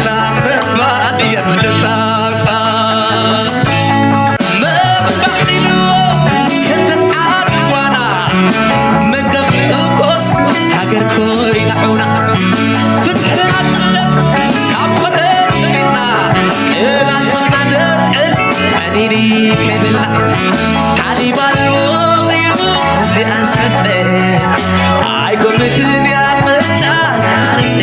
ላበባል የብልባባ መባሒሉ ከርተት ዓድዋና መገብ ንእኮስ ሃገር ኮይና ዑና ፍትሕና ጽለት ካብ ኮረትሪና ቅናጽና ነልዕል ቀኒኒ ከይብልና ሓሊባል ወቒቡ እዚኣን ሰሰ ኣይጎምድን እያ ቅጫ ዛርሴ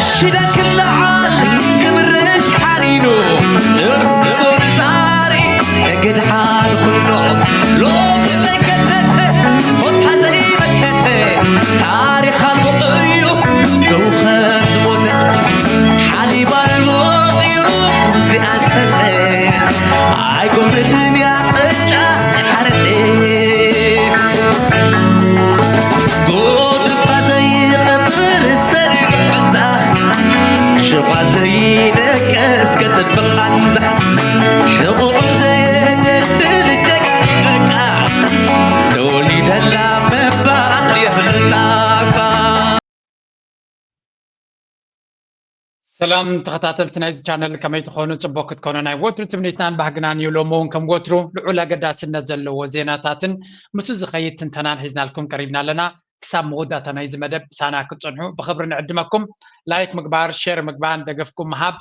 ሽደን ክለዓል ክብርሽ ሓኒኑ ንርክቦ ንዛሪ ነገድ ሓን ኩሎ ሎሚ ዘይከተተ ኮታ ዘይመከተ ታሪኽ ኣልቦ እዩ ደው ከም ዝሞተ ሓሊባል ወቕዩ እዚኣ ዝፈሰ ኣይጎምድን እያ ቅጫ ሓረሴ ጎድፋ ዘይቐብር ሰሪዕ ብዛ ሽኳ ዘይደቀስ ከጥፍ ቃንዛ ሕቑቑም ዘየደልድል ጀጋኑ ደቃ ተወሊደላ ምባል የፍልጣ እኳ ሰላም ተኸታተልቲ ናይዚ ቻነል ከመይ ትኾኑ? ጽቡቕ ክትኮኑ ናይ ወትሩ ትምኒትናን ባህግናን እዩ። ሎሚ እውን ከም ወትሩ ልዑል ኣገዳስነት ዘለዎ ዜናታትን ምስኡ ዝኸይድ ትንተናን ሒዝናልኩም ቀሪብና ኣለና። ክሳብ መወዳእታ ናይዚ መደብ ምሳና ክትጸንሑ ብኽብሪ ንዕድመኩም። ላይክ ምግባር፣ ሼር ምግባር፣ ደገፍኩም ምሃብ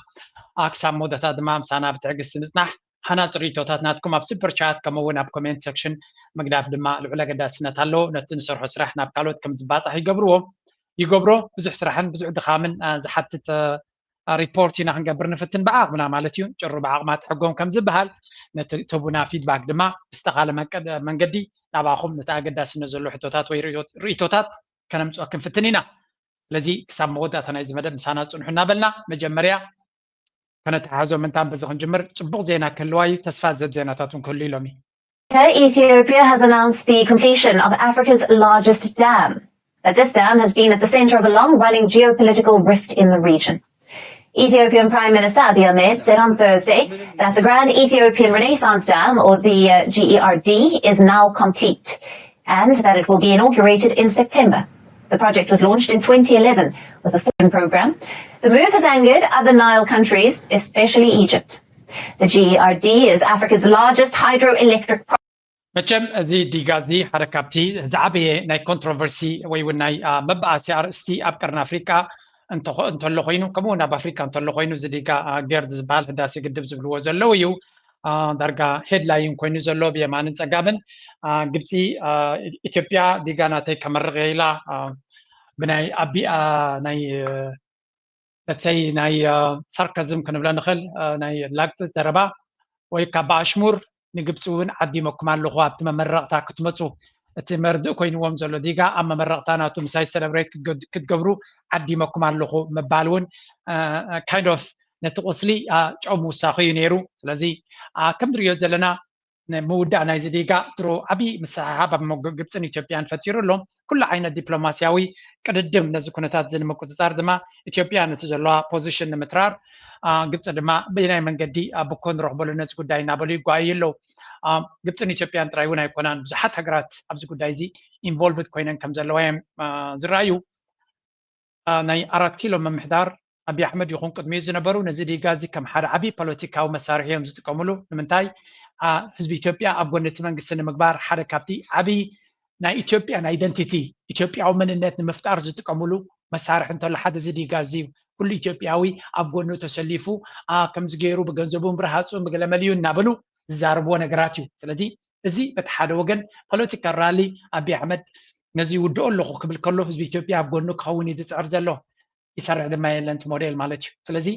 ክሳብ መወዳእታ ድማ ምሳና ብትዕግስቲ ምጽናሕ ሃናጺ ርእይቶታት ናትኩም ኣብ ሱፐር ቻት ከምኡ እውን ኣብ ኮሜንት ሴክሽን ምግዳፍ ድማ ልዑል ኣገዳስነት ኣለዎ። ነቲ ንሰርሖ ስራሕ ናብ ካልኦት ከም ዝባጻሕ ይገብርዎ ይገብሮ። ብዙሕ ስራሕን ብዙሕ ድኻምን ዝሓትት ሪፖርት ኢና ክንገብር ንፍትን ብዓቕምና ማለት እዩ። ጭሩ ብዓቕማ ትሕጎም ከም ዝበሃል ነቲ ትቡና ፊድባክ ድማ ብዝተኻለ መንገዲ ናባኹም ነቲ ኣገዳስነት ዘሎ ሕቶታት ወይ ርእይቶታት ከነምፅኦ ክንፍትን ኢና። ስለዚ ክሳብ መወዳእታ ናይዚ መደብ ምሳና ፅንሑ እናበልና መጀመርያ ከነተሓዞ ምንታን በዚ ክንጅምር ፅቡቕ ዜና ክህልዋ እዩ። ተስፋ ዝህብ ዜናታት እውን ክህሉ ኢሎም እዩ። Ethiopia has announced the completion of Africa's largest dam. But this dam has been at the center of a long running geopolitical rift in the region. Ethiopian Prime Minister Abiy Ahmed said on Thursday that the Grand Ethiopian Renaissance Dam, or the uh, G E R D, is now complete and that it will be inaugurated in September. The project was launched in twenty eleven with a foreign program. The move has angered other Nile countries, especially Egypt. The G E R D is Africa's largest hydroelectric project. መቸም እዚ ዲጋ እዚ ሓደ ካብቲ ዝዓበየ ናይ ኮንትሮቨርሲ ወይ እውን ናይ መባኣሲ ኣርእስቲ ኣብ ቀርኒ ኣፍሪቃ እንተሎ ኮይኑ ከምኡ እውን ኣብ ኣፍሪካ እንተሎ ኮይኑ እዚ ዲጋ ገርድ ዝበሃል ህዳሴ ግድብ ዝብልዎ ዘለዉ እዩ። ዳርጋ ሄድላይን ኮይኑ ዘሎ ብየማንን ፀጋምን ግብፂ ኢትዮጵያ ዲጋ ናተይ ከመርቕ ኢላ ብናይ ኣቢኣ ናይ ለትሰይ ናይ ሳርከዝም ክንብለ ንኽእል ናይ ላግፂ ዘረባ ወይ ካብ ብኣሽሙር ንግብፂ እውን ዓዲመኩም ኣለኹ ኣብቲ መመረቕታ ክትመፁ እቲ መርድእ ኮይንዎም ዘሎ ዲጋ ኣብ መመረቕታ ናቱ ምሳይ ሰለብሬት ክትገብሩ ዓዲመኩም ኣለኹ ምባል እውን kind of ነቲ ቁስሊ ጨው ምውሳኹ እዩ ነይሩ። ስለዚ ከም ንሪኦ ዘለና ምውዳእ ናይዚ ዲጋ ድሮ ዓብዪ ምስሕሓብ ኣብ መንጎ ግብፅን ኢትዮጵያን ፈጢሩ ኣሎ። ኩሉ ዓይነት ዲፕሎማስያዊ ቅድድም ነዚ ኩነታት እዚ ንምቁፅፃር ድማ ኢትዮጵያ ነቲ ዘለዋ ፖዚሽን ንምትራር ግብፂ ድማ ብናይ መንገዲ ብኮ ንረኽበሉ ነዚ ጉዳይ እናበሉ ይጓዩ ኣለዉ። ግብፅን ኢትዮጵያን ጥራይ እውን ኣይኮናን ብዙሓት ሃገራት ኣብዚ ጉዳይ እዚ ኢንቮልቭድ ኮይነን ከም ዘለዋ እዮም ዝረኣዩ። ናይ ኣራት ኪሎ ምምሕዳር ኣብይ ኣሕመድ ይኹን ቅድሚኡ ዝነበሩ ነዚ ዲጋ እዚ ከም ሓደ ዓብዪ ፖለቲካዊ መሳርሒ እዮም ዝጥቀምሉ። ንምንታይ ህዝቢ ኢትዮጵያ ኣብ ጎኒ እቲ መንግስቲ ንምግባር ሓደ ካብቲ ዓብዪ ናይ ኢትዮጵያን ኣይደንቲቲ ኢትዮጵያዊ መንነት ንምፍጣር ዝጥቀምሉ መሳርሒ እንተሎ ሓደ እዚ ዲጋ እዚ እዩ። ኩሉ ኢትዮጵያዊ ኣብ ጎኑ ተሰሊፉ ከምዚ ገይሩ ብገንዘቡን ብረሃፁን ብገለመልዩ እናበሉ ዝዛረብዎ ነገራት እዩ። ስለዚ እዚ በቲ ሓደ ወገን ፖለቲካል ራሊ ኣብይ ኣሕመድ ነዚ ይውድኦ ኣለኹ ክብል ከሎ ህዝቢ ኢትዮጵያ ኣብ ጎኑ ክኸውን እዩ ዝፅዕር ዘሎ። ይሰርሕ ድማ የለን እቲ ሞዴል ማለት እዩ። ስለዚ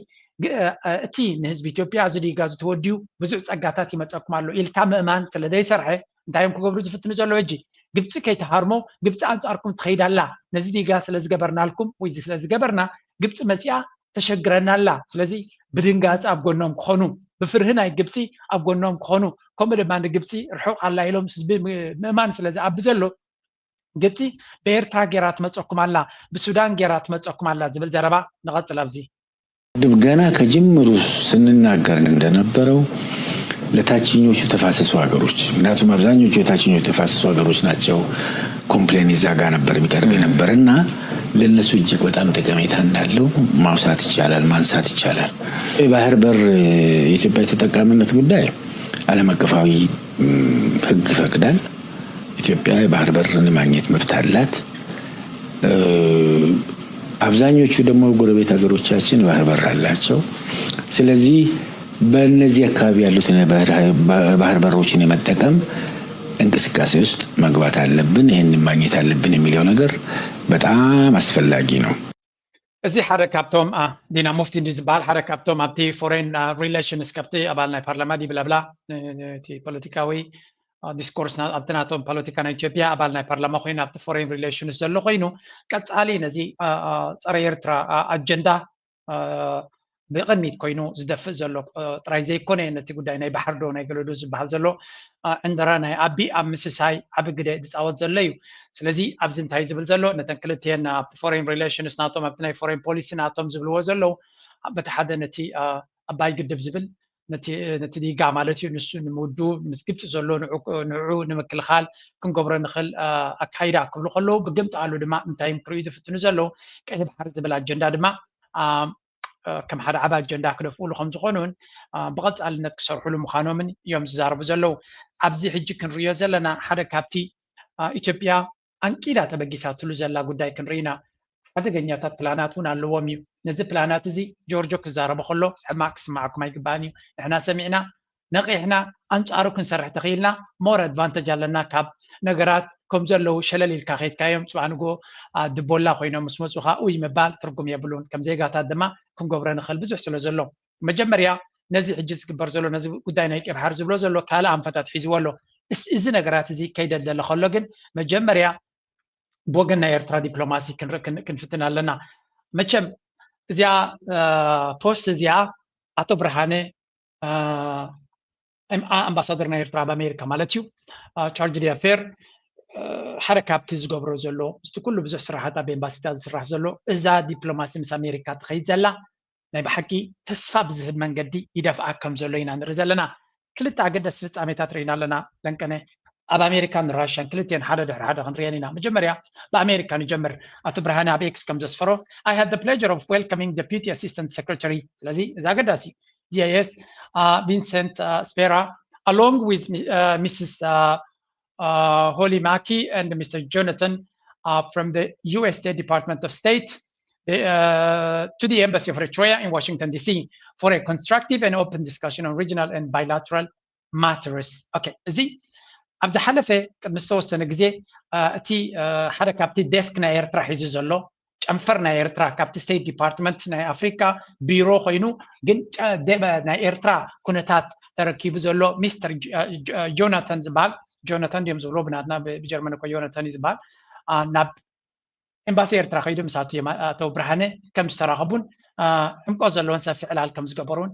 እቲ ንህዝቢ ኢትዮጵያ እዚ ዲጋ እዚ ተወዲኡ ብዙሕ ፀጋታት ይመፀኩም ኣሎ ኢልካ ምእማን ስለ ዘይሰርሐ እንታይ እዮም ክገብሩ ዝፍትኑ ዘለዉ ሕጂ? ግብፂ ከይትሃርሞ ግብፂ ኣንፃርኩም ትኸይድ ኣላ። ነዚ ዲጋ ስለ ዝገበርናልኩም ወይ ስለ ዝገበርና ግብፂ መፂኣ ተሸግረና ኣላ። ስለዚ ብድንጋፂ ኣብ ጎኖም ክኾኑ ብፍርሂ ናይ ግብፂ ኣብ ጎኖም ክኾኑ ከምኡ ድማ ንግብፂ ርሑቕ ኣላ ኢሎም ህዝቢ ምእማን ስለ ዝኣቢ ዘሎ ግብፂ ብኤርትራ ገይራ ትመፀኩም ኣላ ብሱዳን ገይራ ትመፀኩም ኣላ ዝብል ዘረባ ንቐፅል ኣብዚ ግድብ ገና ከጅምሩ ስንናገር እንደነበረው ለታችኞቹ ተፋሰሱ ሀገሮች፣ ምክንያቱም አብዛኞቹ የታችኞቹ ተፋሰሱ ሀገሮች ናቸው ኮምፕሌን እዛ ጋር ነበር የሚቀርብ የነበር እና ለእነሱ እጅግ በጣም ጠቀሜታ እንዳለው ማውሳት ይቻላል፣ ማንሳት ይቻላል። የባህር በር የኢትዮጵያ የተጠቃሚነት ጉዳይ ዓለም አቀፋዊ ሕግ ይፈቅዳል። ኢትዮጵያ የባህር በርን የማግኘት መብት አላት። አብዛኞቹ ደግሞ ጎረቤት ሀገሮቻችን የባህር በር አላቸው። ስለዚህ በእነዚህ አካባቢ ያሉትን የባህር በሮችን የመጠቀም እንቅስቃሴ ውስጥ መግባት አለብን፣ ይህን ማግኘት አለብን የሚለው ነገር በጣም አስፈላጊ ነው። እዚ ሓደ ካብቶም ዲና ሙፍቲ እንዲ ዝበሃል ሓደ ካብቶም ኣብቲ ፎሬን ሪሌሽንስ ካብቲ ኣባል ናይ ፓርላማ ድዩ ብለብላ እቲ ፖለቲካዊ ዲስኮርስ ኣብቲ ናቶም ፖለቲካ ናይ ኢትዮጵያ ኣባል ናይ ፓርላማ ኮይኑ ኣብቲ ፎሬን ሪሌሽንስ ዘሎ ኮይኑ ቀፃሊ ነዚ ፀረ ኤርትራ ኣጀንዳ ብቕድሚት ኮይኑ ዝደፍእ ዘሎ ጥራይ ዘይኮነ ነቲ ጉዳይ ናይ ባሕርዶ ናይ ገለዶ ዝበሃል ዘሎ ዕንደራ ናይ ኣቢ ኣብ ምስሳይ ዓቢ ግደ ዝፃወት ዘሎ እዩ። ስለዚ ኣብዚ እንታይ ዝብል ዘሎ ነተን ክልቲኤን ኣብቲ ፎሬን ሪሌሽንስ ናቶም ኣብቲ ናይ ፎሬን ፖሊሲ ናቶም ዝብልዎ ዘለዉ በቲ ሓደ ነቲ ኣባይ ግድብ ዝብል ነቲ ዲጋ ማለት እዩ ንሱ ንምውዱ ምስ ግብፂ ዘሎ ንዑ ንምክልኻል ክንገብሮ ንኽእል ኣካይዳ ክብሉ ከለዉ ብግምጣሉ ድማ እንታይ እዮም ክርእዩ ዝፍትኑ ዘለዉ ቀይ ባሕሪ ዝብል ኣጀንዳ ድማ ከም ሓደ ዓብ ኣጀንዳ ክደፍኡሉ ከም ዝኾኑን ብቐፃልነት ክሰርሕሉ ምዃኖምን እዮም ዝዛረቡ ዘለዉ። ኣብዚ ሕጂ ክንርእዮ ዘለና ሓደ ካብቲ ኢትዮጵያ ኣንቂዳ ተበጊሳትሉ ዘላ ጉዳይ ክንርኢ ኢና። ሓደገኛታት ፕላናት እውን ኣለዎም እዩ። ነዚ ፕላናት እዚ ጆርጆ ክዛረቦ ከሎ ሕማቕ ክስማዓኩም ኣይግባእን እዩ። ንሕና ሰሚዕና ነቒሕና ኣንጻሩ ክንሰርሕ ተኽኢልና more advantage ኣለና ካብ ነገራት ከም ዘለዉ ሸለል ኢልካ ከይድካዮም ጽባሕ ንግሆ ድቦላ ኮይኖም ምስ መጹኻ ኡይ ምባል ትርጉም የብሉን። ከም ዜጋታት ድማ ክንገብሮ ንኽእል ብዙሕ ስለ ዘሎ መጀመርያ ነዚ ሕጂ ዝግበር ዘሎ ነዚ ጉዳይ ናይ ቀብሓር ዝብሎ ዘሎ ካልእ ኣንፈታት ሒዝዎ ኣሎ። እዚ ነገራት እዚ ከይደልደለ ከሎ ግን መጀመርያ ብወገን ናይ ኤርትራ ዲፕሎማሲ ክንፍትን ኣለና። መቸም እዚኣ ፖስት እዚኣ ኣቶ ብርሃነ ኣምባሳደር ናይ ኤርትራ ኣብ ኣሜሪካ ማለት እዩ ቻርጅ ዲኣፌር ሓደ ካብቲ ዝገብሮ ዘሎ ምስቲ ኩሉ ብዙሕ ስራሓት ኣብ ኤምባሲታት ዝስራሕ ዘሎ እዛ ዲፕሎማሲ ምስ ኣሜሪካ ትኸይድ ዘላ ናይ ብሓቂ ተስፋ ብዝህብ መንገዲ ይደፍኣ ከም ዘሎ ኢና ንርኢ ዘለና። ክልተ ኣገደስቲ ፍጻሜታት ርኢና ኣለና ለንቀነ ኣብ ኣሜሪካን ራሽያን ክልቲኤን ሓደ ድሕሪ ሓደ ክንሪአን ኢና። መጀመርያ ብኣሜሪካ ንጀምር። ኣቶ ብርሃነ ኣብ ኤክስ ከም ዘስፈሮ I had the pleasure of welcoming Deputy Assistant Secretary ስለዚ እዚ ኣገዳሲ ዲኣይኤስ Vincent Spera along with Mrs Holly Mackey and Mr Jonathan from the U S State Department of State to the Embassy of Eritrea in Washington D C for a constructive and open discussion on regional and bilateral matters. Okay, እዚ ኣብ ዝሓለፈ ቅድሚ ዝተወሰነ ግዜ እቲ ሓደ ካብቲ ዴስክ ናይ ኤርትራ ሒዙ ዘሎ ጨንፈር ናይ ኤርትራ ካብቲ ስቴት ዲፓርትመንት ናይ ኣፍሪካ ቢሮ ኮይኑ ግን ናይ ኤርትራ ኩነታት ተረኪቡ ዘሎ ሚስተር ጆናተን ዝበሃል ጆናተን ድዮም ዝብሎ ብናትና ብጀርመን እኮ ዮናተን እዩ ዝበሃል ናብ ኤምባሲ ኤርትራ ከይዱ ምስ ኣቶ ብርሃነ ከም ዝተራኸቡን ዕምቆ ዘለዎን ሰፊ ዕላል ከም ዝገበሩን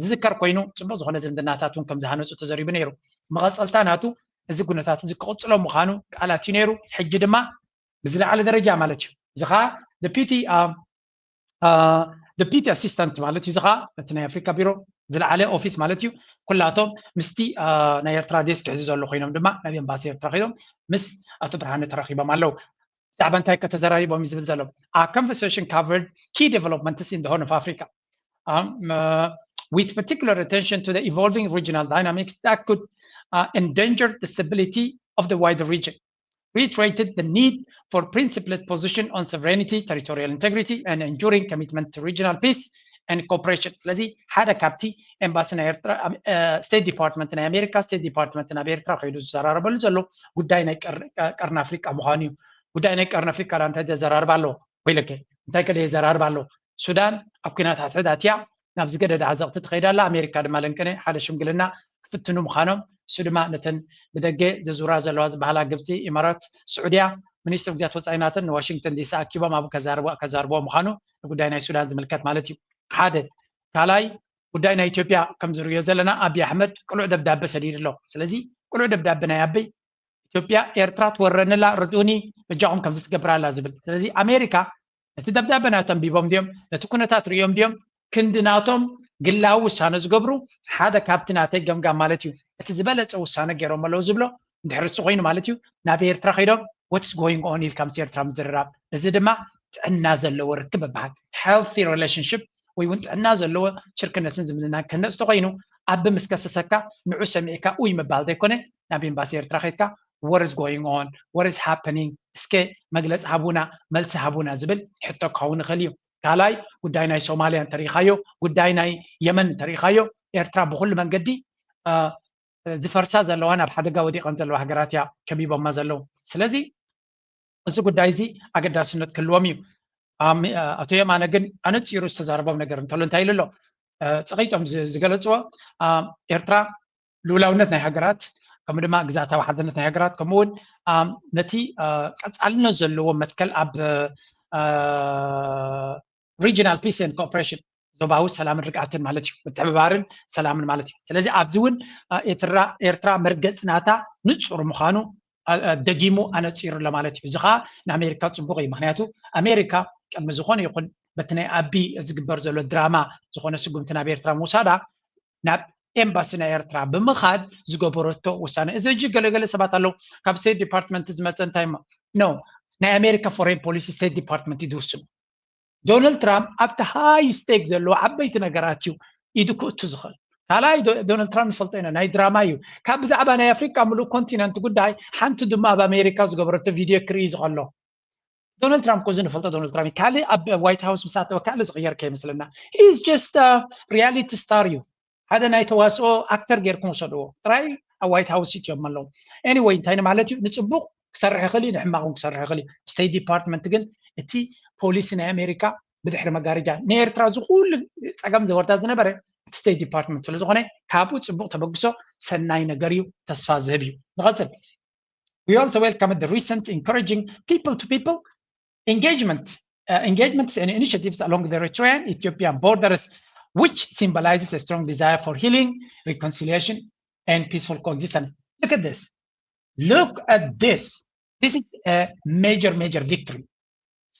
ዝዝከር ኮይኑ ፅቡቅ ዝኾነ ዝምድናታት እውን ከም ዝሃነፁ ተዘሪቡ ነይሩ። መቐፀልታ ናቱ እዚ ኩነታት እዚ ክቕፅሎ ምዃኑ ቃላት እዩ ነይሩ። ሕጂ ድማ ብዝለዓለ ደረጃ ማለት እዩ እዚ ከዓ ፒቲ ፒቲ ኣሲስታንት ማለት እዩ እዚ ከዓ እቲ ናይ ኣፍሪካ ቢሮ ዝለዓለ ኦፊስ ማለት እዩ። ኩላቶም ምስቲ ናይ ኤርትራ ዴስክ ክሕዙ ዘሎ ኮይኖም ድማ ናብ ኤምባሲ ኤርትራ ከይዶም ምስ ኣቶ ብርሃነ ተራኺቦም ኣለዉ። ብዛዕባ እንታይ ከተዘራሪቦም እዩ ዝብል ዘሎ Our conversation covered key developments in the Horn of Africa um, uh, with particular attention to the evolving regional dynamics that could uh, endanger the stability of the wider region. Reiterated the need for principled position on sovereignty, territorial integrity, and enduring commitment to regional peace and cooperation. ስለዚ ሓደ ካብቲ ኤምባሲ ናይ ኤርትራ ስቴት ዲፓርትመንት ናይ ኣሜሪካ ስቴት ዲፓርትመንት ናብ ኤርትራ ከይዱ ዝዘራረበሉ ዘሎ ጉዳይ ናይ ቀርኒ ኣፍሪቃ ምዃኑ እዩ። ጉዳይ ናይ ቀርኒ ኣፍሪቃ እንታይ ዘዘራርባ ኣለዎ? ወይለከ እንታይ ከደ የዘራርባ ኣለዎ? ሱዳን ኣብ ኩናት ሕድሕድ ኣትያ ናብ ዝገደደ ዓዘቕቲ ትኸይድ ኣላ። ኣሜሪካ ድማ ለንቅነ ሓደ ሽምግልና ክፍትኑ ምዃኖም እሱ ድማ ነተን ብደገ ዘዙራ ዘለዋ ዝበሃላ ግብፂ፣ ኢማራት፣ ስዑድያ ሚኒስትር ጉዳያት ወፃኢ ናተን ንዋሽንግተን ዲሲ ኣኪቦም ኣብኡ ከዛርብዎ ምዃኑ ንጉዳይ ናይ ሱዳን ዝምልከት ማለት እዩ። ሓደ ካልኣይ ጉዳይ ናይ ኢትዮጵያ ከም ዝርእዮ ዘለና ኣብይ ኣሕመድ ቅሉዕ ደብዳበ ሰዲዱ ኣሎ። ስለዚ ቅሉዕ ደብዳበ ናይ ኣበይ ኢትዮጵያ ኤርትራ ትወረንላ ርድኡኒ በጃኹም ከምዚ ትገብር ኣላ ዝብል። ስለዚ ኣሜሪካ ነቲ ደብዳበ ናተንቢቦም ድዮም ነቲ ኩነታት ርእዮም ድዮም ክንዲ ናቶም ግላዊ ውሳነ ዝገብሩ ሓደ ካብቲ ናተይ ገምጋም ማለት እዩ። እቲ ዝበለፀ ውሳነ ገይሮም ኣለዉ ዝብሎ እንድሕር እሱ ኮይኑ ማለት እዩ፣ ናብ ኤርትራ ከይዶም what's going on ኢልካ ምስ ኤርትራ ምዝርራብ። እዚ ድማ ጥዕና ዘለዎ ርክብ ይበሃል። Healthy relationship ወይ እውን ጥዕና ዘለዎ ሽርክነትን ዝምድናን ክህነፅ ተኮይኑ ኣብ ምስ ከሰሰካ ንዑ ሰሚዕካ ኡይ ምባል ዘይኮነ ናብ ኤምባሲ ኤርትራ ከይድካ what is going on, what is happening፣ እስከ መግለፂ ሃቡና፣ መልሲ ሃቡና ዝብል ሕቶ ክኸውን ይኽእል እዩ። ካልኣይ ጉዳይ ናይ ሶማልያ እንተሪኢኻዮ፣ ጉዳይ ናይ የመን እንተሪኢኻዮ፣ ኤርትራ ብኩሉ መንገዲ ዝፈርሳ ዘለዋ ናብ ሓደጋ ወዲቐን ዘለዋ ሃገራት እያ ከቢቦማ ዘለዉ። ስለዚ እዚ ጉዳይ እዚ ኣገዳስነት ክህልዎም እዩ። ኣቶ የማነ ግን ኣነፂሩ ዝተዛረቦም ነገር እንተሎ እንታይ ኢሉ ኣሎ? ፀቂጦም ዝገለፅዎ ኤርትራ ልኡላውነት ናይ ሃገራት ከምኡ ድማ ግዛታዊ ሓድነት ናይ ሃገራት ከምኡ እውን ነቲ ቀፃልነት ዘለዎ መትከል ኣብ regional peace and cooperation ዞባዊ ሰላምን ርግኣትን ማለት እዩ፣ ምትሕብባርን ሰላምን ማለት እዩ። ስለዚ ኣብዚ እውን ኤርትራ መርገፂ ናታ ንፁር ምዃኑ ደጊሙ ኣነፂሩ ኣሎ ማለት እዩ። እዚ ከዓ ንኣሜሪካ ፅቡቕ እዩ። ምክንያቱ ኣሜሪካ ቅድሚ ዝኾነ ይኹን በቲ ናይ ኣቢ ዝግበር ዘሎ ድራማ ዝኾነ ስጉምቲ ናብ ኤርትራ ምውሳዳ ናብ ኤምባሲ ናይ ኤርትራ ብምኻድ ዝገበረቶ ውሳነ። እዚ ሕጂ ገለገለ ሰባት ኣለዉ ካብ ስቴት ዲፓርትመንት ዝመፀ እንታይ ኖ ናይ ኣሜሪካ ፎሬን ፖሊሲ ስቴት ዲፓርትመንት እዩ ዝውስኑ። ዶናልድ ትራምፕ ኣብቲ ሃይ ስቴክ ዘለዎ ዓበይቲ ነገራት እዩ ኢዱ ክእቱ ዝኽእል። ካልኣይ ዶናልድ ትራምፕ ንፈልጦ ኢና ናይ ድራማ እዩ። ካብ ብዛዕባ ናይ ኣፍሪቃ ምሉእ ኮንቲነንት ጉዳይ ሓንቲ ድማ ኣብ ኣሜሪካ ዝገበረቶ ቪድዮ ክርኢ ዝኸሎ ዶናልድ ትራምፕ ኮዚ ንፈልጦ ዶናልድ ትራምፕ ካልእ ኣብ ዋይት ሃውስ ምስ ኣተወ ካልእ ዝቕየር ከይመስለና። He's just reality star እዩ። ሓደ ናይ ተዋስኦ ኣክተር ጌርኩም ውሰድዎ ጥራይ ኣብ ዋይት ሃውስ እትዮም ኣለዉ። Anyway እንታይ ማለት እዩ? ንፅቡቕ ክሰርሕ ይኽእል እዩ፣ ንሕማቕ እውን ክሰርሕ ይኽእል እዩ። ስቴት ዲፓርትመንት ግን እቲ ፖሊሲ ናይ ኣሜሪካ ብድሕሪ መጋረጃ ንኤርትራ ዝኩሉ ፀገም ዘወርዳ ዝነበረ እቲ ስቴት ዲፓርትመንት ስለ ዝኾነ ካብኡ ፅቡቕ ተበግሶ ሰናይ ነገር እዩ፣ ተስፋ ዝህብ እዩ። ንቐፅል። We also welcome the recent encouraging people to people engagement, uh, engagements and initiatives along the Eritrean Ethiopian borders, which symbolizes a strong desire for healing, reconciliation, and peaceful coexistence. Look at this. Look at this. This is a major, major victory.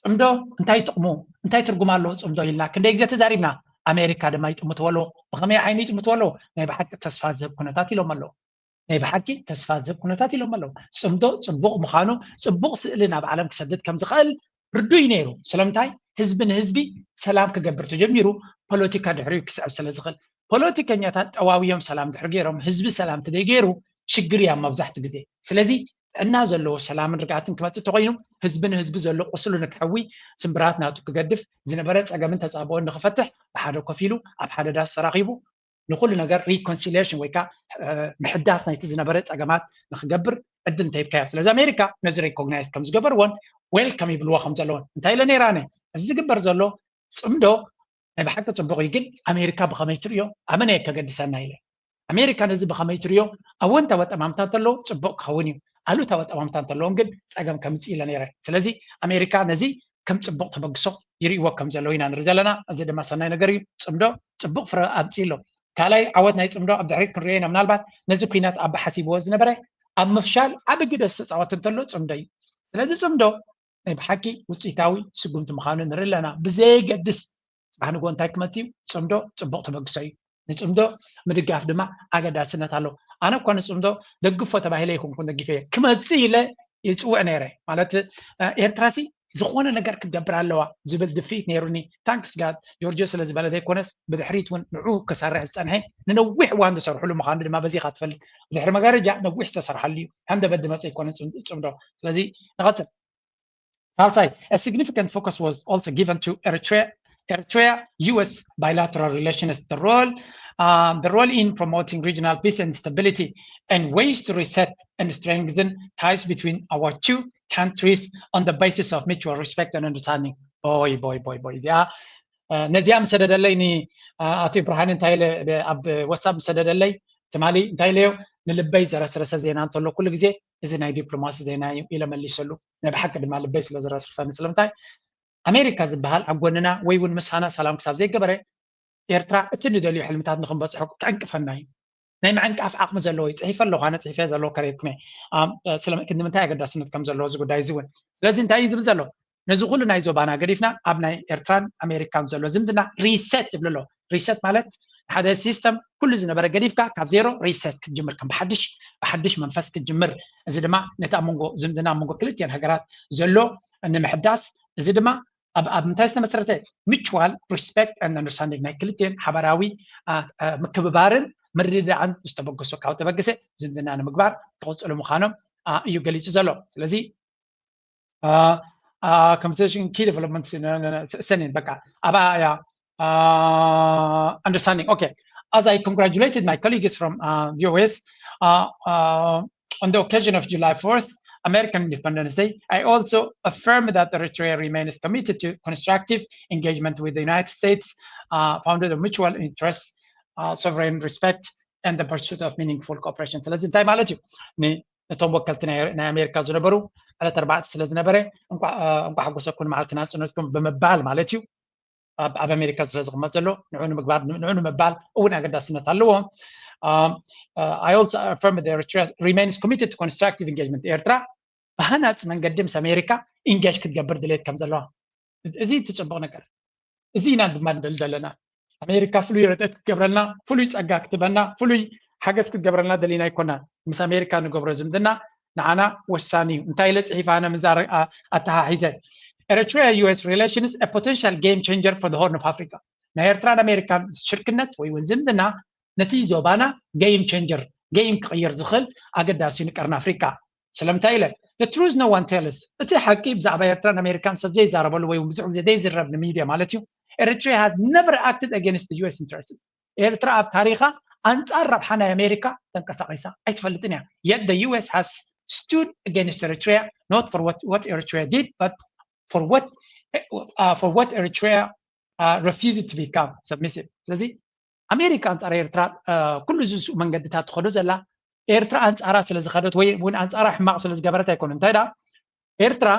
ፅምዶ እንታይ ጥቕሙ እንታይ ትርጉም ኣለዎ? ፅምዶ ኢልና ክንደይ ግዜ ተዛሪብና። ኣሜሪካ ድማ ይጥምትዎ ኣለዎ። ብኸመይ ዓይኑ ይጥምትዎ ኣለዎ? ናይ ብሓቂ ተስፋ ዝህብ ኩነታት ኢሎም ኣለዎ። ናይ ብሓቂ ተስፋ ዝህብ ኩነታት ኢሎም ኣለዉ። ፅምዶ ፅቡቕ ምዃኑ ፅቡቕ ስእሊ ናብ ዓለም ክሰድድ ከም ዝኽእል ርዱይ ነይሩ። ስለምንታይ ህዝቢ ንህዝቢ ሰላም ክገብር ተጀሚሩ ፖለቲካ ድሕሪኡ ክስዕብ ስለ ዝኽእል። ፖለቲከኛታት ጠዋውዮም ሰላም ድሕሪ ገይሮም ህዝቢ ሰላም ትደይ ገይሩ ሽግር እያ መብዛሕትኡ ግዜ። ስለዚ ጥዕና ዘለዎ ሰላምን ርግኣትን ክመፅእ ተኮይኑ ህዝቢ ንህዝቢ ዘሎ ቁስሉ ንክሕዊ ስምብራት ናቱ ክገድፍ ዝነበረ ፀገምን ተፃብኦን ንክፈትሕ ብሓደ ኮፍ ኢሉ ኣብ ሓደ ዳስ ተራኺቡ ንኩሉ ነገር ሪኮንሲሊሽን ወይ ከዓ ምሕዳስ ናይቲ ዝነበረ ፀገማት ንክገብር ዕድል እንተሂብካዮ። ስለዚ ኣሜሪካ ነዚ ሪኮግናይዝ ከም ዝገበርዎን ዌልካም ይብልዎ ከም ዘለዎን እንታይ ኢለ ነይረ ኣነ እዚ ዝግበር ዘሎ ፅምዶ ናይ ብሓቂ ፅቡቕ እዩ፣ ግን ኣሜሪካ ብኸመይ ትርእዮ ኣመነ እየ ከገድሰና ኢለ። ኣሜሪካ ነዚ ብኸመይ ትርእዮ ኣወንታዊ ኣጠማምታ እንተለዎ ፅቡቕ ክኸውን እዩ፣ ኣሉታዊ ኣጠማምታ እንተለዎም ግን ፀገም ከምፅእ ኢለ ነይረ። ስለዚ ኣሜሪካ ነዚ ከም ፅቡቕ ተበግሶ ይርእይዎ ከም ዘለዉ ኢና ንርኢ ዘለና። እዚ ድማ ሰናይ ነገር እዩ። ፅምዶ ፅቡቕ ፍረ ኣምፅእ ኣሎ። ካልኣይ ዓወት ናይ ፅምዶ ኣብ ድሕሪት ክንሪኦ ኢና። ምናልባት ነዚ ኩናት ኣቢ ሓሲብዎ ዝነበረ ኣብ ምፍሻል ዓቢ ግደ ዝተፃወተ እንተሎ ፅምዶ እዩ። ስለዚ ፅምዶ ናይ ብሓቂ ውፅኢታዊ ስጉምቲ ምዃኑ ንርኢ ኣለና። ብዘየገድስ ፅባሕ ንጎ እንታይ ክመፅእ እዩ? ፅምዶ ፅቡቕ ተበግሶ እዩ። ንፅምዶ ምድጋፍ ድማ ኣገዳስነት ኣለዎ። ኣነ እኳ ንፅምዶ ደግፎ ተባሂለ ኣይኮንኩን ደጊፈ ክመፅእ ኢለ ይፅውዕ ነይረ። ማለት ኤርትራሲ ዝኾነ ነገር ክትገብር ኣለዋ ዝብል ድፍኢት ነይሩኒ። ታንክስ ጋድ ጆርጆ ስለ ዝበለ ዘይኮነስ ብድሕሪት እውን ንዑ ክሰርሕ ዝፀንሐ ንነዊሕ እዋን ዝሰርሕሉ ምዃኑ ድማ በዚ ኢኻ ትፈልጥ። ብድሕሪ መጋረጃ ነዊሕ ዝተሰርሓሉ እዩ። ሃንደበት ዝመፀ ኣይኮነን ፅምዶ። ስለዚ ንቐፅል። ሳልሳይ, a significant focus was also given to Eritrea, Eritrea U S bilateral relations, the role, um, the role in promoting regional peace and stability, and ways to reset and strengthen ties between our two countries on the basis of mutual respect and understanding. ቦይ ቦይ ቦይ ቦይ እዚኣ ነዚኣ ምሰደደለይ ኒ ኣቶ ብርሃን እንታይ ኢለ ኣብ ወሳብ ምሰደደለይ ትማሊ እንታይ ኢለዮ ንልበይ ዘረስረሰ ዜና እንተሎ ኩሉ ግዜ እዚ ናይ ዲፕሎማሲ ዜና እዩ ኢለ መሊሰሉ። ናይ ብሓቂ ድማ ልበይ ስለ ዝረስርሰኒ። ስለምንታይ ኣሜሪካ ዝበሃል ኣብ ጎንና ወይ እውን ምሳና ሰላም ክሳብ ዘይገበረ ኤርትራ እቲ ንደልዮ ሕልምታት ንክንበፅሖ ክዕንቅፈና እዩ። ናይ ምዕንቃፍ ዓቕሚ ዘለዎ እዩ። ፅሒፈ ኣለኹ ኣነ ፅሒፈ ዘለኹ ከርእየኩም እየ። ስለምንታይ ኣገዳስነት ከም ዘለዎ እዚ ጉዳይ እዚ እውን። ስለዚ እንታይ እዩ ዝብል ዘሎ? ነዚ ኩሉ ናይ ዞባና ገዲፍና ኣብ ናይ ኤርትራን ኣሜሪካን ዘሎ ዝምድና ሪሰት ይብሉ ኣሎ። ሪሰት ማለት ሓደ ሲስተም ኩሉ ዝነበረ ገዲፍካ ካብ ዜሮ ሪሰት ክትጅምር ከም ብሓድሽ ብሓድሽ መንፈስ ክትጅምር፣ እዚ ድማ ነቲ ኣብ መንጎ ዝምድና ኣብ መንጎ ክልቲኤን ሃገራት ዘሎ ንምሕዳስ፣ እዚ ድማ ኣብ ኣብ ምንታይ ዝተመስረተ? Mutual respect and understanding፣ ናይ ክልቲኤን ሓባራዊ ምክብባርን ምርድዳእን ዝተበገሶ ካብ ተበገሰ ዝምድና ንምግባር ክቕፅሉ ምዃኖም እዩ ገሊፁ ዘሎ። ስለዚ conversation key developments ሰኒን በቃ ኣብኣ እያ understanding. Okay, as I congratulated my colleagues from uh, V O S uh, uh, on the occasion of July fourth, American Independence Day, I also affirm that Eritrea remains committed to constructive engagement with the United States, uh, founded on mutual interests, uh, sovereign respect, and the pursuit of meaningful cooperation. ስለዚ እንታይ ማለት እዩ? ነቶም ወከልቲ ናይ ኣሜሪካ ዝነበሩ ዕለት ኣርባዕተ ስለ ዝነበረ እንኳዕ ሓጎሰኩም ንመዓልቲ ናፅነትኩም ብምባል ማለት እዩ። ኣብ ኣሜሪካ ስለ ዝቕመጥ ዘሎ ንዑ ንምግባር ንዑ ንምባል እውን ኣገዳስነት ኣለዎ። I also affirm that Eritrea remains committed to constructive engagement. ኤርትራ ብሃናፂ መንገዲ ምስ ኣሜሪካ ኢንጌጅ ክትገብር ድሌት ከም ዘለዋ፣ እዚ እቲ ፅቡቕ ነገር። እዚ ኢና ድማ ንደሊ ዘለና። ኣሜሪካ ፍሉይ ረድኤት ክትገብረልና፣ ፍሉይ ፀጋ ክትበና፣ ፍሉይ ሓገዝ ክትገብረልና ደሊና ኣይኮናን። ምስ ኣሜሪካ ንገብሮ ዝምድና ንዓና ወሳኒ እዩ። እንታይ ኢለ ፅሒፋ ኣነ ምዛ ኣተሓሒዘ? Eritrea U S relations a potential game changer for the Horn of Africa. ናይ ኤርትራን ኣሜሪካን ሽርክነት ወይ እውን ዝምድና ነቲ ዞባና game changer፣ game ክቕይር ዝኽእል ኣገዳሲ ንቀርኒ ኣፍሪካ። ስለምንታይ ኢለ? The truth no one tells፣ እቲ ሓቂ ብዛዕባ ኤርትራን ኣሜሪካን ሰብ ዘይዛረበሉ ወይ እውን ብዙሕ ግዜ ዘይዝረብ ንሚድያ ማለት እዩ። Eritrea has never acted against the U S interests. ኤርትራ ኣብ ታሪኻ ኣንጻር ረብሓ ናይ ኣሜሪካ ተንቀሳቒሳ ኣይትፈልጥን እያ። Yet the U S has stood against Eritrea, not for what, what Eritrea did, but for what, uh, for what Eritrea uh, refused to become submissive. ስለዚ ኣሜሪካ ኣንጻር ኤርትራ ኩሉ ዝስኡ መንገድታት ትኸዶ ዘላ ኤርትራ ኣንጻራ ስለ ዝኸደት ወይ እውን ኣንጻራ ሕማቕ ስለ ዝገበረት ኣይኮነ። እንታይ ደኣ ኤርትራ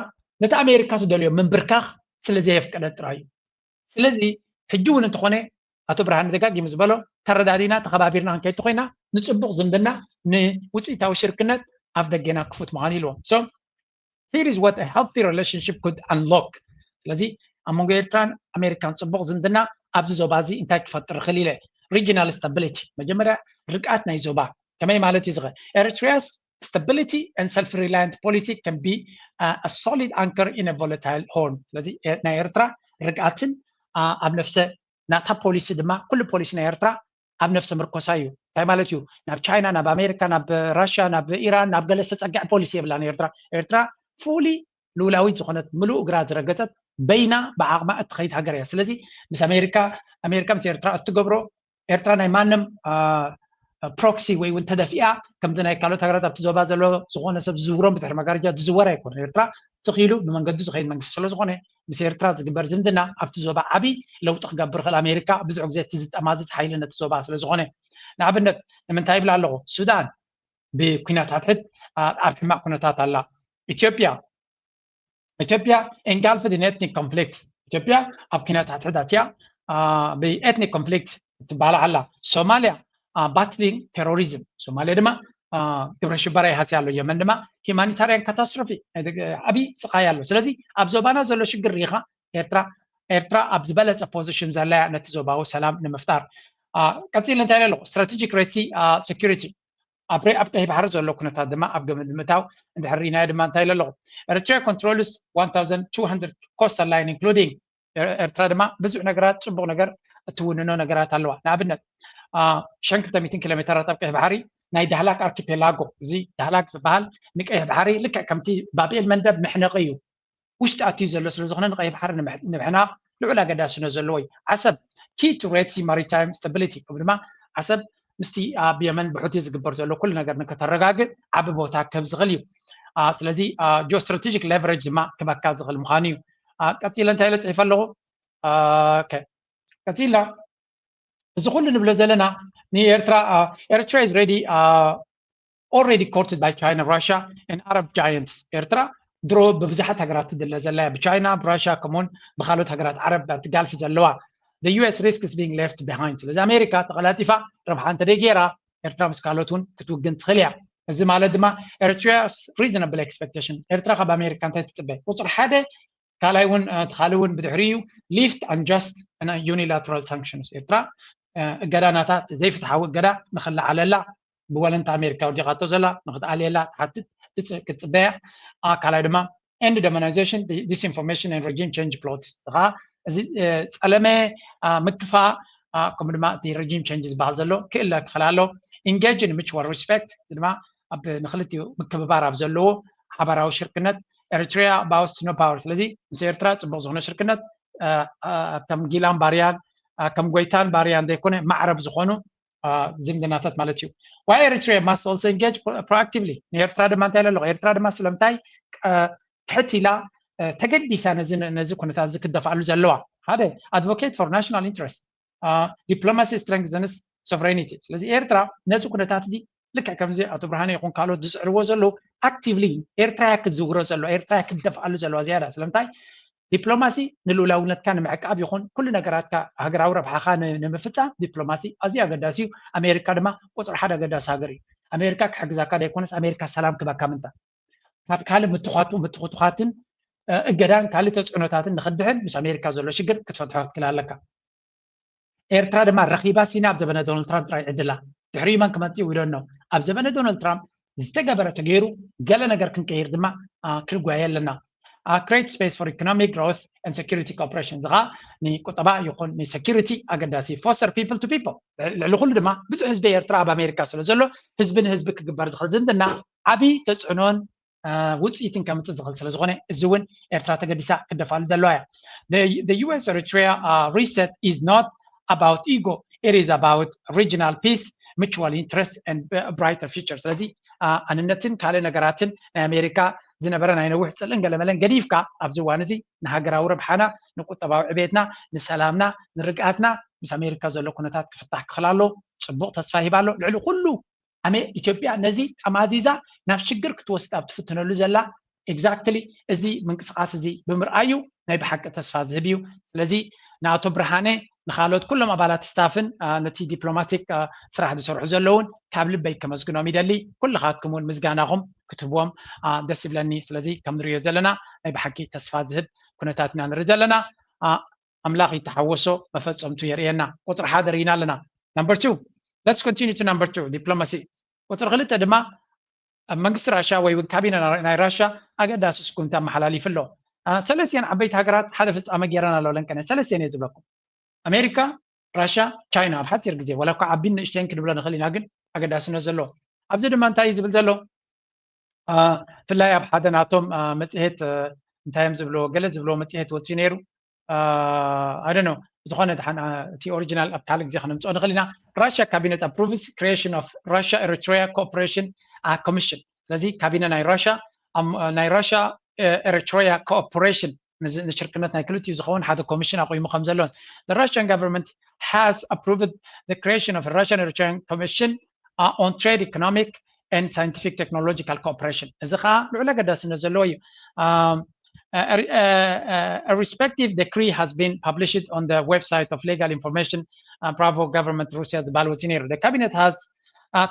ነቲ ኣሜሪካ ትደልዮ ምንብርካኽ ስለ ዘየፍቀደት ጥራይ እዩ። ስለዚ ሕጂ እውን እንተኾነ ኣቶ ብርሃነ ደጋጊሙ ዝበሎ ተረዳዲና ተኸባቢርና ክንከይድ ተኾይና ንፅቡቕ ዝምድና ንውፅኢታዊ ሽርክነት ኣፍ ደጌና ክፉት ምዃኑ ኢልዎ። So here is what a healthy relationship could unlock. ስለዚ ኣብ መንጎ ኤርትራን ኣሜሪካን ፅቡቕ ዝምድና ኣብዚ ዞባ እዚ እንታይ ክፈጥር ይኽእል ኢለ regional stability፣ መጀመርያ ርግኣት ናይ ዞባ ከመይ ማለት እዩ ዝኽእል? Eritrea's stability and self-reliant policy can be uh, a solid anchor in a volatile Horn. ስለዚ ናይ ኤርትራ ርግኣትን ኣብ ነፍሰ ናታ ፖሊሲ ድማ ኩሉ ፖሊሲ ናይ ኤርትራ ኣብ ነፍሰ ምርኮሳ እዩ። እንታይ ማለት እዩ? ናብ ቻይና፣ ናብ ኣሜሪካ፣ ናብ ራሽያ፣ ናብ ኢራን፣ ናብ ገለ ዝተፀግዐ ፖሊሲ የብላን ኤርትራ። ኤርትራ fully ልኡላዊት ዝኾነት ምሉእ እግራ ዝረገፀት በይና ብዓቕማ እትኸይድ ሃገር እያ። ስለዚ ምስ ኣሜሪካ ኣሜሪካ ምስ ኤርትራ እትገብሮ ኤርትራ ናይ ማንም ፕሮክሲ ወይ እውን ተደፊኣ ከምዚ ናይ ካልኦት ሃገራት ኣብቲ ዞባ ዘሎ ዝኾነ ሰብ ዝዝውሮም ብድሕሪ መጋረጃ ዝዝወር ኣይኮነ። ኤርትራ ትኽኢሉ ብመንገዱ ዝኸይድ መንግስቲ ስለ ዝኾነ ምስ ኤርትራ ዝግበር ዝምድና ኣብቲ ዞባ ዓብዪ ለውጢ ክገብር ይኽእል። ኣሜሪካ ብዙሕ ግዜ እቲ ዝጠማዝዝ ሓይሊ ነቲ ዞባ ስለ ዝኾነ ንኣብነት ንምንታይ ይብላ ኣለኹ ሱዳን ብኩናት ሕድሕድ ኣብ ሕማቕ ኩነታት ኣላ። ኢትዮጵያ ኢትዮጵያ engulfed in ethnic conflict፣ ኢትዮጵያ ኣብ ኩናት ሕድሕድ ኣትያ ብ ethnic conflict ትባላዕ ኣላ። ሶማልያ battling terrorism፣ ሶማልያ ድማ ግብረ ሽበራ ይሃስያ ኣሎ። የመን ድማ humanitarian catastrophe፣ ዓብዪ ስቓይ ኣሎ። ስለዚ ኣብ ዞባና ዘሎ ሽግር ርኢኻ ኤርትራ ኤርትራ ኣብ ዝበለፀ position ዘላ እያ ነቲ ዞባዊ ሰላም ንምፍጣር። ቀፂለ እንታይ ኢለ ኣለኹ? Strategic Red Sea security ኣብ ኣብ ቀይሕ ባሕሪ ዘሎ ኩነታት ድማ ኣብ ግምት ብምእታው እንድሕር ርኢናዮ ድማ እንታይ ኢለ ኣለኹ? Eritrea controls one thousand two hundred coastal line including ኤርትራ ድማ ብዙሕ ነገራት ፅቡቕ ነገር እትውንኖ ነገራት ኣለዋ። ንኣብነት ሸንክልተ ሚእትን ኪሎ ሜተራት ኣብ ቀይሕ ባሕሪ ናይ ዳህላክ ኣርኪፔላጎ፣ እዚ ዳህላክ ዝበሃል ንቀይሕ ባሕሪ ልክዕ ከምቲ ባብኤል መንደብ መሕነቒ እዩ። ውሽጢ ኣትዩ ዘሎ ስለ ዝኾነ ንቀይሕ ባሕሪ ንምሕናቕ ልዑል ኣገዳስነት ዘለዎ እዩ። ዓሰብ key to Red Sea maritime stability፣ ከምኡ ድማ ዓሰብ ምስቲ ኣብ የመን ብሑቲ ዝግበር ዘሎ ኩሉ ነገር ንክተረጋግእ ዓቢ ቦታ ክህብ ዝኽእል እዩ። ስለዚ geostrategic leverage ድማ ክበካ ዝኽእል ምዃኑ እዩ። ቀፂለ እንታይ ኢለ ፅሒፈ ኣለኹ? ቀፂላ እዚ ኩሉ ንብሎ ዘለና ንኤርትራ ኤርትራ is ready already courted by China, Russia and Arab giants. ኤርትራ ድሮ ብብዙሓት ሃገራት ትድለ ዘላ እያ፣ ብቻይና ብራሽያ ከምኡውን ብካልኦት ሃገራት ዓረብ ኣብቲ ጋልፍ ዘለዋ። The U S risk is being left behind። ስለዚ ኣሜሪካ ተቐላጢፋ ረብሓ እንተደይ ገይራ ኤርትራ ምስ ካልኦት እውን ክትውግን ትኽእል እያ። እዚ ማለት ድማ Eritrea's reasonable expectation፣ ኤርትራ ካብ ኣሜሪካ እንታይ ትፅበ? ቁፅሪ ሓደ ካልኣይ እውን እቲ ካልእ እውን ብድሕሪኡ lift unjust and unilateral sanctions ኤርትራ እገዳ ናታ ዘይፍትሓዊ እገዳ ንኽለዓለላ ብወለንታ ኣሜሪካ ወዲቓቶ ዘላ ንክትኣልየላ ትሓትት ክትፅበያ። ካልኣይ ድማ end demonization, disinformation and regime change plots ከዓ እዚ ፀለመ ምክፋ ከምኡ ድማ እቲ regime change ዝበሃል ዘሎ ክእለ ክኽእል ኣሎ። Engage in mutual respect ድማ ኣብ ንክልቲኡ ምክብባር ኣብ ዘለዎ ሓባራዊ ሽርክነት Eritrea bows to no power። ስለዚ ምስ ኤርትራ ፅቡቅ ዝኾነ ሽርክነት ከም ጊላን ባርያን ከም ጎይታን ባርያን ዘይኮነ ማዕረብ ዝኾኑ ዝምድናታት ማለት እዩ። Why Eritrea must also engage proactively? ንኤርትራ ድማ እንታይ ኣለኹ? ኤርትራ ድማ ስለምንታይ ትሕት ኢላ ተገዲሳ ነዚ ኩነታት እዚ ክደፍኣሉ ዘለዋ? ሓደ advocate for national interest፣ diplomacy strengthens sovereignty። ስለዚ ኤርትራ ነዚ ኩነታት እዚ ልክዕ ከምዚ ኣቶ ብርሃነ ይኹን ካልኦት ዝፅዕርዎ ዘለዉ actively ኤርትራ ክትዝውሮ ዘሎ ኤርትራ ክትደፍኣሉ ዘለዋ ዝያዳ ስለምንታይ ዲፕሎማሲ ንልኡላውነትካ ንምዕቃብ ይኹን ኩሉ ነገራትካ ሃገራዊ ረብሓኻ ንምፍፃም ዲፕሎማሲ ኣዝዩ ኣገዳሲ እዩ። ኣሜሪካ ድማ ቁፅሪ ሓደ ኣገዳሲ ሃገር እዩ። ኣሜሪካ ክሕግዛካ ዘይኮነስ ኣሜሪካ ሰላም ክበካ ምንታ ካብ ካልእ ምትኳቱ ምትኩትኳትን እገዳን ካልእ ተፅዕኖታትን ንክድሕን ምስ ኣሜሪካ ዘሎ ሽግር ክትፈትሖ ክትክእል ኣለካ። ኤርትራ ድማ ረኺባ ሲና ኣብ ዘበነ ዶናልድ ትራምፕ ጥራይ ዕድላ ድሕሪኡ መን ክመፅእ ይውደኖ ኣብ ዘበነ ዶናልድ ትራምፕ ዝተገበረ ተገይሩ ገለ ነገር ክንቀይር ድማ ክርጓየ ኣለና። Create space for economic growth and security cooperation እዚ ከዓ ንቁጠባ ይኹን ንሰኪሪቲ ኣገዳሲ foster people to people ልዕሊ ኩሉ ድማ ብዙሕ ህዝቢ ኤርትራ ኣብ ኣሜሪካ ስለ ዘሎ ህዝቢ ንህዝቢ ክግበር ዝኽእል ዝምድና ዓብዪ ተፅዕኖን ውፅኢትን ከምፅእ ዝኽእል ስለ ዝኾነ እዚ እውን ኤርትራ ተገዲሳ ክደፋሉ ዘለዋ እያ። The US Eritrea reset is not about ego, it is about regional peace, mutual interest and brighter future። ስለዚ ኣንነትን ካልእ ነገራትን ናይ ኣሜሪካ ዝነበረ ናይ ነዊሕ ፅልእን ገለመለን ገዲፍካ ኣብዚ እዋን እዚ ንሃገራዊ ረብሓና ንቁጠባዊ ዕቤትና ንሰላምና ንርግኣትና ምስ ኣሜሪካ ዘሎ ኩነታት ክፍታሕ ክኽእል ኣሎ። ፅቡቅ ተስፋ ሂባ ኣሎ። ልዕሊ ኩሉ ኣሜ ኢትዮጵያ ነዚ ጠማዚዛ ናብ ሽግር ክትወስድ ኣብ ትፍትነሉ ዘላ exactly እዚ ምንቅስቃስ እዚ ብምርኣዩ ናይ ብሓቂ ተስፋ ዝህብ እዩ። ስለዚ ንኣቶ ብርሃነ ንካልኦት ኩሎም ኣባላት ስታፍን ነቲ ዲፕሎማቲክ ስራሕ ዝሰርሑ ዘለውን ካብ ልበይ ከመስግኖም ይደሊ። ኩልኻትኩም እውን ምስጋናኹም ክትህብዎም ደስ ይብለኒ። ስለዚ ከም ንሪኦ ዘለና ናይ ብሓቂ ተስፋ ዝህብ ኩነታት ኢና ንርኢ ዘለና። ኣምላኽ ይተሓወሶ መፈፀምቱ የርእየና። ቁፅሪ ሓደ ርኢና ኣለና። Number two, let's continue to number two, diplomacy። ቁፅሪ ክልተ ድማ ኣብ መንግስቲ ራሻ ወይ እውን ካቢነ ናይ ራሻ ኣገዳሲ ስጉምቲ ኣመሓላሊፉ ኣሎ። ሰለስቲአን ዓበይቲ ሃገራት ሓደ ፍፃመ ገይረን ኣሎ ለንቀነ ሰለስቲአን እየ ዝብለኩም። ኣሜሪካ፣ ራሻ፣ ቻይና ኣብ ሓፂር ግዜ ዋላ እኳ ዓቢን ንእሽተይን ክንብሎ ንኽእል ኢና ግን ኣገዳስነት ዘለዎ ኣብዚ ድማ እንታይ እዩ ዝብል ዘሎ ብፍላይ ኣብ ሓደ ናቶም መፅሄት እንታይ እዮም ዝብልዎ ገለ ዝብልዎ መፅሄት ወፅዩ ነይሩ። I don't know ዝኾነ ድሓን እቲ ኦሪጂናል ኣብ ካልእ ግዜ ከነምፅኦ ንኽእል ኢና። Russia cabinet approves creation of Russia Eritrea cooperation commission። ስለዚ ካቢነ ናይ ራሻ ናይ ራሻ ኤሪትሪያ ኮኦፕሬሽን ንሽርክነት ናይ ክልቲኡ ዝኸውን ሓደ ኮሚሽን ኣቑሙ ከም ዘሎን The Russian government has approved the creation of a Russian Eritrean commission on trade, economic and scientific technological cooperation። እዚ ከዓ ልዑል ኣገዳስነት ዘለዎ እዩ። A respective decree has been published on the website of legal information Bravo government Russia ዝበሃል ወፂኡ ነይሩ። The cabinet has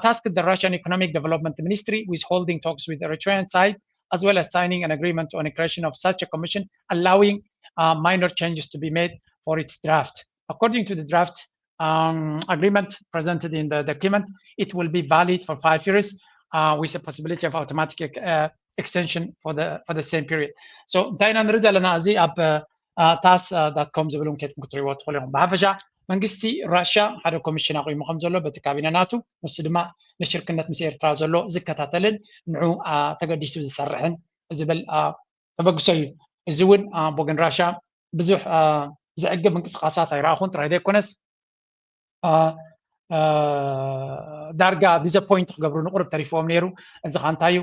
tasked the Russian Economic Development Ministry with holding talks with Eritrean side as well as signing an agreement on the creation of such a commission allowing minor changes to be made for its draft. According to the draft agreement presented in the document, it will be valid for five years with a possibility of automatic extension for the, for the same period. So እንታይ ኢና ንርኢ ዘለና እዚ ኣብ tass dot com ዝብል እውን ከድኩም ክትሪእዎ ትኽእሉ ኢኹም። ብሓፈሻ መንግስቲ ራሻ ሓደ ኮሚሽን ኣቑሙ ከም ዘሎ በቲ ካቢነ ናቱ ንሱ ድማ ንሽርክነት ምስ ኤርትራ ዘሎ ዝከታተልን ንዑ ተገዲሱ ዝሰርሕን ዝብል ተበግሶ እዩ። እዚ እውን ብወገን ራሻ ብዙሕ ዘዕግብ ምንቅስቃሳት ኣይረኣኹን ጥራይ ዘይኮነስ ዳርጋ disappoint ክገብሩ ንቁርብ ተሪፍዎም ነይሩ። እዚ ከዓ እንታይ እዩ?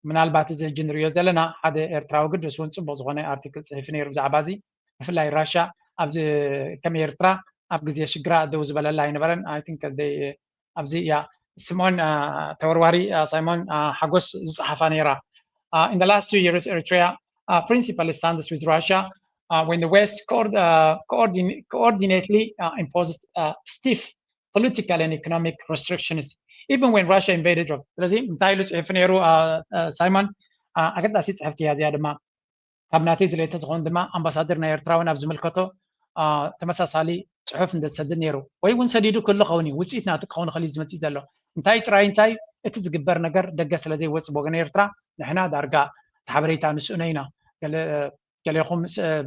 ምናልባት እዚ ሕጂ ንሪኦ ዘለና ሓደ ኤርትራዊ ግድስ እውን ፅቡቅ ዝኾነ ኣርቲክል ፅሒፉ ነይሩ ብዛዕባ እዚ። ብፍላይ ራሻ ኣብዚ ከም ኤርትራ ኣብ ግዜ ሽግራ ደው ዝበለላ ኣይነበረን። I think ኣብዚ እያ ስምኦን ተወርዋሪ ሳይሞን ሓጎስ ዝፀሓፋ ነይራ። In the last two years Eritrea principally stands with Russia when the West coordinately imposed stiff political and economic restrictions even when Russia invaded Ukraine። ስለዚ እንታይ ኢሉ ፅሒፉ ነይሩ ሳይሞን? ኣገዳሲ ፅሕፍቲ እያ እዚኣ ድማ። ካብ ናተይ ድሌተ ዝኸውን ድማ ኣምባሳደር ናይ ኤርትራ እውን ኣብ ዝምልከቶ ተመሳሳሊ ፅሑፍ እንተዝሰድድ ነይሩ፣ ወይ እውን ሰዲዱ ክህሉ ኸውን እዩ። ውፅኢት ናቱ ክኸውን ይኽእል እዩ ዝመፅእ ዘሎ። እንታይ ጥራይ እንታይ እቲ ዝግበር ነገር ደገ ስለ ዘይወፅእ ብወገን ኤርትራ ንሕና ዳርጋ እቲ ሓበሬታ ንስእኖ ኢና። ገለ ገሌኹም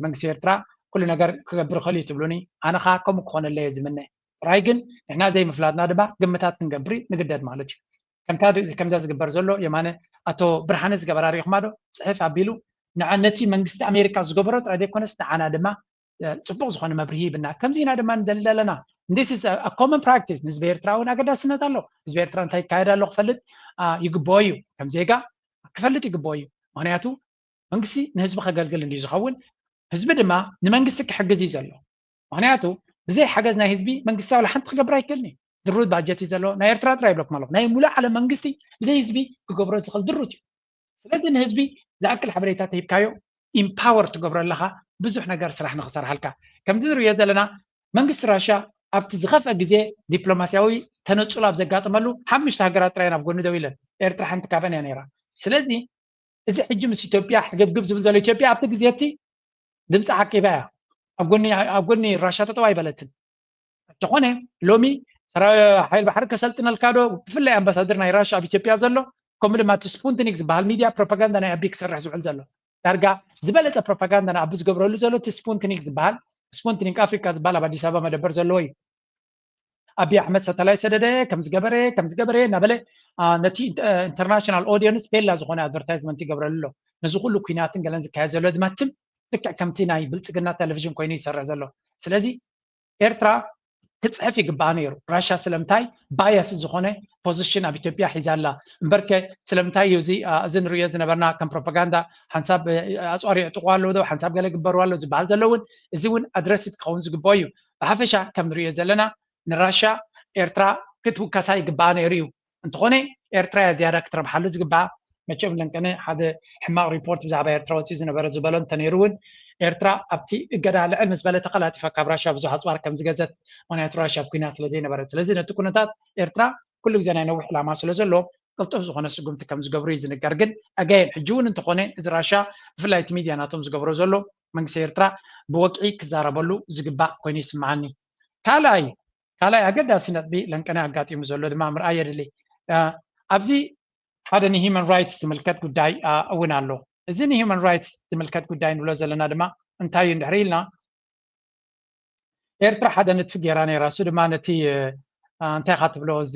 መንግስቲ ኤርትራ ኩሉ ነገር ክገብር ይኽእል እዩ ትብሉኒ፣ ኣነ ኸዓ ከምኡ ክኾነለይ እየ ዝምነ። ጥራይ ግን ንሕና ዘይምፍላጥና ድማ ግምታት ክንገብር ንግደድ ማለት እዩ። ከምዛ ዝግበር ዘሎ የማነ ኣቶ ብርሃነ ዝገበራ ሪኢኹማ ዶ? ፅሕፍ ኣቢሉ ነቲ መንግስቲ ኣሜሪካ ዝገበሮ ጥራይ ዘይኮነስ ንዓና ድማ ፅቡቅ ዝኾነ መብርሂ ይብና። ከምዚ ኢና ድማ ንደሊ ዘለና። This is a common practice። ንህዝቢ ኤርትራ እውን ኣገዳስነት ኣሎ። ህዝቢ ኤርትራ እንታይ ይካየድ ኣሎ ክፈልጥ ይግብኦ እዩ። ከም ዜጋ ክፈልጥ ይግብኦ እዩ። ምክንያቱ መንግስቲ ንህዝቢ ከገልግል እንድዩ ዝኸውን፣ ህዝቢ ድማ ንመንግስቲ ክሕግዝ እዩ ዘሎ። ምክንያቱ ብዘይ ሓገዝ ናይ ህዝቢ መንግስቲ ዋላ ሓንቲ ክገብር ኣይክእልን እዩ። ድሩት ባጀት እዩ ዘሎ። ናይ ኤርትራ ጥራይ ይብለኩም ኣለኹ። ናይ ሙሉእ ዓለም መንግስቲ ብዘይ ህዝቢ ክገብሮ ዝኽእል ድሩት እዩ። ስለዚ ንህዝቢ ዝኣክል ሓበሬታ ተሂብካዮ ኢምፓወር ትገብሮ ኣለኻ ብዙሕ ነገር ስራሕ ንክሰርሓልካ። ከምዚ ንርእዮ ዘለና መንግስቲ ራሽያ ኣብቲ ዝኸፍአ ግዜ ዲፕሎማስያዊ ተነጽሎ ኣብ ዘጋጠመሉ ሓሙሽተ ሃገራት ጥራይ ናብ ጎኒ ደው ኢለን፣ ኤርትራ ሓንቲ ካብአን እያ ነይራ። ስለዚ እዚ ሕጂ ምስ ኢትዮጵያ ሕግብግብ ዝብል ዘሎ ኢትዮጵያ ኣብቲ ግዜ እቲ ድምፂ ዓቂባ እያ። ኣብ ጎኒ ኣብ ጎኒ ራሻ ጠጠው ኣይበለትን። እንተኾነ ሎሚ ሰራዊ ሓይል ባሕሪ ከሰልጥነልካ ዶ? ብፍላይ ኣምባሳደር ናይ ራሻ ኣብ ኢትዮጵያ ዘሎ፣ ከምኡ ድማ እቲ ስፑትኒክ ዝበሃል ሚድያ ፕሮፓጋንዳ ናይ ኣቢ ክሰርሕ ዝውዕል ዘሎ፣ ዳርጋ ዝበለፀ ፕሮፓጋንዳ ንኣቢ ዝገብረሉ ዘሎ እቲ ስፑትኒክ ዝበሃል፣ ስፑትኒክ ኣፍሪካ ዝበሃል ኣብ ኣዲስ ኣበባ መደበር ዘለዎ እዩ። ኣቢ ኣሕመድ ሳተላይት ሰደደ፣ ከም ዝገበረ ከም ዝገበረ እናበለ ነቲ ኢንተርናሽናል ኦዲየንስ ቤላ ዝኾነ ኣድቨርታይዝመንት ይገብረሉ ኣሎ። ነዚ ኩሉ ኩናትን ገለን ዝካየድ ዘሎ ድማ ትም ልክዕ ከምቲ ናይ ብልፅግና ቴሌቪዥን ኮይኑ ይሰርሕ ዘሎ። ስለዚ ኤርትራ ክፅሕፍ ይግባኣ ነይሩ። ራሻ ስለምንታይ ባያስ ዝኾነ ፖዚሽን ኣብ ኢትዮጵያ ሒዛ ኣላ? እምበርከ ስለምንታይ እዩ እዚ እዚ ንሪኦ ዝነበርና ከም ፕሮፓጋንዳ ሓንሳብ ኣፅዋር ይዕጥቑ ኣለዉ ዶ ሓንሳብ ገለ ግበሩ ኣሎ ዝበሃል ዘሎ እውን እዚ እውን ኣድረስት ክኸውን ዝግብኦ እዩ። ብሓፈሻ ከም ንሪኦ ዘለና ንራሻ ኤርትራ ክትውከሳ ይግባኣ ነይሩ እዩ። እንተኾነ ኤርትራ እያ ዝያዳ ክትረብሓሉ ዝግባኣ። መቸም ለንቀነ ሓደ ሕማቕ ሪፖርት ብዛዕባ ኤርትራ ወፂኡ ዝነበረ ዝበሎ እንተነይሩ እውን ኤርትራ ኣብቲ እገዳ ልዕል ምስ በለ ተቐላጢፋ ካብ ራሻ ብዙሕ ኣፅዋር ከም ዝገዘት፣ ምክንያቱ ራሻ ኣብ ኩናት ስለ ዘይነበረት። ስለዚ ነቲ ኩነታት ኤርትራ ኩሉ ግዜ ናይ ነዊሕ ዕላማ ስለ ዘሎ ቅልጡፍ ዝኾነ ስጉምቲ ከም ዝገብሩ እዩ ዝንገር። ግን ኣጋይን ሕጂ እውን እንተኾነ እዚ ራሻ ብፍላይ እቲ ሚድያ ናቶም ዝገብሮ ዘሎ መንግስቲ ኤርትራ ብወግዒ ክዛረበሉ ዝግባእ ኮይኑ ይስምዓኒ። ካልኣይ ካልኣይ ኣገዳሲ ነጥቢ ለንቀነ ኣጋጢሙ ዘሎ ድማ ምርኣይ የድሊ። ኣብዚ ሓደ ንሂማን ራይትስ ዝምልከት ጉዳይ እውን ኣሎ። እዚ ንሂማን ራይትስ ዝምልከት ጉዳይ ንብሎ ዘለና ድማ እንታይ እዩ እንድሕር ኢልና ኤርትራ ሓደ ንጥፊ ገይራ ነይራ። እሱ ድማ ነቲ እንታይ ኢኻ ትብሎ እዚ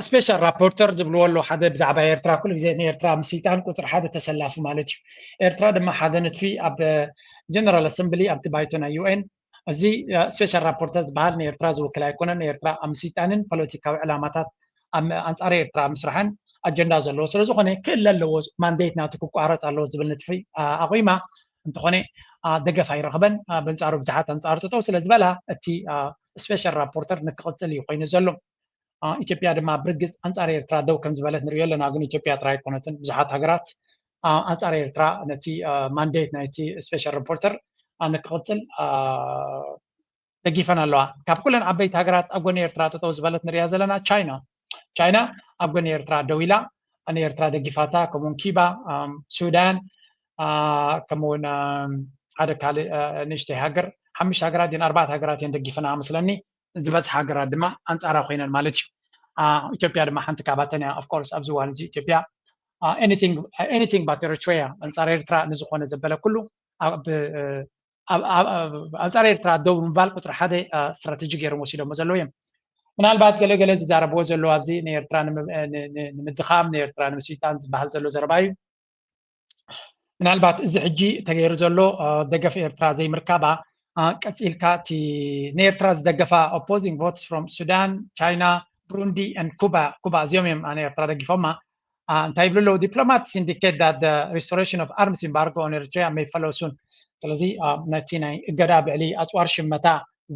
ስፔሻል ራፖርተር ዝብልዎ ኣሎ ሓደ ብዛዕባ ኤርትራ ኩሉ ግዜ ንኤርትራ ምስልጣን ቁፅሪ ሓደ ተሰላፊ ማለት እዩ። ኤርትራ ድማ ሓደ ንጥፊ ኣብ ጀነራል ኣሰምብሊ ኣብቲ ባይቶ ናይ ዩኤን እዚ ስፔሻል ራፖርተር ዝበሃል ንኤርትራ ዝውክል ኣይኮነን። ንኤርትራ ኣብ ምስልጣንን ፖለቲካዊ ዕላማታት ኣንፃር ኤርትራ ምስራሕን ኣጀንዳ ዘለዎ ስለዝኾነ ክእለ ኣለዎ፣ ማንዴት ናቱ ክቋረፅ ኣለዎ ዝብል ንጥፊ ኣቑማ እንተኾነ ደገፍ ኣይረኽበን። በንፃሩ ብዙሓት ኣንፃሩ ጠጠው ስለዝበላ እቲ ስፔሻል ራፖርተር ንክቕፅል እዩ ኮይኑ ዘሎ። ኢትዮጵያ ድማ ብርግፅ ኣንፃር ኤርትራ ደው ከም ዝበለት ንሪኦ ኣለና። ግን ኢትዮጵያ ጥራይ ኣይኮነትን፣ ብዙሓት ሃገራት ኣንፃር ኤርትራ ነቲ ማንዴት ናይቲ ስፔሻል ሪፖርተር ንክቕፅል ደጊፈን ኣለዋ። ካብ ኩለን ዓበይቲ ሃገራት ኣብ ጎኒ ኤርትራ ጠጠው ዝበለት ንሪኣ ዘለና ቻይና። ቻይና ኣብ ጎኒ ኤርትራ ደው ኢላ ንኤርትራ ደጊፋታ፣ ከምኡውን ኪባ፣ ሱዳን፣ ከምኡውን ሓደ ካልእ ንእሽተይ ሃገር፣ ሓሙሽተ ሃገራት እየን ኣርባዕተ ሃገራት እየን ደጊፈና መስለኒ። ዝበዝሓ ሃገራት ድማ ኣንፃራ ኮይነን ማለት እዩ። ኢትዮጵያ ድማ ሓንቲ ካባተን እያ። ኦፍኮርስ ኣብዚ እዋን እዚ ኢትዮጵያ anything but Eritrea ኣንፃር ኤርትራ ንዝኾነ ዘበለ ኩሉ ኣንፃር ኤርትራ ደው ምባል ቁፅሪ ሓደ ስትራቴጂ ገይሮም ወሲዶሞ ዘለዉ እዮም። ምናልባት ገለገለ ዝዛረብዎ ዘለዉ ኣብዚ ንኤርትራ ንምድኻም ንኤርትራ ንምስልጣን ዝበሃል ዘሎ ዘረባ እዩ። ምናልባት እዚ ሕጂ ተገይሩ ዘሎ ደገፍ ኤርትራ ዘይምርካባ ቀፂልካ እቲ ንኤርትራ ዝደገፋ opposing votes from Sudan, China, Burundi and Cuba ኩባ እዚኦም እዮም ንኤርትራ ደጊፎማ እንታይ ይብሉ ኣለዉ? Diplomats indicate that the restoration of arms embargo on Eritrea may follow soon። ስለዚ ነቲ ናይ እገዳ ብዕሊ ኣፅዋር ሽመታ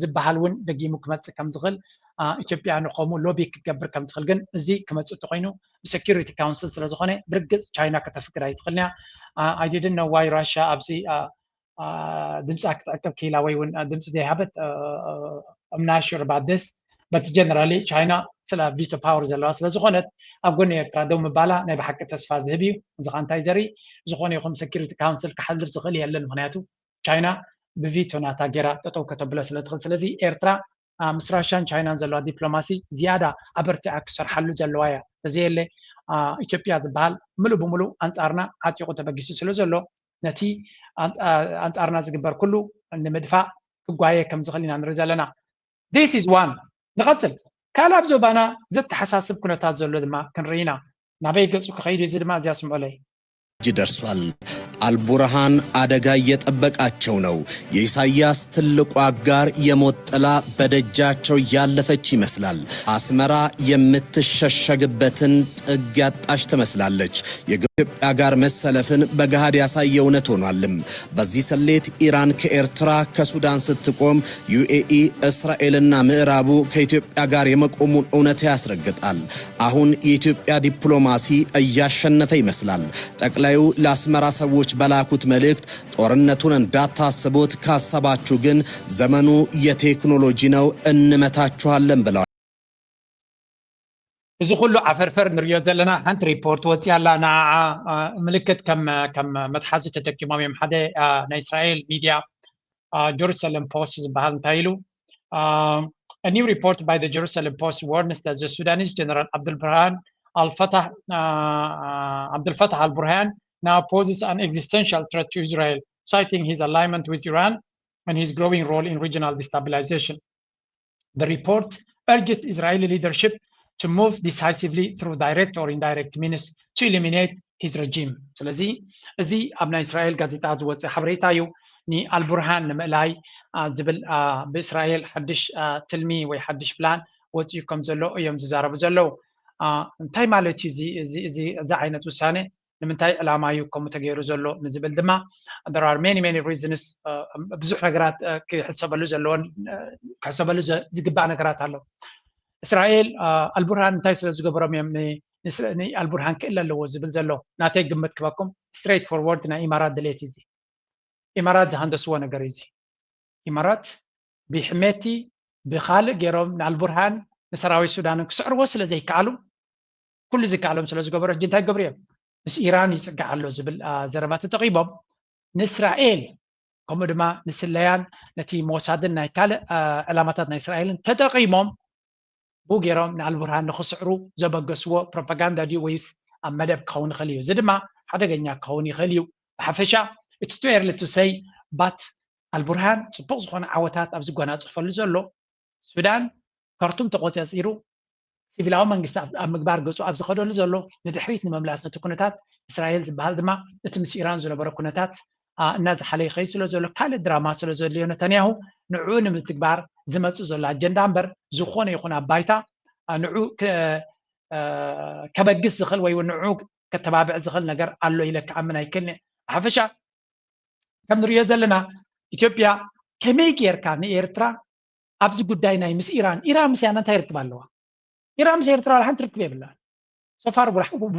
ዝበሃል እውን ደጊሙ ክመፅእ ከም ዝኽእል ኢትዮጵያ ንኸምኡ ሎቢ ክትገብር ከም ትኽእል ግን እዚ ክመፅእ እንተኮይኑ ብሰኪሪቲ ካውንስል ስለዝኾነ ብርግፅ ቻይና ከተፍቅድ ኣይትኽእልን እያ። I didn't know why ራሻ ኣብዚ ድምፃ ክትዕቅብ ክኢላ ወይ እውን ድምፂ ዘይሃበት I'm not sure about this። but generally ቻይና ስለ ቪቶ ፓወር ዘለዋ ስለ ዝኾነት ኣብ ጎኒ ኤርትራ ደው ምባላ ናይ ብሓቂ ተስፋ ዝህብ እዩ። እዚ ኸዓ እንታይ ዘርኢ? ዝኾነ ይኹን ሴኩሪቲ ካውንስል ክሓልፍ ዝኽእል የለን። ምኽንያቱ ቻይና ብቪቶ ናታ ጌራ ጠጠው ከተብሎ ስለ ትኽእል። ስለዚ ኤርትራ ምስ ራሻን ቻይናን ዘለዋ ዲፕሎማሲ ዝያዳ ኣበርቲዓ ክሰርሓሉ ዘለዋ እያ። ተዘየለ ኢትዮጵያ ዝበሃል ምሉእ ብምሉእ ኣንጻርና ዓጢቑ ተበጊሱ ስለ ዘሎ ነቲ ኣንጻርና ዝግበር ኩሉ ንምድፋእ ክጓየ ከም ዝኽእል ኢና ንርኢ ዘለና። This is one። ንቐጽል። ካልእ ኣብ ዞባና ዘተሓሳስብ ኩነታት ዘሎ ድማ ክንርኢ ኢና። ናበይ ገጹ ክኸይድ እዩ? እዚ ድማ እዚኣ ስምዑለይ። ደርሷል። አልቡርሃን አደጋ እየጠበቃቸው ነው። የኢሳያስ ትልቁ አጋር የሞት ጥላ በደጃቸው ያለፈች ይመስላል። አስመራ የምትሸሸግበትን ጥግ ያጣች ትመስላለች። የኢትዮጵያ ጋር መሰለፍን በገሃድ ያሳየ እውነት ሆኗልም። በዚህ ስሌት ኢራን ከኤርትራ ከሱዳን ስትቆም ዩኤኢ እስራኤልና ምዕራቡ ከኢትዮጵያ ጋር የመቆሙን እውነት ያስረግጣል። አሁን የኢትዮጵያ ዲፕሎማሲ እያሸነፈ ይመስላል። ጠቅላዩ ለአስመራ ሰዎች በላኩት መልእክት ጦርነቱን እንዳታስቡት፣ ካሰባችሁ ግን ዘመኑ የቴክኖሎጂ ነው፣ እንመታችኋለን ብለዋል። እዚ ኩሉ ዓፈርፈር ንሪኦ ዘለና ሓንቲ ሪፖርት ወፂኣ ኣላ። ንዓዓ ምልክት ከም ከም መትሓዚ ተጠቂሞም እዮም። ሓደ ናይ እስራኤል ሚድያ ጀሩሳሌም ፖስት ዝበሃል እንታይ ኢሉ? A new report by the Jerusalem Post warns that the Sudanese General Abdul Burhan al-Fatah, uh, Abdul Fatah al-Burhan now poses an existential threat to Israel, citing his alignment with Iran and his growing role in regional destabilization. The report urges Israeli leadership to move decisively through direct or indirect means to eliminate his regime. ስለዚ እዚ ኣብ ናይ እስራኤል ጋዜጣ ዝወፀ ሓበሬታ እዩ። ንኣልቡርሃን ንምእላይ ዝብል ብእስራኤል ሓድሽ ትልሚ ወይ ሓድሽ ፕላን ወፂኡ ከም ዘሎ እዮም ዝዛረቡ ዘለዉ። እንታይ ማለት እዩ እዚ ዓይነት ውሳነ? ንምንታይ ዕላማ እዩ ከምኡ ተገይሩ ዘሎ ንዝብል ድማ there are many many reasons፣ ብዙሕ ነገራት ክሕሰበሉ ዘለዎን ክሕሰበሉ ዝግባእ ነገራት ኣሎ። እስራኤል ኣልቡርሃን እንታይ ስለ ዝገበሮም እዮም ንኣልቡርሃን ክእል ኣለዎ ዝብል ዘሎ? ናተይ ግምት ክበኩም፣ ስትሬት ፎርወርድ ናይ ኢማራት ድሌት እዚ። ኢማራት ዝሃንደስዎ ነገር እዚ። ኢማራት ብሕሜቲ ብኻልእ ገይሮም ንኣልቡርሃን ንሰራዊት ሱዳንን ክስዕርዎ ስለ ዘይከኣሉ፣ ኩሉ ዝከኣሎም ስለ ዝገበሩ ሕጂ እንታይ ክገብሩ እዮም? ምስ ኢራን ይፅጋዕ ኣሎ ዝብል ዘረባ ተጠቂሞም ንእስራኤል ከምኡ ድማ ንስለያን ነቲ ሞሳድን ናይ ካልእ ዕላማታት ናይ እስራኤልን ተጠቂሞም ብኡ ገይሮም ንኣልቡርሃን ንኽስዕሩ ዘበገስዎ ፕሮፓጋንዳ ድዩ ወይስ ኣብ መደብ ክኸውን ይኽእል እዩ? እዚ ድማ ሓደገኛ ክኸውን ይኽእል እዩ። ብሓፈሻ it's too early to say but ኣልቡርሃን ፅቡቕ ዝኾነ ዓወታት ኣብ ዝጎናፀፈሉ ዘሎ ሱዳን ካርቱም ተቆፂፂሩ ሲቪላዊ መንግስቲ ኣብ ምግባር ገፁ ኣብ ዝኸደሉ ዘሎ ንድሕሪት ንምምላስ ነቲ ኩነታት እስራኤል ዝበሃል ድማ እቲ ምስ ኢራን ዝነበረ ኩነታት እናዝሓለ ይኸይድ ስለ ዘሎ ካልእ ድራማ ስለ ዘድልዮ ነተንያሁ ንዕኡ ንምትግባር ዝመፅእ ዘሎ ኣጀንዳ እምበር ዝኾነ ይኹን ኣብ ባይታ ንዑ ከበግስ ዝኽእል ወይ ንዑ ከተባብዕ ዝኽእል ነገር ኣሎ ኢለ ክኣምን ኣይክእልን። ብሓፈሻ ከም ንሪኦ ዘለና ኢትዮጵያ ከመይ ጌርካ ንኤርትራ ኣብዚ ጉዳይ ናይ ምስ ኢራን ኢራን ምስያና እንታይ ርክብ ኣለዋ? ኢራን ምስ ኤርትራ ሓንቲ ርክብ የብላን። ሶፋር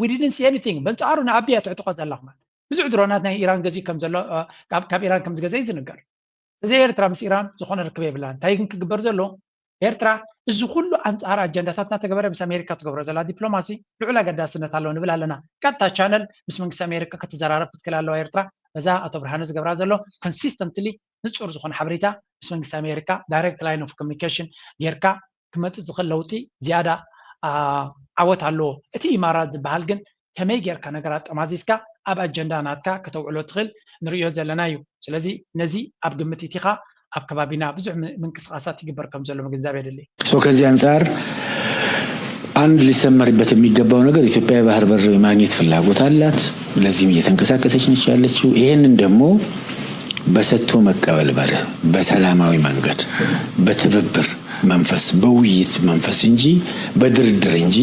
we didn't see anything። በንጻሩ ንኣቢያ ትዕጥቆ ዘላ ማለት ብዙሕ ድሮናት ናይ ኢራን ገዚኡ ከም ዘሎ ካብ ኢራን ከም ዝገዘ እዩ ዝንገር። እዚ ኤርትራ ምስ ኢራን ዝኾነ ርክብ የብላን። እንታይ ግን ክግበር ዘሎ? ኤርትራ እዚ ኩሉ ኣንጻር ኣጀንዳታት እናተገበረ ምስ ኣሜሪካ ትገብሮ ዘላ ዲፕሎማሲ ልዑል ኣገዳስነት ኣለዎ ንብል ኣለና። ቀጥታ ቻነል ምስ መንግስቲ ኣሜሪካ ክትዘራረብ ክትክእል ኣለዋ ኤርትራ። በዛ ኣቶ ብርሃነ ዝገብራ ዘሎ ኮንሲስተንትሊ ንጹር ዝኾነ ሓበሬታ ምስ መንግስቲ ኣሜሪካ ዳይሬክት ላይን ኦፍ ኮሚኒኬሽን ጌርካ ክመፅእ ዝኽእል ለውጢ ዝያዳ ዓወት ኣለዎ። እቲ ኢማራት ዝበሃል ግን ከመይ ጌርካ ነገራት ጠማዚዝካ ኣብ ኣጀንዳ ናትካ ከተውዕሎ ትኽእል ንርእዮ ዘለና እዩ። ስለዚ ነዚ ኣብ ግምት ኢቲኻ ኣብ ከባቢና ብዙሕ ምንቅስቃሳት ይግበር ከም ዘሎ ምግንዛብ የድሊ። ከዚህ አንጻር አንድ ሊሰመርበት የሚገባው ነገር ኢትዮጵያ የባህር በር የማግኘት ፍላጎት አላት። ለዚህም እየተንቀሳቀሰች ነች ያለችው። ይህንን ደግሞ በሰጥቶ መቀበል መርህ፣ በሰላማዊ መንገድ፣ በትብብር መንፈስ፣ በውይይት መንፈስ እንጂ በድርድር እንጂ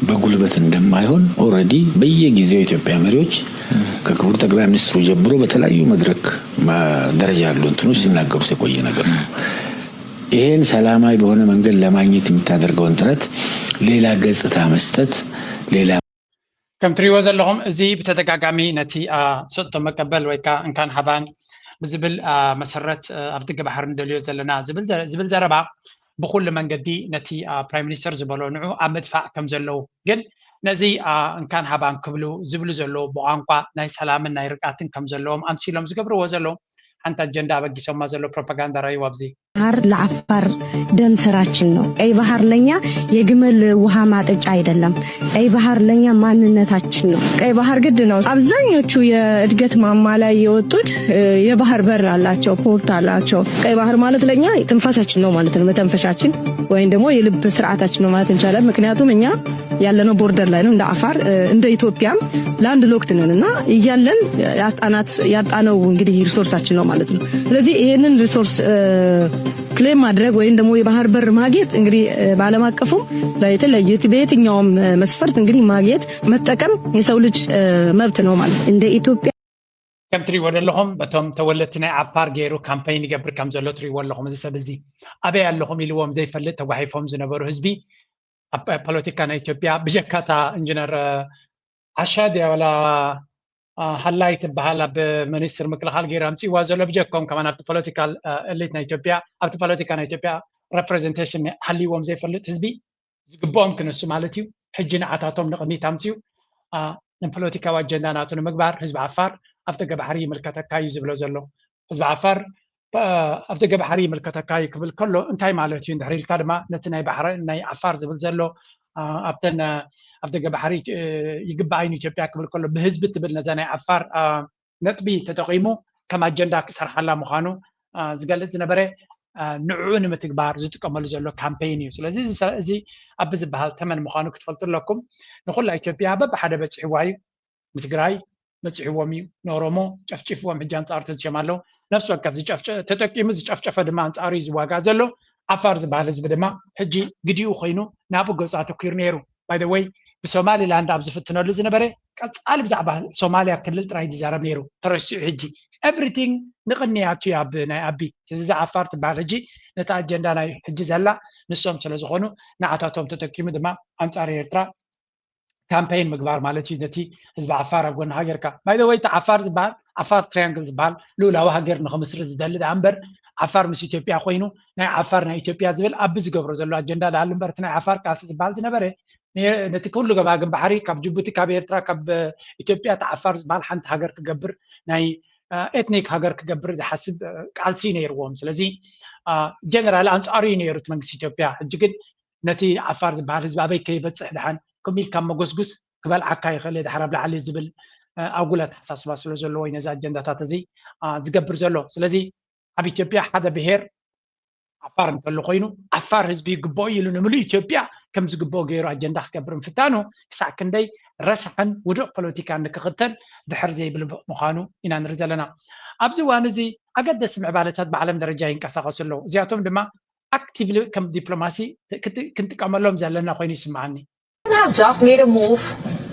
በጉልበት እንደማይሆን already በየጊዜው የኢትዮጵያ መሪዎች ከክቡር ጠቅላይ ሚኒስትሩ ጀምሮ በተለያዩ መድረክ ደረጃ ያሉ እንትኖች ሲናገሩት የቆየ ነገር ነው። ይሄን ሰላማዊ በሆነ መንገድ ለማግኘት የምታደርገውን ጥረት ሌላ ገጽታ መስጠት፣ ሌላ ከም ትሪእዎ ዘለኹም እዚ ብተደጋጋሚ ነቲ ሰጥቶ መቀበል ወይ ከዓ እንካን ሃባን ብዝብል መሰረት ኣብ ደገ ባሕሪ ንደልዮ ዘለና ዝብል ዘረባ ብኩሉ መንገዲ ነቲ ፕራይም ሚኒስተር ዝበሎ ንዑ ኣብ ምጥፋእ ከም ዘለዉ ግን ነዚ እንካን ሃባን ክብሉ ዝብሉ ዘለዉ ብቋንቋ ናይ ሰላምን ናይ ርግኣትን ከም ዘለዎም ኣምሲሎም ዝገብርዎ ዘለዉ ሓንቲ ኣጀንዳ ኣበጊሶማ ዘሎ ፕሮፓጋንዳ ራዩ ኣብዚ ባህር ለአፋር ደም ስራችን ነው። ቀይ ባህር ለኛ የግመል ውሃ ማጠጫ አይደለም። ቀይ ባህር ለኛ ማንነታችን ነው። ቀይ ባህር ግድ ነው። አብዛኞቹ የእድገት ማማ ላይ የወጡት የባህር በር አላቸው፣ ፖርት አላቸው። ቀይ ባህር ማለት ለኛ ትንፋሻችን ነው ማለት ነው፣ መተንፈሻችን ወይም ደግሞ የልብ ስርዓታችን ነው ማለት እንችላለን። ምክንያቱም እኛ ያለነው ቦርደር ላይ ነው እንደ አፋር፣ እንደ ኢትዮጵያም ላንድ ሎክድ ነን እና እያለን ያጣናት ያጣነው እንግዲህ ሪሶርሳችን ነው ማለት ነው። ስለዚህ ይህንን ሪሶርስ ክሌም ማድረግ ወይም ደግሞ የባህር በር ማግኘት እንግዲህ በዓለም አቀፉም በየትኛውም መስፈርት እንግዲህ ማግኘት መጠቀም የሰው ልጅ መብት ነው ማለት ነው። እንደ ኢትዮጵያ ከም ትሪእዎ ዘለኹም በቶም ተወለድቲ ናይ ዓፋር ገይሩ ካምፓይን ይገብር ከም ዘሎ ትሪእዎ ኣለኹም። እዚ ሰብ እዚ ኣበይ ኣለኹም ኢልዎም ዘይፈልጥ ተጓሒፎም ዝነበሩ ህዝቢ ኣብ ፖለቲካ ናይ ኢትዮጵያ ብጀካታ ኢንጂነር ዓሻ ድያ ወላ ሃላይ ትበሃል ኣብ ሚኒስትር ምክልኻል ገይሩ ኣምፅእዋ ዘሎ ብጀኮም ከማን ኣብቲ ፖለቲካል ኤሊት ናይ ኢትዮጵያ ኣብቲ ፖለቲካ ናይ ኢትዮጵያ ሬፕሬዘንቴሽን ሃልይዎም ዘይፈልጥ ህዝቢ ዝግብኦም ክነሱ ማለት እዩ። ሕጂ ንዓታቶም ንቕድሚት ኣምፅኡ ንፖለቲካዊ ኣጀንዳ ናቱ ንምግባር ህዝቢ ዓፋር ኣብ ደገ ባሕሪ ይምልከተካ እዩ ዝብሎ ዘሎ። ህዝቢ ዓፋር ኣብ ደገ ባሕሪ ይምልከተካ እዩ ክብል ከሎ እንታይ ማለት እዩ እንድሕር ኢልካ ድማ ነቲ ናይ ባሕሪ ናይ ዓፋር ዝብል ዘሎ ኣብተን ኣብ ደገ ባሕሪ ይግባኣይ ንኢትዮጵያ ክብል ከሎ ብህዝቢ ትብል ነዛ ናይ ዓፋር ነጥቢ ተጠቒሙ ከም ኣጀንዳ ክሰርሓላ ምዃኑ ዝገልፅ ዝነበረ ንዕኡ ንምትግባር ዝጥቀመሉ ዘሎ ካምፔይን እዩ። ስለዚ እዚ ኣብዚ ዝበሃል ተመን ምዃኑ ክትፈልጡ ኣለኩም። ንኩላ ኢትዮጵያ በብሓደ በፂሕዋ እዩ። ንትግራይ በፂሕዎም እዩ። ንኦሮሞ ጨፍጪፍዎም ሕጂ ኣንፃሩ ተዝዮም ኣለዉ። ነፍሲ ወከፍ ተጠቂሙ ዝጨፍጨፈ ድማ ኣንፃሩ እዩ ዝዋጋእ ዘሎ። ዓፋር ዝበሃል ህዝቢ ድማ ሕጂ ግዲኡ ኮይኑ ናብኡ ገፁ ኣተኪሩ ነይሩ። ባይ ወይ ብሶማሊላንድ ኣብ ዝፍትነሉ ዝነበረ ቀፃሊ ብዛዕባ ሶማሊያ ክልል ጥራይ ዝዛረብ ነይሩ ተረሲዑ ሕጂ ኤቭሪቲንግ ንቕንያቱ ኣብ ናይ ኣቢ ስለዚ ዓፋር ትበሃል ሕጂ ነቲ ኣጀንዳ ናይ ሕጂ ዘላ ንሶም ስለ ዝኾኑ ንዓታቶም ተጠቂሙ ድማ ኣንፃር ኤርትራ ካምፔይን ምግባር ማለት እዩ ነቲ ህዝቢ ዓፋር ኣብ ጎኒ ሃገርካ ባይ ወይ እቲ ዓፋር ዝበሃል ዓፋር ትሪያንግል ዝበሃል ልኡላዊ ሃገር ንክምስርት ዝደሊ ደኣ እምበር ዓፋር ምስ ኢትዮጵያ ኮይኑ ናይ ዓፋር ናይ ኢትዮጵያ ዝብል ኣቢ ዝገብሮ ዘሎ ኣጀንዳ ደኣ እምበር እቲ ናይ ዓፋር ቃልሲ ዝበሃል ዝነበረ ነቲ ኩሉ ገባግን ባሕሪ ካብ ጅቡቲ ካብ ኤርትራ ካብ ኢትዮጵያ ተዓፋር ዝበሃል ሓንቲ ሃገር ክገብር ናይ ኤትኒክ ሃገር ክገብር ዝሓስብ ቃልሲ ነይርዎም። ስለዚ ጀነራል ኣንፃሩ እዩ ነይሩ እቲ መንግስቲ ኢትዮጵያ። ሕጂ ግን ነቲ ዓፋር ዝበሃል ህዝቢ ኣበይ ከይበፅሕ ድሓን ከምኡ ኢልካ መጎስጉስ ክበልዓካ ይኽእል ድሓር ኣብ ላዕሊ ዝብል ኣጉል ኣተሓሳስባ ስለ ዘለዎ እዩ ነዚ ኣጀንዳታት እዚ ዝገብር ዘሎ። ስለዚ ኣብ ኢትዮጵያ ሓደ ብሄር ዓፋር እንተሎ ኮይኑ ዓፋር ህዝቢ ይግብኦ ኢሉ ንምሉእ ኢትዮጵያ ከም ዝግብኦ ገይሩ ኣጀንዳ ክገብር ምፍታኑ ክሳዕ ክንደይ ረሳሕን ውዱቕ ፖለቲካን ንክኽተል ድሕር ዘይብል ምዃኑ ኢና ንርኢ ዘለና። ኣብዚ እዋን እዚ ኣገደስቲ ምዕባለታት ብዓለም ደረጃ ይንቀሳቐሱ ኣለዉ። እዚኣቶም ድማ ኣክቲቭሊ ከም ዲፕሎማሲ ክንጥቀመሎም ዘለና ኮይኑ ይስምዓኒ። Has just made a move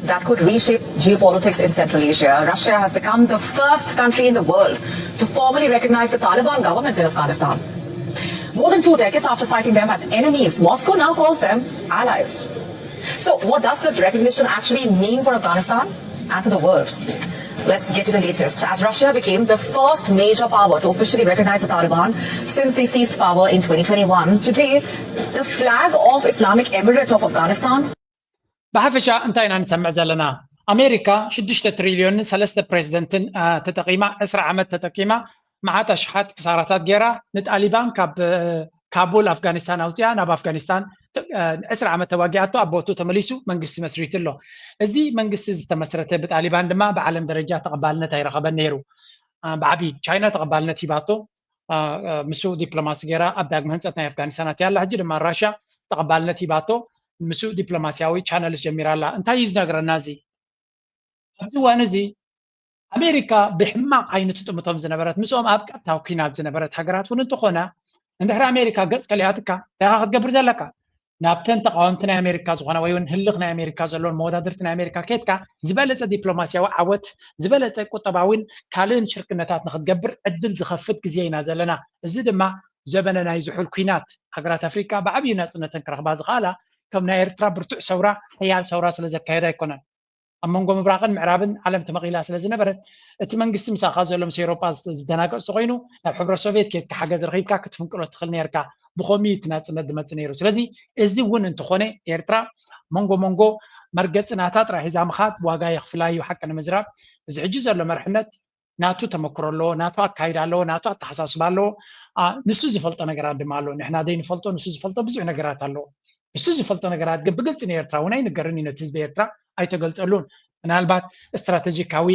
that could reshape geopolitics in Central Asia. Russia has become the first country in the world to formally recognize the Taliban government in Afghanistan. More than two decades after fighting them as enemies, Moscow now calls them allies. So, what does this recognition actually mean for Afghanistan and for the world? Let's get to the latest. As Russia became the first major power to officially recognize the Taliban since they seized power in twenty twenty-one, today the flag of Islamic Emirate of Afghanistan ብሓፈሻ እንታይ ኢና ንሰምዕ ዘለና? ኣሜሪካ ሽዱሽተ ትሪልዮንን ሰለስተ ፕሬዚደንትን ተጠቂማ ዕስራ ዓመት ተጠቂማ መዓት ኣሽሓት ክሳራታት ገይራ ንጣሊባን ካብ ካቡል ኣፍጋኒስታን ኣውፅያ ናብ ኣፍጋኒስታን ዕስራ ዓመት ተዋጊኣቶ ኣብ ቦቱ ተመሊሱ መንግስቲ መስሪቱ ኣሎ። እዚ መንግስቲ ዝተመስረተ ብጣሊባን ድማ ብዓለም ደረጃ ተቐባልነት ኣይረኸበን ነይሩ። ብዓብዪ ቻይና ተቐባልነት ሂባቶ ምስኡ ዲፕሎማሲ ገይራ ኣብ ዳግመ ህንፀት ናይ ኣፍጋኒስታን ኣትያ ኣላ። ሕጂ ድማ ራሽያ ተቐባልነት ሂባቶ ምስኡ ዲፕሎማሲያዊ ቻነልስ ጀሚራ ኣላ። እንታይ እዩ ዝነግረና እዚ? ኣብዚ እዋን እዚ ኣሜሪካ ብሕማቕ ዓይኒ ትጥምቶም ዝነበረት ምስኦም ኣብ ቀጥታዊ ኲናት ዝነበረት ሃገራት እውን እንተኾና እንድሕር ኣሜሪካ ገፅ ከሊኣትካ እንታይ ኢኻ ክትገብር ዘለካ? ናብተን ተቃወምቲ ናይ ኣሜሪካ ዝኾና ወይ እውን ህልኽ ናይ ኣሜሪካ ዘለዎን መወዳድርቲ ናይ ኣሜሪካ ኬድካ ዝበለፀ ዲፕሎማሲያዊ ዓወት ዝበለፀ ቁጠባዊን ካልእን ሽርክነታት ንክትገብር ዕድል ዝኸፍት ግዜ ኢና ዘለና። እዚ ድማ ዘበነ ናይ ዝሑል ኲናት ሃገራት ኣፍሪካ ብዓብዩ ናፅነተን ክረኽባ ዝኽኣላ ከም ናይ ኤርትራ ብርቱዕ ሰውራ ሓያል ሰውራ ስለ ዘካየዳ ኣይኮነን። ኣብ መንጎ ምብራቕን ምዕራብን ዓለም ተመቒላ ስለ ዝነበረት፣ እቲ መንግስቲ ምሳኻ ዘሎ ምስ ኤውሮጳ ዝደናገጽ ተኮይኑ ናብ ሕብረት ሶቪየት ኬድካ ሓገዝ ረኺብካ ክትፍንቅሎ ትኽእል ነርካ። ብኸምኡ እቲ ናጽነት ዝመጽእ ነይሩ። ስለዚ እዚ እውን እንተኾነ ኤርትራ መንጎ መንጎ መርገጺ ናታ ጥራይ ሒዛ ምኻድ ዋጋ የኽፍላ እዩ። ሓቂ ንምዝራብ እዚ ሕጂ ዘሎ መርሕነት ናቱ ተመክሮ ኣለዎ፣ ናቱ ኣካይዳ ኣለዎ፣ ናቱ ኣተሓሳስባ ኣለዎ። ንሱ ዝፈልጦ ነገራት ድማ ኣለዎ። ንሕና ዘይንፈልጦ ንሱ ዝፈልጦ ብዙሕ ነገራት ኣለዎ። ንሱ ዝፈልጦ ነገራት ግን ብግልፂ ንኤርትራ እውን ኣይንገርን እዩ። ነቲ ህዝቢ ኤርትራ ኣይተገልፀሉን። ምናልባት ስትራቴጂካዊ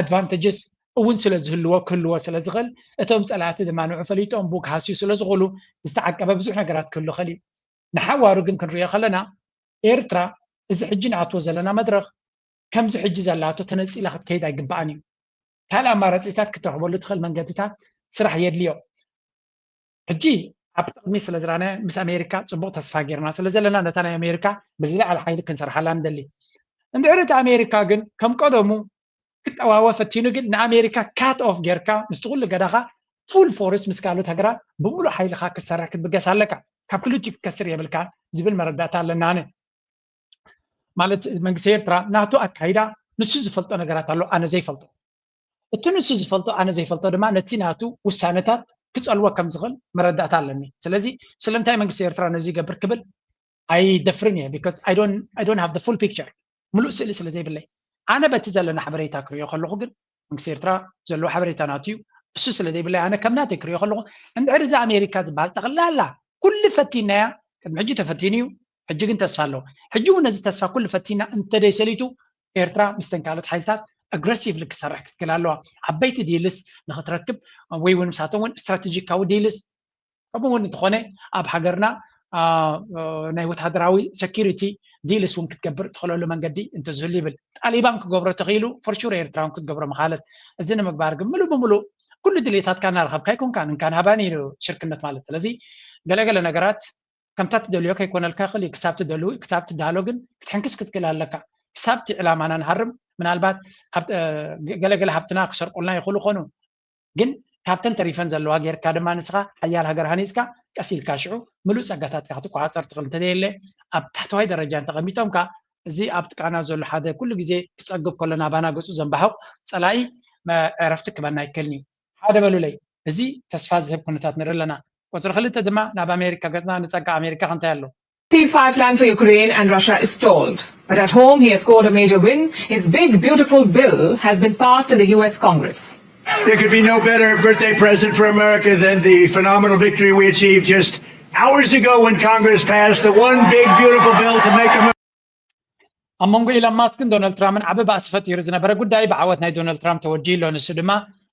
ኣድቫንቴጅስ እውን ስለ ዝህልዎ ክህልዎ ስለ ዝኽእል እቶም ፀላእቲ ድማ ንዑ ፈሊጦም ብኡ ክሃስዩ ስለ ዝኽእሉ ዝተዓቀበ ብዙሕ ነገራት ክህሉ ይኽእል እዩ። ንሓዋሩ ግን ክንሪኦ ከለና ኤርትራ እዚ ሕጂ ንኣትዎ ዘለና መድረኽ ከምዚ ሕጂ ዘላቶ ተነፂላ ክትከይድ ኣይግባኣን እዩ። ካልእ ኣማራፂታት ክትረኽበሉ ትኽእል መንገድታት ስራሕ የድልዮ። ሕጂ ኣብ ቅድሚ ስለ ዝረኣናዮ ምስ ኣሜሪካ ፅቡቕ ተስፋ ጌርና ስለ ዘለና ነታ ናይ ኣሜሪካ ብዝለዓለ ሓይሊ ክንሰርሓላ ንደሊ። እንድሕሪ እቲ ኣሜሪካ ግን ከም ቀደሙ ክጠዋወ ፈቲኑ ግን ንኣሜሪካ ካት ኦፍ ጌርካ ምስቲ ኩሉ ገዳኻ ፉል ፎርስ ምስ ካልኦት ሃገራት ብምሉእ ሓይልኻ ክትሰርሕ ክትብገስ ኣለካ። ካብ ክልቲኡ ክትከስር የብልካ ዝብል መረዳእታ ኣለና ኣነ። ማለት መንግስቲ ኤርትራ ናቱ ኣካይዳ ንሱ ዝፈልጦ ነገራት ኣሎ ኣነ ዘይፈልጦ። እቲ ንሱ ዝፈልጦ ኣነ ዘይፈልጦ ድማ ነቲ ናቱ ውሳነታት ክጸልዎ ከም ዝኽእል መረዳእታ ኣለኒ። ስለዚ ስለምንታይ መንግስቲ ኤርትራ ነዚ ይገብር ክብል ኣይደፍርን እየ because I don't have the full picture፣ ምሉእ ስእሊ ስለ ዘይብለይ። ኣነ በቲ ዘለና ሓበሬታ ክሪኦ ከለኹ ግን መንግስቲ ኤርትራ ዘለዎ ሓበሬታ ናቱ እዩ። እሱ ስለ ዘይብለይ ኣነ ከም ናተይ ክሪኦ ከለኹ እንድሕር እዚ ኣሜሪካ ዝበሃል ጠቕላላ ኩሉ ፈቲናያ፣ ቅድሚ ሕጂ ተፈቲኑ እዩ፣ ሕጂ ግን ተስፋ ኣለዎ። ሕጂ እውን ነዚ ተስፋ ኩሉ ፈቲና እንተደይሰሊቱ ኤርትራ ምስተን ካልኦት ሓይልታት ኣግረሲቭሊ ክሰርሕ ክትክእል ኣለዋ። ዓበይቲ ዲልስ ንክትረክብ ወይ እውን ምሳቶም እውን ስትራቴጂካዊ ዲልስ ከምኡ እውን እንተኾነ ኣብ ሃገርና ናይ ወታደራዊ ሰኪሪቲ ዲልስ እውን ክትገብር ትኽእለሉ መንገዲ እንተዝህሉ ይብል። ጣሊባን ክገብሮ ተኽኢሉ ፈርሹር ኤርትራውን ክትገብሮ ምኻለት። እዚ ንምግባር ግን ምሉእ ብምሉእ ኩሉ ድሌታትካ እናረኸብካ ኣይኮንካን እንካን ሃባን ኢሉ ሽርክነት ማለት። ስለዚ ገለገለ ነገራት ከምታ ትደልዮ ከይኮነልካ ይኽእል እዩ። ክሳብ ትደልዩ ክሳብ ትዳሎ ግን ክትሕንክስ ክትክእል ኣለካ። ክሳብ እቲ ዕላማና ንሃርም ምናልባት ገለገለ ሃብትና ክሰርቁልና ይኽእሉ ኾኑ ግን ካብተን ተሪፈን ዘለዋ ጌርካ ድማ ንስኻ ሓያል ሃገር ሃኒፅካ ቀስ ኢልካ ሽዑ ምሉእ ፀጋታትካ ክትቆፃፀር ትኽእል እንተዘየለ ኣብ ታሕተዋይ ደረጃ እንተቐሚጦምካ እዚ ኣብ ጥቃና ዘሎ ሓደ ኩሉ ግዜ ክፀግብ ከሎ ናባና ገፁ ዘንባሕቕ ፀላኢ ዕረፍቲ ክበና ኣይክእልን እዩ። ሓደ በሉለይ። እዚ ተስፋ ዝህብ ኩነታት ንርኢ ኣለና። ቁፅሪ ክልተ ድማ ናብ ኣሜሪካ ገፅና ንፀጋ ኣሜሪካ ከ እንታይ ኣሎ? Ceasefire plan for Ukraine and Russia is stalled. But at home, he has scored a major win. His big, beautiful bill has been passed in the U S Congress. There could be no better birthday present for America than the phenomenal victory we achieved just hours ago when Congress passed the one big, beautiful bill to make America. ኣብ መንጎ ኢሎን ማስክን ዶናልድ ትራምፕን ዓቢ ባእሲ ፈጢሩ ዝነበረ ጉዳይ ብዓወት ናይ ዶናልድ ትራምፕ ተወዲኡ ኣሎ። ንሱ ድማ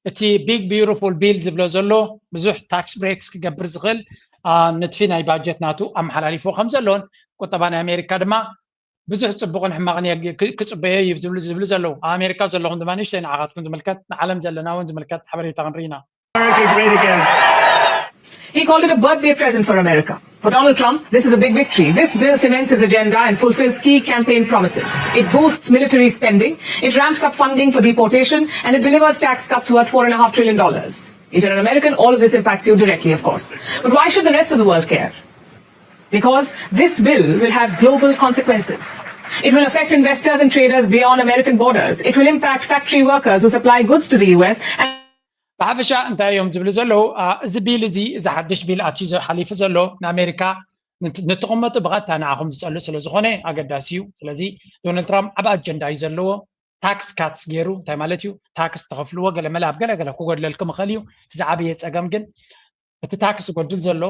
እቲ ቢግ ቢዩቲፉል ቢል ዝብሎ ዘሎ ብዙሕ ታክስ ብሬክስ ክገብር ዝኽእል ንድፊ ናይ ባጀት ናቱ ኣመሓላሊፍዎ ከም ዘሎን ቁጠባ ናይ ኣሜሪካ ድማ ብዙሕ ጽቡቕን ሕማቕን ክጽበዮ እዩ ዝብሉ ዝብሉ ዘለዉ። ኣብ ኣሜሪካ ዘለኹም ድማ ንእሽተይ ንዓኻትኩም ዝምልከት ንዓለም ዘለና እውን ዝምልከት ሓበሬታ ክንርኢ ኢና። America great again. He called it a birthday present for America. For Donald Trump, this is a big victory. This bill cements his agenda and fulfills key campaign promises. It boosts military spending, it ramps up funding for deportation, and it delivers tax cuts worth four and a half trillion dollars. If you're an American, all of this impacts you directly, of course. But why should the rest of the world care? Because this bill will have global consequences. It will affect investors and traders beyond American borders. It will impact factory workers who supply goods to the U S and ብሓፈሻ እንታይ እዮም ዝብሉ ዘለዉ? እዚ ቢል እዚ እዚ ሓድሽ ቢል ኣትዩ ሓሊፉ ዘሎ ንኣሜሪካ ንትቕመጡ ብቐጥታ ንዓኹም ዝፀሉ ስለ ዝኾነ ኣገዳሲ እዩ። ስለዚ ዶናልድ ትራምፕ ዓብ ኣጀንዳ እዩ ዘለዎ። ታክስ ካትስ ገይሩ እንታይ ማለት እዩ? ታክስ ተኸፍልዎ ገለመለ ኣብ ገለገለ ክጎድለልኩም ይኽእል እዩ። እቲ ዝዓበየ ፀገም ግን እቲ ታክስ ይጎድል ዘሎ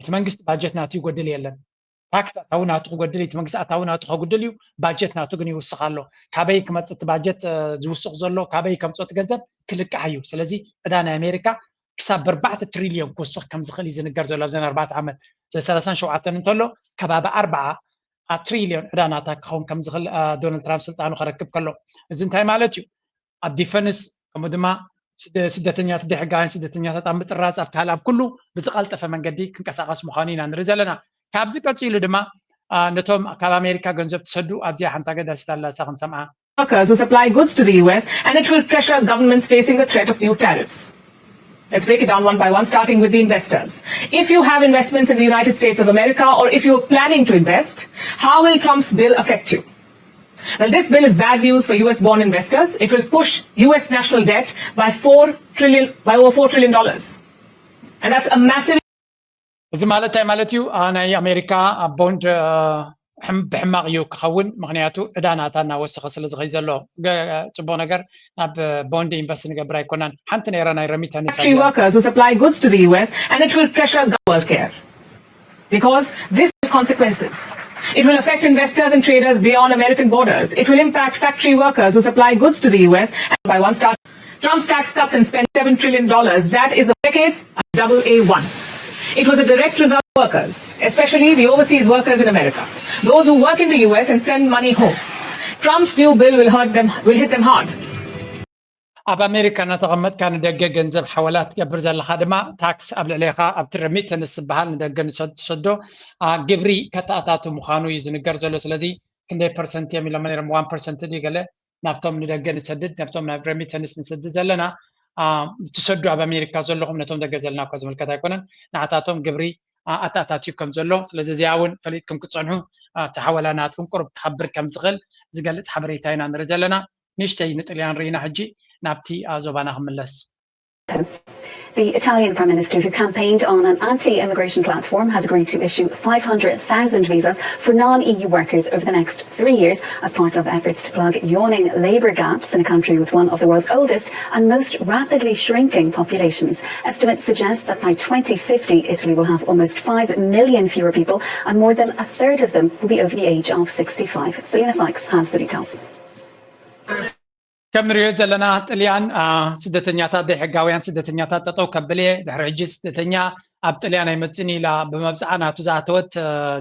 እቲ መንግስቲ ባጀት ናቱ ይጎድል የለን። ታክስ ኣታዊ ናቱ ክጎድል እቲ መንግስቲ ኣታዊ ናቱ ከጉድል እዩ። ባጀት ናቱ ግን ይውስኽ ኣሎ። ካበይ ክመፅእ እቲ ባጀት ዝውስኽ ዘሎ ካበይ ከምፅኦ እቲ ገንዘብ ክልቃሕ እዩ። ስለዚ ዕዳ ናይ ኣሜሪካ ክሳብ ብኣርባዕተ ትሪልዮን ክውስኽ ከም ዝኽእል እዩ ዝንገር ዘሎ ኣብዘን ኣርባዕተ ዓመት። ሰላሳን ሸውዓተን እንተሎ ከባቢ ኣርባዓ ትሪልዮን ዕዳ ናታ ክኸውን ከም ዝኽእል ዶናልድ ትራምፕ ስልጣኑ ከረክብ ከሎ። እዚ እንታይ ማለት እዩ? ኣብ ዲፈንስ ከምኡ ድማ ስደተኛታት ደሕጋውያን ስደተኛታት ኣብ ምጥራዝ ኣብ ካልእ ኣብ ኩሉ ብዝቐልጠፈ መንገዲ ክንቀሳቐስ ምዃኑ ኢና ንርኢ ዘለና። ካብዚ ቀፂሉ ድማ ነቶም ካብ ኣሜሪካ ገንዘብ ትሰዱ ኣብዚኣ ሓንቲ ኣገዳሲት ኣላ እሳ ክንሰምዓ። Workers who supply goods to the U S and it will pressure governments facing the threat of new tariffs. Let's break it down one by one, starting with the investors. If you have investments in the United States of America or if you're planning to invest, how will Trump's bill affect you? Well, this bill is bad news for U S bond investors. It will push U S national debt by four trillion, by over four trillion dollars. And that's a massive እዚ ማለት እንታይ ማለት እዩ? ናይ ኣሜሪካ ቦንድ ብሕማቕ እዩ ክኸውን፣ ምክንያቱ ዕዳ ናታ እናወሰኸ ስለ ዝኸይ ዘሎ። ጽቡቕ ነገር ናብ ቦንድ ኢንቨስት ንገብር ኣይኮናን። ሓንቲ ነይራ ናይ ረሚተንስ factory workers who supply goods to the U S, and it will pressure world care. Because this has consequences. It will affect investors and traders beyond American borders. It will impact factory workers who supply goods to the U S and by one start. Trump's tax cuts and spend seven trillion dollars. That is the decades double A one. It was a direct result of workers, especially the overseas workers in America, those who work in the U S and send money home. Trump's new bill will hurt them, will hit them hard. ኣብ ኣሜሪካ እናተቐመጥካ ንደገ ገንዘብ ሓወላ ትገብር ዘለኻ ድማ ታክስ ኣብ ልዕሌኻ ኣብቲ ረሚተንስ ዝበሃል ንደገ ንሰዶ ግብሪ ከተኣታቱ ምዃኑ እዩ ዝንገር ዘሎ። ስለዚ ክንደይ ፐርሰንት እዮም ኢሎም ነይሮም፣ ዋን ፐርሰንት ድዩ ገለ ናብቶም ንደገ ንሰድድ፣ ነብቶም ናብ ረሚተንስ ንሰድድ ዘለና ትሰዱ ኣብ ኣሜሪካ ዘለኹም ነቶም ደገ ዘለና እኳ ዝምልከት ኣይኮነን። ንዓታቶም ግብሪ ኣተኣታትዩ ከም ዘሎ፣ ስለዚ እዚኣ እውን ፈሊጥኩም ክትፀንሑ፣ እቲ ሓወላ ናትኩም ቁሩብ ክኸብር ከም ዝኽእል ዝገልፅ ሓበሬታ ኢና ንርኢ ዘለና። ንእሽተይ ንጥልያን ርኢና ሕጂ ናብቲ ዞባና ክምለስ። The Italian Prime Minister, who campaigned on an anti immigration platform, has agreed to issue five hundred thousand visas for non E U workers over the next three years as part of efforts to plug yawning labour gaps in a country with one of the world's oldest and most rapidly shrinking populations. Estimates suggest that by twenty fifty, Italy will have almost five million fewer people, and more than a third of them will be over the age of sixty-five. Selina Sykes has the details. ከም ንሪኦ ዘለና ጥልያን ስደተኛታት ዘይሕጋውያን ስደተኛታት ጠጠው ከብል እየ፣ ድሕሪ ሕጂ ስደተኛ ኣብ ጥልያን ኣይመፅእን ኢላ ብመብፅዓ ናቱ ዝኣተወት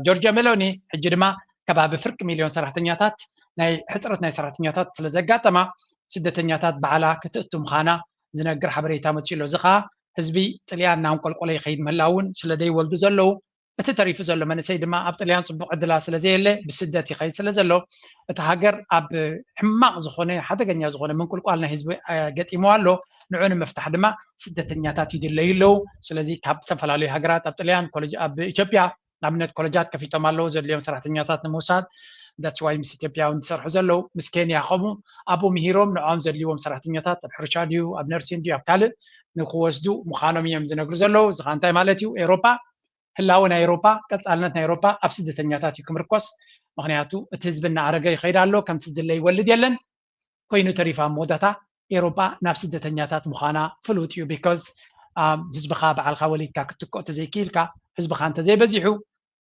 ጆርጅያ ሜሎኒ ሕጂ ድማ ከባቢ ፍርቂ ሚልዮን ሰራሕተኛታት ናይ ሕፅረት ናይ ሰራሕተኛታት ስለ ዘጋጠማ ስደተኛታት ባዕላ ክትእቱ ምዃና ዝነግር ሓበሬታ መፅኡ ኣሎ። እዚ ከዓ ህዝቢ ጥልያን እናንቆልቆለ ይኸይድ ምህላው እውን ስለ ዘይወልዱ ዘለዉ እቲ ተሪፉ ዘሎ መንእሰይ ድማ ኣብ ጥልያን ፅቡቕ ዕድላት ስለ ዘየለ ብስደት ይኸይድ ስለ ዘሎ እቲ ሃገር ኣብ ሕማቕ ዝኾነ ሓደገኛ ዝኾነ ምንቁልቋል ናይ ህዝቢ ገጢምዋ ኣሎ። ንዑ ንምፍታሕ ድማ ስደተኛታት ይድለዩ ኣለዉ። ስለዚ ካብ ዝተፈላለዩ ሃገራት ኣብ ጥልያን ኣብ ኢትዮጵያ ንኣብነት ኮለጃት ከፊቶም ኣለዉ ዘድልዮም ሰራሕተኛታት ንምውሳድ that's why ምስ ኢትዮጵያ እውን ዝሰርሑ ዘለዉ ምስ ኬንያ ከምኡ ኣብኡ ምሂሮም ንዖም ዘድልዎም ሰራሕተኛታት ኣብ ሕርሻ ድዩ ኣብ ነርሲን ድዩ ኣብ ካልእ ንክወስዱ ምዃኖም እዮም ዝነግሩ ዘለዉ። እዚ ከዓ እንታይ ማለት እዩ? ኤውሮጳ ህላወ ናይ ኤውሮጳ ቀፃልነት ናይ ኤውሮጳ ኣብ ስደተኛታት እዩ ክምርኮስ። ምክንያቱ እቲ ህዝቢ እናኣረገ ይኸይድ ኣሎ፣ ከምቲ ዝድለ ይወልድ የለን። ኮይኑ ተሪፋ መወዳእታ ኤውሮጳ ናብ ስደተኛታት ምዃና ፍሉጥ እዩ። ቢኮዝ ህዝብኻ ባዕልካ ወሊድካ ክትትክኦ ተዘይክኢልካ ህዝብኻ እንተዘይበዚሑ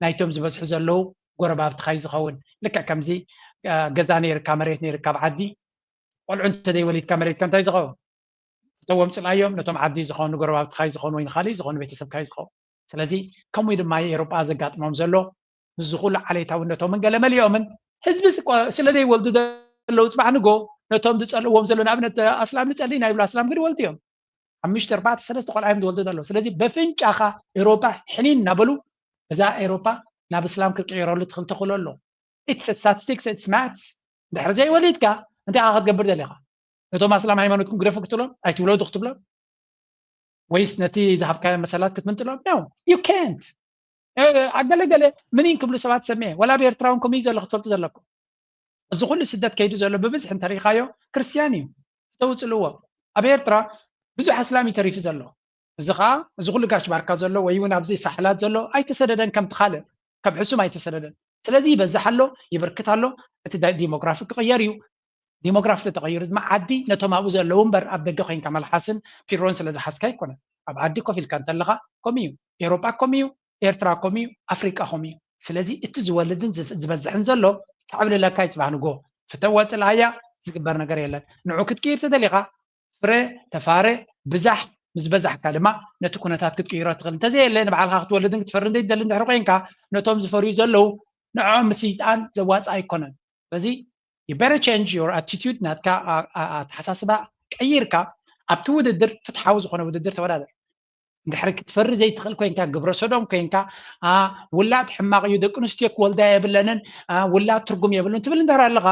ናይቶም ዝበዝሑ ዘለዉ ጎረባብትኻ እዩ ዝኸውን። ልክዕ ከምዚ ገዛ ነይርካ መሬት ነይርካ ኣብ ዓዲ ቆልዑ እንተዘይወሊድካ መሬትካ እንታይ ዝኸውን? እተዎም ፅላዮም ነቶም ዓዲ ዝኾኑ ጎረባብትኻ እዩ ዝኾኑ ወይ ንካሊእ ዝኾኑ ቤተሰብካ እዩ ዝኸውን። ስለዚ ከምኡ ድማ ኤውሮጳ ዘጋጥሞም ዘሎ ምስዚ ኩሉ ዓሌታውነቶምን ገለ መሊኦምን ህዝቢ ስለ ዘይወልዱ ዘለዉ ፅባሕ ንጎ ነቶም ዝፀልእዎም ዘሎ ንኣብነት ኣስላም ንፀሊ ናይ ብሉ ኣስላም ግን ይወልዱ እዮም። ሓሙሽተ ኣርባዕተ ሰለስተ ቆልዓ እዮም ዝወልዱ ዘለዉ። ስለዚ በፍንጫኻ ኤውሮጳ ሕኒን እናበሉ እዛ ኤውሮጳ ናብ እስላም ክቅይረሉ ትኽእል ተኽእሎ ኣሎ። It's statistics, it's maths። ድሕሪ ዘይወሊድካ እንታይ ኢኻ ክትገብር ደሊኻ? ነቶም ኣስላም ሃይማኖትኩም ግደፉ ክትብሎም ኣይትውለዱ ክትብሎም ወይስ ነቲ ዝሃብካዮ መሰላት ክትምንጥሎም? No, you can't። ኣገለገለ ምኒን ክብሉ ሰባት ሰሚዐ። ወላ ኣብ ኤርትራ እውን ከምኡ እዩ ዘሎ ክትፈልጡ ዘለኩም። እዚ ኩሉ ስደት ከይዱ ዘሎ ብብዝሒ እንተሪኢኻዮ ክርስትያን እዩ። ተውፅልዎ ኣብ ኤርትራ ብዙሕ ኣስላም እዩ ተሪፉ ዘሎ። እዚ ከዓ እዚ ኩሉ ጋሽ ባርካ ዘሎ ወይ እውን ኣብዚ ሳሕላት ዘሎ ኣይተሰደደን ከምቲ ካልእ ከም ሕሱም ኣይተሰደደን። ስለዚ ይበዝሕ ኣሎ፣ ይብርክት ኣሎ። እቲ ዲሞግራፊ ክቕየር እዩ። ዲሞግራፊ ተተቐይሩ ድማ ዓዲ ነቶም ኣብኡ ዘለዉ እምበር ኣብ ደገ ኮይንካ መልሓስን ፊሮን ስለ ዝሓዝካ ኣይኮነን። ኣብ ዓዲ ኮፍ ኢልካ እንተለኻ ከምኡ እዩ። ኤውሮጳ ከምኡ እዩ። ኤርትራ ከምኡ እዩ። ኣፍሪቃ ከምኡ እዩ። ስለዚ እቲ ዝወልድን ዝበዝሕን ዘሎ ከዕብልለካ ይፅባሕ ንጎ ፍተዋ ፅልኣያ ዝግበር ነገር የለን። ንዑ ክትቅይር ተደሊኻ ፍረ ተፋረ ብዛሕ ምስ በዛሕካ ድማ ነቲ ኩነታት ክትቅይሮ ትኽእል። እንተዘየለ ንባዕልካ ክትወልድን ክትፈርን ዘይትደሊ እንድሕር ኮይንካ ነቶም ዝፈርዩ ዘለዉ ንዕኦም ምስይጣን ዘዋፅእ ኣይኮነን። ስለዚ you better change your attitude ናትካ ኣተሓሳስባ ቀይርካ ኣብቲ ውድድር ፍትሓዊ ዝኾነ ውድድር ተወዳደር። እንድሕሪ ክትፈሪ ዘይትኽእል ኮይንካ ግብረ ሰዶም ኮይንካ ውላድ ሕማቕ እዩ ደቂ ኣንስትዮ ክወልዳ የብለንን ውላድ ትርጉም የብሉን ትብል እንድሕር ኣለኻ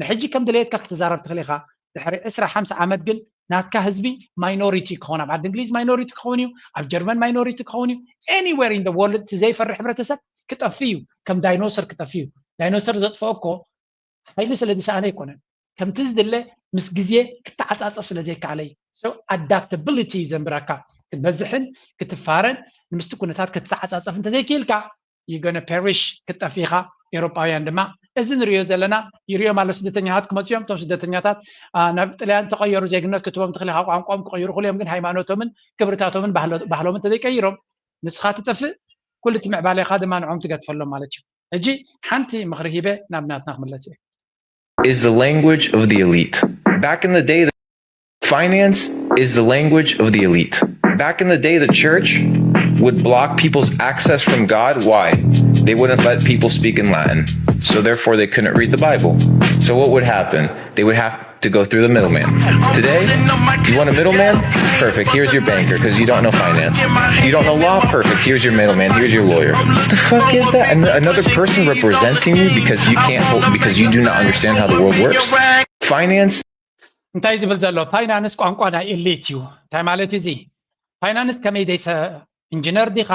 ንሕጂ ከም ድሌትካ ክትዛረብ ትኽእል ኢኻ። ድሕሪ ዕስራ ሓምሳ ዓመት ግን ናትካ ህዝቢ ማይኖሪቲ ክኸውን ኣብ ዓዲ እንግሊዝ ማይኖሪቲ ክኸውን እዩ ኣብ ጀርመን ማይኖሪቲ ክኸውን እዩ anywhere in the world እቲ ዘይፈሪ ሕብረተሰብ ክጠፍ እዩ ከም ዳይኖሰር ክጠፍ እዩ። ዳይኖሰር ዘጥፈኦ እኮ ሓይሉ ስለ ዝሰኣነ ኣይኮነን፣ ከምቲ ዝድለ ምስ ግዜ ክተዓፃፀፍ ስለ ዘይከኣለ እዩ። So adaptability እዩ ዘንብረካ፣ ክትበዝሕን ክትፋረን፣ ንምስቲ ኩነታት ክትተዓፃፀፍ እንተዘይክኢልካ፣ you gonna perish፣ ክትጠፍእ ኢኻ። ኤውሮጳውያን ድማ እዚ ንሪኦ ዘለና ይሪኦም ኣሎ። ስደተኛታት ክመፅኡ እዮም። እቶም ስደተኛታት ናብ ጥልያን ተቐየሩ፣ ዜግነት ክትቦም ትኽእል ኢኻ፣ ቋንቋኦም ክቐይሩ ክእሉ እዮም፣ ግን ሃይማኖቶምን ክብርታቶምን ባህሎምን እንተዘይቀይሮም ንስኻ ትጠፍእ፣ ኩሉ እቲ ምዕባሌኻ ድማ ንዖም ትገድፈሎም ማለት እዩ። ሕጂ ሓንቲ ምኽሪ ሂበ ናብ ናትና ክምለስ እየ። Is the language of the elite. Back in the day, finance is the language of the elite. Back in the day, the church would block people's access from God. Why? They wouldn't let people speak in Latin. So therefore, they couldn't read the Bible. So what would happen? They would have to go through the middleman. Today, you want a middleman? Perfect. Here's your banker because you don't know finance. You don't know law? Perfect. Here's your middleman. Here's your lawyer. What the fuck is that? An- another person representing you because you can't hold, because you do not understand how the world works. Finance እንታይ ዝብል ዘሎ? ፋይናንስ ቋንቋ ናይ ኤሊት እዩ። እንታይ ማለት እዩ እዚ? ፋይናንስ ከመይ ደይሰ ኢንጂነር ዲኻ፣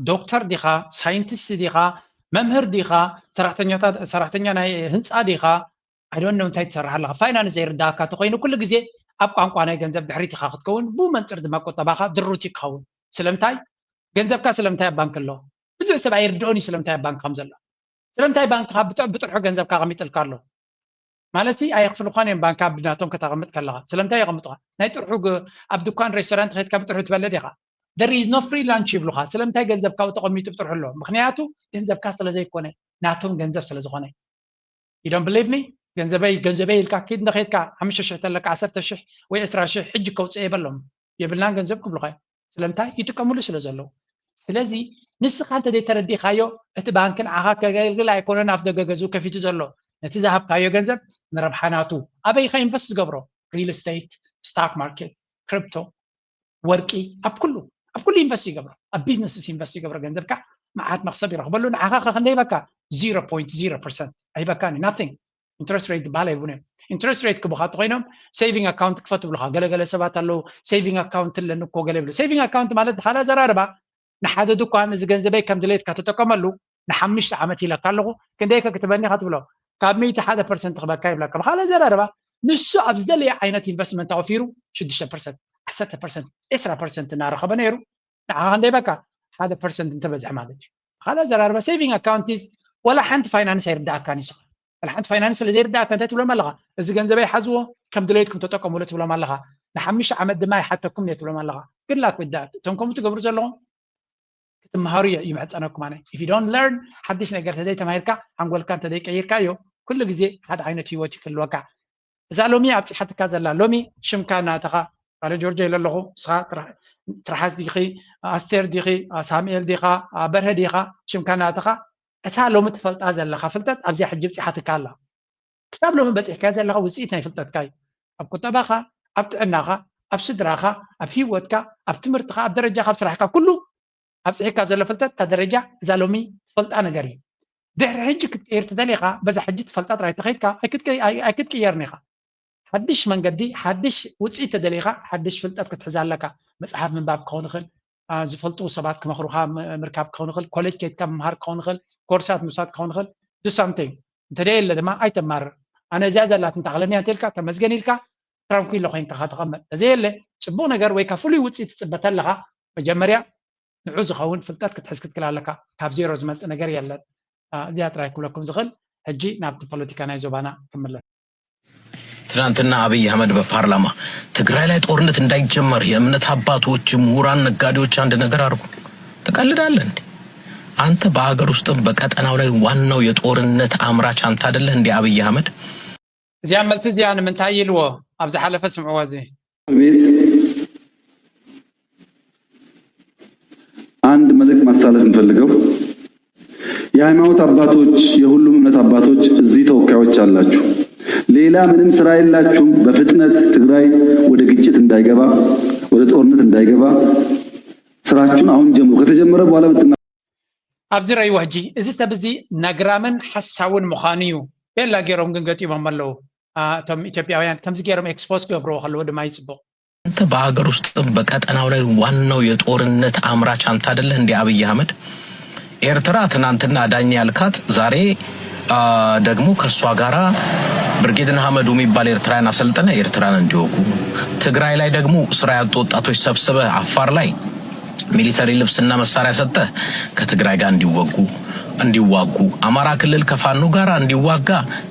ዶክተር ዲኻ፣ ሳይንቲስት ዲኻ፣ መምህር ዲኻ፣ ሰራሕተኛታት ሰራሕተኛ ናይ ህንፃ ዲኻ፣ I don't know እንታይ ትሰርሕ ኣለኻ። ፋይናንስ ዘይርዳእካ ተኮይኑ ኩሉ ግዜ ኣብ ቋንቋ ናይ ገንዘብ ድሕሪት ኢኻ ክትከውን፣ ብኡ መንፅር ድማ ቁጠባኻ ድሩት እዩ ክኸውን። ስለምንታይ? ገንዘብካ ስለምንታይ ኣብ ባንክ ኣሎ? ብዙሕ ሰብ ኣይርድኦን እዩ ስለምንታይ ኣብ ባንክ ከም ዘሎ። ስለምንታይ ባንክኻ ብጥ- ብጥርሑ ገንዘብካ ኣቐሚጥልካ ኣሎ? ማለት ሲ ኣየኽፍልኻን እዮም ባንክ ኣብ ናቶም ከተቐምጥ ከለኻ። ስለምንታይ የቐምጡኻ? ናይ ጥርሑ ግ- ኣብ ድኳን ሬስቶራንት ከድካ ብጥርሑ ትበልዕ ዲኻ? There is no free lunch ይብሉኻ። ስለምንታይ ገንዘብካ ኣብኡ ተቐሚጡ ብጥርሑ ኣሎ? ምኽንያቱ ገንዘብካ ስለ ዘይኮነ፣ ናቶም ገንዘብ ስለ ዝኾነ። You don't believe me? ገንዘበይ ገንዘበይ ኢልካ ኪድ እንተኸድካ ሓሙሽተ ሽሕ ተለካ ዓሰርተ ሽሕ ወይ ዕስራ ሽሕ ሕጂ ከውፅእ የበሎም የብልናን ገንዘብ ክብሉኻ እዮም። ስለምንታይ? ይጥቀምሉ ስለ ዘለዉ። ስለዚ ንስኻ እንተ ዘይተረዲእካዮ እቲ ባንክ ንዓኻ ከገልግል ኣይኮነን ኣፍ ደገ ገዝኡ ከፊቱ ዘሎ። ነቲ ዝሃብካዮ ገንዘብ ንረብሓ ናቱ ኣበይ ኢኻ ኢንቨስት ዝገብሮ? ሪል ስቴት፣ ስታክ ማርኬት፣ ክሪፕቶ፣ ወርቂ፣ ኣብ ኩሉ ኣብ ኩሉ ኢንቨስት ይገብሮ። ኣብ ቢዝነስስ ኢንቨስት ይገብሮ። ገንዘብካ መዓት መክሰብ ይረኽበሉ። ንዓኻ ከ ክንደይ ይበካ? Zero point zero percent ኣይበካን። Nothing። ኢንትረስት ሬት ዝበሃል ኣይቡን እዮም። ኢንትረስት ሬት ክቡኻ እንተኮይኖም ሴቪንግ ኣካውንት ክፈት ብሉኻ። ገለገለ ሰባት ኣለዉ ሴቪንግ ኣካውንት ኣለኒ እኮ ገለ ይብሉ። ሴቪንግ ኣካውንት ማለት ብካልእ ኣዘራርባ ንሓደ ድኳን እዚ ገንዘበይ ከም ድሌትካ ተጠቀመሉ ንሓምሽተ ዓመት ኢለካ ኣለኹ ክንደይ ከ ክትበኒ ኢኻ ትብሎ። ካብ ሚእቲ ሓደ ፐርሰንት ክበካ ይብለካ። ብካልእ ኣዘራርባ ንሱ ኣብ ዝደለየ ዓይነት ኢንቨስትመንት ኣውፊሩ ሽዱሽተ ፐርሰንት፣ ዓሰርተ ፐርሰንት፣ ዕስራ ፐርሰንት እናረኸበ ነይሩ ንዓኻ ክንደይ በካ ሓደ ፐርሰንት እንተበዝሐ ማለት እዩ። ብካልእ ኣዘራርባ ሴቪንግ ኣካውንት ኢዝ ወላ ሓንቲ ፋይናንስ ኣይርዳእካን እዩ። ስኻ ወላ ሓንቲ ፋይናንስ ስለ ዘይርዳእካ እንታይ ትብሎም ኣለኻ? እዚ ገንዘበይ ሓዝዎ ከም ድሌትኩም ተጠቀሙሉ ትብሎም ኣለኻ። ንሓሙሽተ ዓመት ድማ ይሓተኩም እየ ትብሎም ኣለኻ። Good luck with that። እቶም ከምኡ ትገብሩ ዘለኹም ክትምሃሩ እየ ይምሕፀነኩም ኣነ። If you don't learn ሓድሽ ነገር ተዘይ ተማሂርካ ሓንጎልካ እንተዘይ ቀይርካዮ ኩሉ ግዜ ሓደ ዓይነት ህይወት እዩ ክህልወካ። እዛ ሎሚ ኣብፂሓትካ ዘላ ሎሚ ሽምካ እናተኻ ባለ ጆርጆ ኢለ ኣለኹ። ንስኻ ትርሓስ ዲኺ? ኣስቴር ዲኺ? ሳሙኤል ዲኻ? በርሀ ዲኻ? ሽምካ እናተኻ እታ ሎሚ ትፈልጣ ዘለኻ ፍልጠት ኣብዚኣ ሕጂ ብፂሓትካ ኣላ። ክሳብ ሎሚ በፂሕካዮ ዘለኻ ውፅኢት ናይ ፍልጠትካ እዩ። ኣብ ቁጠባኻ፣ ኣብ ጥዕናኻ፣ ኣብ ስድራኻ፣ ኣብ ህይወትካ፣ ኣብ ትምህርትኻ፣ ኣብ ደረጃኻ፣ ኣብ ስራሕካ ኩሉ ኣብፂሕካ ዘሎ ፍልጠት እታ ደረጃ እዛ ሎሚ ትፈልጣ ነገር እዩ። ድሕሪ ሕጂ ክትቀይር ተደሊኻ በዛ ሕጂ ትፈልጣ ጥራይ ተኸይድካ ኣይክትቀየርን ኢኻ። ሓድሽ መንገዲ ሓድሽ ውፅኢት ተደሊኻ ሓድሽ ፍልጠት ክትሕዝ ኣለካ። መፅሓፍ ምንባብ ክኸውን ይኽእል፣ ዝፈልጡ ሰባት ክመኽሩኻ ምርካብ ክኸውን ይኽእል፣ ኮሌጅ ከይድካ ምምሃር ክኸውን ይኽእል፣ ኮርሳት ምውሳድ ክኸውን ይኽእል። Do something። እንተደየለ ድማ ኣይተማርር። ኣነ እዚኣ ዘላትኒ ታዕቕለኒ እያ እንተልካ ተመስገን ኢልካ ትራንኩይሎ ኮይንካ ተቐመጥ። ተዘየለ ፅቡቕ ነገር ወይ ካብ ፍሉይ ውፅኢት ትፅበ ተለኻ መጀመርያ ንዑ ዝኸውን ፍልጠት ክትሕዝ ክትክል ኣለካ። ካብ ዜሮ ዝመፅእ ነገር የለን። እዚኣ ጥራይ ክብለኩም ዝኽእል። ሕጂ ናብቲ ፖለቲካ ናይ ዞባና ክምለስ። ትናንትና አብይ አህመድ በፓርላማ ትግራይ ላይ ጦርነት እንዳይጀመር የእምነት አባቶች፣ ምሁራን፣ ነጋዴዎች አንድ ነገር አድርጉ። ትቀልዳለህ እንዴ? አንተ በሀገር ውስጥም በቀጠናው ላይ ዋናው የጦርነት አምራች አንተ አይደለህ እንዴ አብይ አህመድ? እዚኣ መልሲ እዚኣ ንምንታይ ኢልዎ ኣብ ዝሓለፈ ስምዕዎ እዚ ቤት አንድ መልእክት ማስተላለፍ የምፈልገው የሃይማኖት አባቶች፣ የሁሉም እምነት አባቶች እዚህ ተወካዮች አላችሁ። ሌላ ምንም ስራ የላችሁም። በፍጥነት ትግራይ ወደ ግጭት እንዳይገባ፣ ወደ ጦርነት እንዳይገባ ስራችሁን አሁን ጀምሩ። ከተጀመረ በኋላ ብትና ኣብዚ ረእይዎ ሕጂ እዚ ሰብ እዚ ነግራምን ሓሳውን ምዃኑ እዩ። ቤላ ገይሮም ግን ገጢሞም ኣለዉ። እቶም ኢትዮጵያውያን ከምዚ ገይሮም ኤክስፖዝ ክገብርዎ ከለዉ ድማ ይፅቡቕ። አንተ በሀገር ውስጥም በቀጠናው ላይ ዋናው የጦርነት አምራች አንተ አይደለህ እንዴ አብይ አህመድ? ኤርትራ ትናንትና ዳኝ ያልካት ዛሬ ደግሞ ከእሷ ጋራ ብርጌድ ንሓመዱ የሚባል ኤርትራውያን አሰልጥነ ኤርትራን እንዲወጉ፣ ትግራይ ላይ ደግሞ ስራ ያጡ ወጣቶች ሰብስበ አፋር ላይ ሚሊተሪ ልብስና መሳሪያ ሰጠህ ከትግራይ ጋር እንዲወጉ እንዲዋጉ፣ አማራ ክልል ከፋኖ ጋር እንዲዋጋ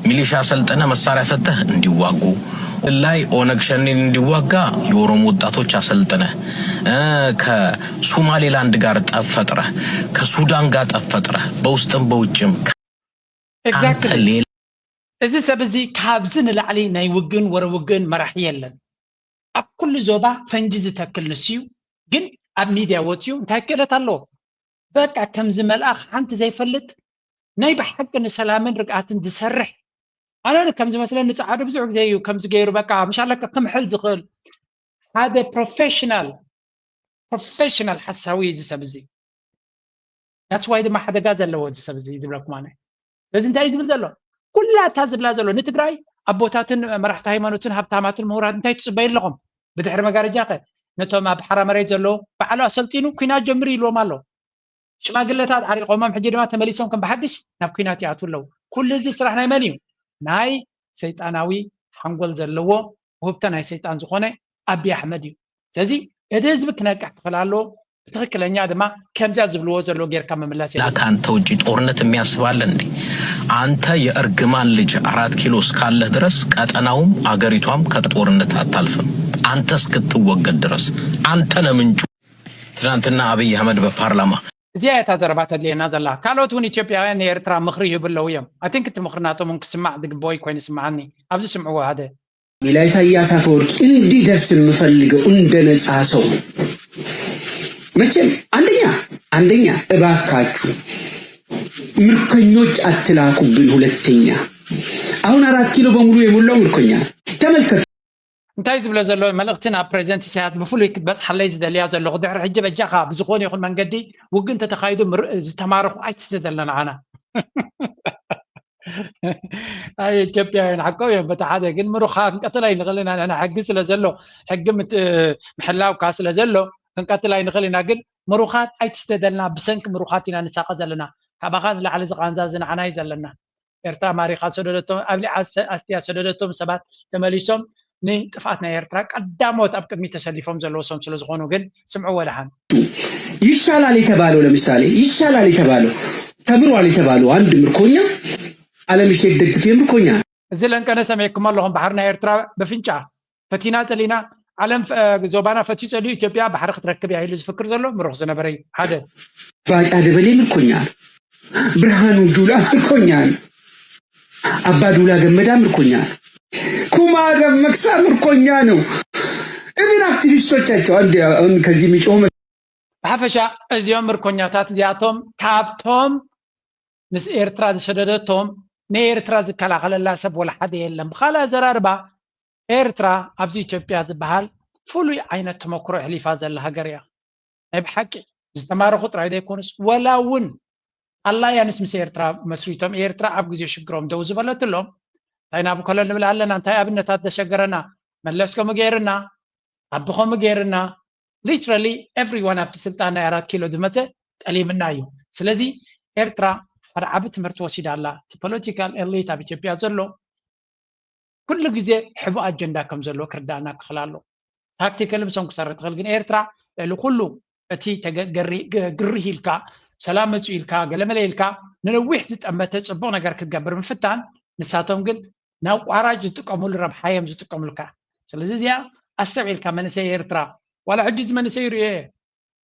ሚሊሻ ሰልጠነ መሳሪያ ሰጠህ እንዲዋጉ፣ ላይ ኦነግ ሸኔን እንዲዋጋ የኦሮሞ ወጣቶች አሰልጥነህ፣ ከሶማሌላንድ ጋር ጠብ ፈጥረህ፣ ከሱዳን ጋር ጠብ ፈጥረህ፣ በውስጥም በውጭም እዚ ሰብ እዚ ካብዚ ንላዕሊ ናይ ውግን ወረ ውግን መራሒ የለን። ኣብ ኩሉ ዞባ ፈንጂ ዝተክል ንሱ እዩ። ግን ኣብ ሚድያ ወፅዩ እንታይ ክእለት ኣለዎ? በቃ ከምዚ መልኣኽ ሓንቲ ዘይፈልጥ ናይ ብሓቂ ንሰላምን ርግኣትን ዝሰርሕ ኣነ ከም ዝመስለኒ ፃዓዱ ብዙሕ ግዜ እዩ ከምዚ ገይሩ በቃ ምሽ ኣለካ ክምሕል ዝኽእል ሓደ ፕሮፌሽናል ፕሮፌሽናል ሓሳዊ እዩ እዚ ሰብ እዚ። That's why ድማ ሓደጋ ዘለዎ እዚ ሰብ እዚ ዝብለኩም ኣነ። ስለዚ እንታይ እዩ ዝብል ዘሎ? ኩላ እታ ዝብላ ዘሎ ንትግራይ ኣቦታትን መራሕቲ ሃይማኖትን ሃብታማትን ምሁራት እንታይ ትፅበዩ ኣለኹም? ብድሕሪ መጋረጃ ከ ነቶም ኣብ ሓራ መሬት ዘለዉ ባዕሉ ኣሰልጢኑ ኩናት ጀምር ኢልዎም ኣሎ። ሽማግለታት ዓሪቆሞም ሕጂ ድማ ተመሊሶም ከም ብሓድሽ ናብ ኩናት ይኣትዉ ኣለዉ። ኩሉ እዚ ስራሕ ናይ መን እዩ? ናይ ሰይጣናዊ ሓንጎል ዘለዎ ውህብቶ ናይ ሰይጣን ዝኾነ ኣብይ ኣሕመድ እዩ። ስለዚ እቲ ህዝቢ ክነቅሕ ክኽእል ኣለዎ። ብትኽክለኛ ድማ ከምዚኣ ዝብልዎ ዘለዉ ጌርካ ምምላስ የለን። ከአንተ ውጭ ጦርነት የሚያስብ አለ እንዴ? አንተ የእርግማን ልጅ አራት ኪሎ እስካለህ ድረስ ቀጠናውም አገሪቷም ከጦርነት አታልፍም። አንተ እስክትወገድ ድረስ አንተ ነህ ምንጩ። ትናንትና አብይ አህመድ በፓርላማ እዚኣ እያ እታ ዘረባ ተድልየና ዘላ። ካልኦት እውን ኢትዮጵያውያን ንኤርትራ ምኽሪ ይህቡ ኣለዉ እዮም። I think እቲ ምኽሪ ናቶም እውን ክስማዕ ዝግበኦ ኮይኑ ይስምዓኒ። ኣብዚ ስምዕዎ ሓደ። ሌላ ኢሳያስ አፈወርቂ እንዲደርስ የምፈልገው እንደ ነፃ ሰው መቼም አንደኛ አንደኛ እባካችሁ ምርኮኞች አትላኩብን። ሁለተኛ አሁን አራት ኪሎ በሙሉ የሞላው ምርኮኛ ተመልከቱ። እንታይ ዝብሎ ዘሎ መልእኽቲ ናብ ፕሬዚደንት ኢሳያስ ብፍሉይ ክትበፅሓለይ ዝደልያ ዘለኹ ድሕሪ ሕጂ በጃኻ ብዝኾነ ይኹን መንገዲ ውግእ እንተተኻይዱ ዝተማረኹ ኣይትስደደልና ንዓና። ኣይ ኢትዮጵያውያን ሓቆም እዮም። በቲ ሓደ ግን ምሩኻ ክንቀትል ኣይንኽእል ኢና። ንሕና ሕጊ ስለ ዘሎ ሕጊ ምት- ምሕላው ከዓ ስለ ዘሎ ክንቀትል ኣይንኽእል ኢና። ግን ምሩኻት ኣይትስደደልና። ብሰንኪ ምሩኻት ኢና ንሳቐ ዘለና። ካባኻ ንላዕሊ ዝቓንዛ እዚ ንዓና እዩ ዘለና። ኤርትራ ማሪኻ ሰደደቶም ኣብሊዓ ኣስቲያ ሰደደቶም ሰባት ተመሊሶም ንጥፍኣት ናይ ኤርትራ ቀዳሞት ኣብ ቅድሚ ተሰሊፎም ዘለዉ ሰም ስለ ዝኾኑ ግን ስምዑ ወደሓን። ይሻላል የተባለው ለምሳሌ ይሻላል የተባለው ተምሯል የተባለው አንድ ምርኮኛ አለምሸት ደግፌ ምርኮኛ እዚ ለንቀነ ሰሜኩም ኣለኹም ባሕሪ ናይ ኤርትራ በፍንጫ ፈቲና ጸሊና ዓለም ዞባና ፈትዩ ጸልዩ ኢትዮጵያ ባሕሪ ክትረክብ እያ ኢሉ ዝፍክር ዘሎ ምሩኽ ዝነበረ እዩ ሓደ ባጫ ደበሌ ምርኮኛ ነው። ብርሃኑ ጁላ ምርኮኛ ነው። አባዱላ ገመዳ ምርኮኛ ነው። ኩማ ደመቅሳ ምርኮኛ ነው። ኢቭን አክቲቪስቶቻቸው አንድ አሁን ከዚህ የሚጮህ ብሓፈሻ እዚኦም ምርኮኛታት እዚኣቶም ካብቶም ምስ ኤርትራ ዝሰደደቶም ንኤርትራ ዝከላኸለላ ሰብ ወላ ሓደ የለን። ብኻልእ ኣዘራርባ ኤርትራ ኣብዚ ኢትዮጵያ ዝበሃል ፍሉይ ዓይነት ተመክሮ ኣሕሊፋ ዘላ ሃገር እያ። ናይ ብሓቂ ዝተማረኹ ጥራይ ዘይኮኑስ ወላ እውን ኣላያንስ ምስ ኤርትራ መስሪቶም ኤርትራ ኣብ ግዜ ሽግሮም ደው ዝበለትሎም እንታይ ናብ ኮሎ ንብል ኣለና እንታይ ኣብነታት ዘሸገረና መለስ ከምኡ ገይርና ኣቢ ከምኡ ገይርና literally everyone ኣብቲ ስልጣን ናይ ኣራት ኪሎ ዝመፀ ጠሊምና እዩ። ስለዚ ኤርትራ ሓደ ዓቢ ትምህርቲ ወሲዳ ኣላ። እቲ political elite ኣብ ኢትዮጵያ ዘሎ ኩሉ ግዜ ሕቡእ ኣጀንዳ ከም ዘለዎ ክርዳእና ክኽእል ኣሎ። ታክቲካሊ ምሶም ክሰርሕ ትኽእል ግን ኤርትራ ልዕሊ ኩሉ እቲ ግርህ ኢልካ ሰላም መፅኡ ኢልካ ገለመለ ኢልካ ንነዊሕ ዝጠመተ ፅቡቅ ነገር ክትገብር ምፍታን ንሳቶም ግን ናብ ቋራጭ ዝጥቀምሉ ረብሓ እዮም ዝጥቀምልካ። ስለዚ እዚኣ ኣስተውዒልካ መንእሰይ ኤርትራ ዋላ ሕጂ እዚ መንእሰይ ይርእዮ እየ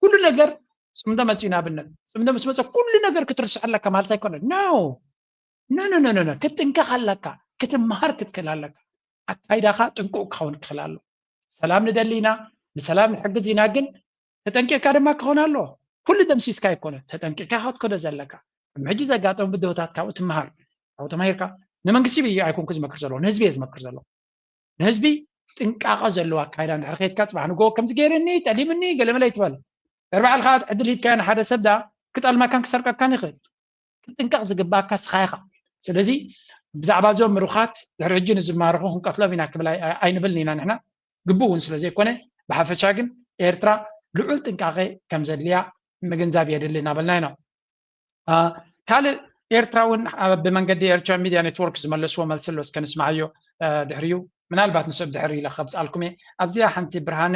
ኩሉ ነገር ፅምዶ መፅኡ ንኣብነት ፅምዶ ምስ መፀ ኩሉ ነገር ክትርስዕ ኣለካ ማለት ኣይኮነን። No no no ክትጥንቀቕ ኣለካ ክትመሃር ክትክእል ኣለካ። ኣካይዳኻ ጥንቁቕ ክኸውን ክኽእል ኣሎ። ሰላም ንደሊ ኢና ንሰላም ንሕግዝ ኢና ግን ተጠንቂቕካ ድማ ክኸውን ኣለዎ። ኩሉ ደምሲስካ ኣይኮነ ተጠንቂቕካ ክትከዶ ዘለካ። ሕጂ ዘጋጠሙ ብድሆታት ካብኡ ትመሃር። ካብኡ ተማሂርካ ንመንግስቲ ብዩ ኣይኮንኩ ዝመክር ዘለኹ ንህዝቢ እየ ዝመክር ዘለኹ። ንህዝቢ ጥንቃቐ ዘለዎ ኣካይዳ እንድሕር ከይድካ ፅባሕ ንጎ ከምዚ ገይርኒ ጠሊምኒ ገለመለ ይትበል። ድሕሪ ባዕልካ ዕድል ሂብካዮ ንሓደ ሰብ ዳ ክጠልመካን ክሰርቀካን ይኽእል። ክትጥንቀቕ ዝግባእካ ስኻ ኢኻ። ስለዚ ብዛዕባ እዞም ምሩኻት ድሕሪ ሕጂ ንዝማረኹ ክንቀትሎም ኢና ክብል ኣይንብልን ኢና ንሕና ግቡእ እውን ስለ ዘይኮነ ብሓፈሻ ግን ኤርትራ ልዑል ጥንቃቐ ከም ዘድልያ ምግንዛብ የድሊ እናበልና ኢና። ካልእ ኤርትራ እውን ኣብ ብመንገዲ ኤርትራ ሚድያ ኔትወርክ ዝመለስዎ መልሲ ኣሎ፣ እስከ ንስምዓዮ። ድሕሪኡ ምናልባት ንሱ ብድሕሪ ኢለ ከብፅኣልኩም እየ። ኣብዚኣ ሓንቲ ብርሃነ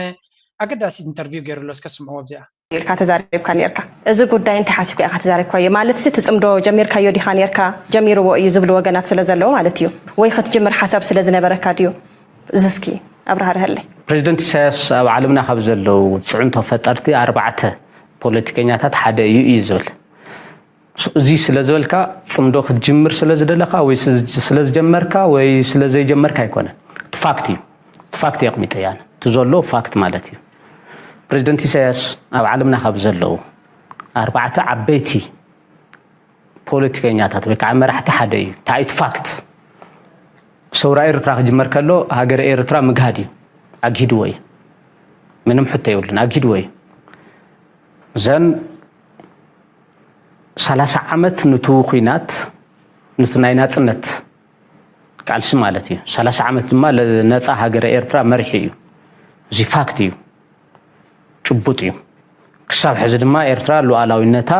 ኣገዳሲ ኢንተርቪው ገይሩሎ፣ እስከ ስምዕዎ ኣብዚኣ። ኢልካ ተዛሪብካ ነርካ። እዚ ጉዳይ እንታይ ሓሲብካ ኢኻ ተዛሪብካዮ? ማለት እቲ ጽምዶ ጀሚርካዮ ዲኻ ነርካ? ጀሚርዎ እዩ ዝብሉ ወገናት ስለ ዘለዉ ማለት እዩ። ወይ ክትጅምር ሓሳብ ስለ ዝነበረካ ድዩ? እዚ እስኪ ኣብራህርሀለይ። ፕሬዚደንት ኢሳያስ ኣብ ዓለምና ካብ ዘለዉ ፅዕንቶ ፈጠርቲ ኣርባዕተ ፖለቲከኛታት ሓደ እዩ እዩ ዝብል። እዚ ስለ ዝበልካ፣ ፅምዶ ክትጅምር ስለ ዝደለኻ ወይ ስለ ዝጀመርካ ወይ ስለ ዘይጀመርካ ኣይኮነን። ፋክት እዩ። ፋክት የቕሚጠ እያ እቲ ዘሎ ፋክት ማለት እዩ። ፕሬዚደንት ኢሳያስ ኣብ ዓለምና ካብ ዘለዉ ኣርባዕተ ዓበይቲ ፖለቲከኛታት ወይ ከዓ መራሕቲ ሓደ እዩ። ታይት ፋክት ሰውራ ኤርትራ ክጅመር ከሎ ሃገረ ኤርትራ ምግሃድ እዩ። ኣግሂድዎ እዩ። ምንም ሕቶ የብሉን። ኣግሂድዎ እዩ። ዘን ሰላሳ ዓመት ንቱ ኩናት ንቱ ናይ ናፅነት ቃልሲ ማለት እዩ። ሰላሳ ዓመት ድማ ነፃ ሃገረ ኤርትራ መሪሑ እዩ። እዚ ፋክት እዩ። ጭቡጥ እዩ። ክሳብ ሕዚ ድማ ኤርትራ ሉዓላዊነታ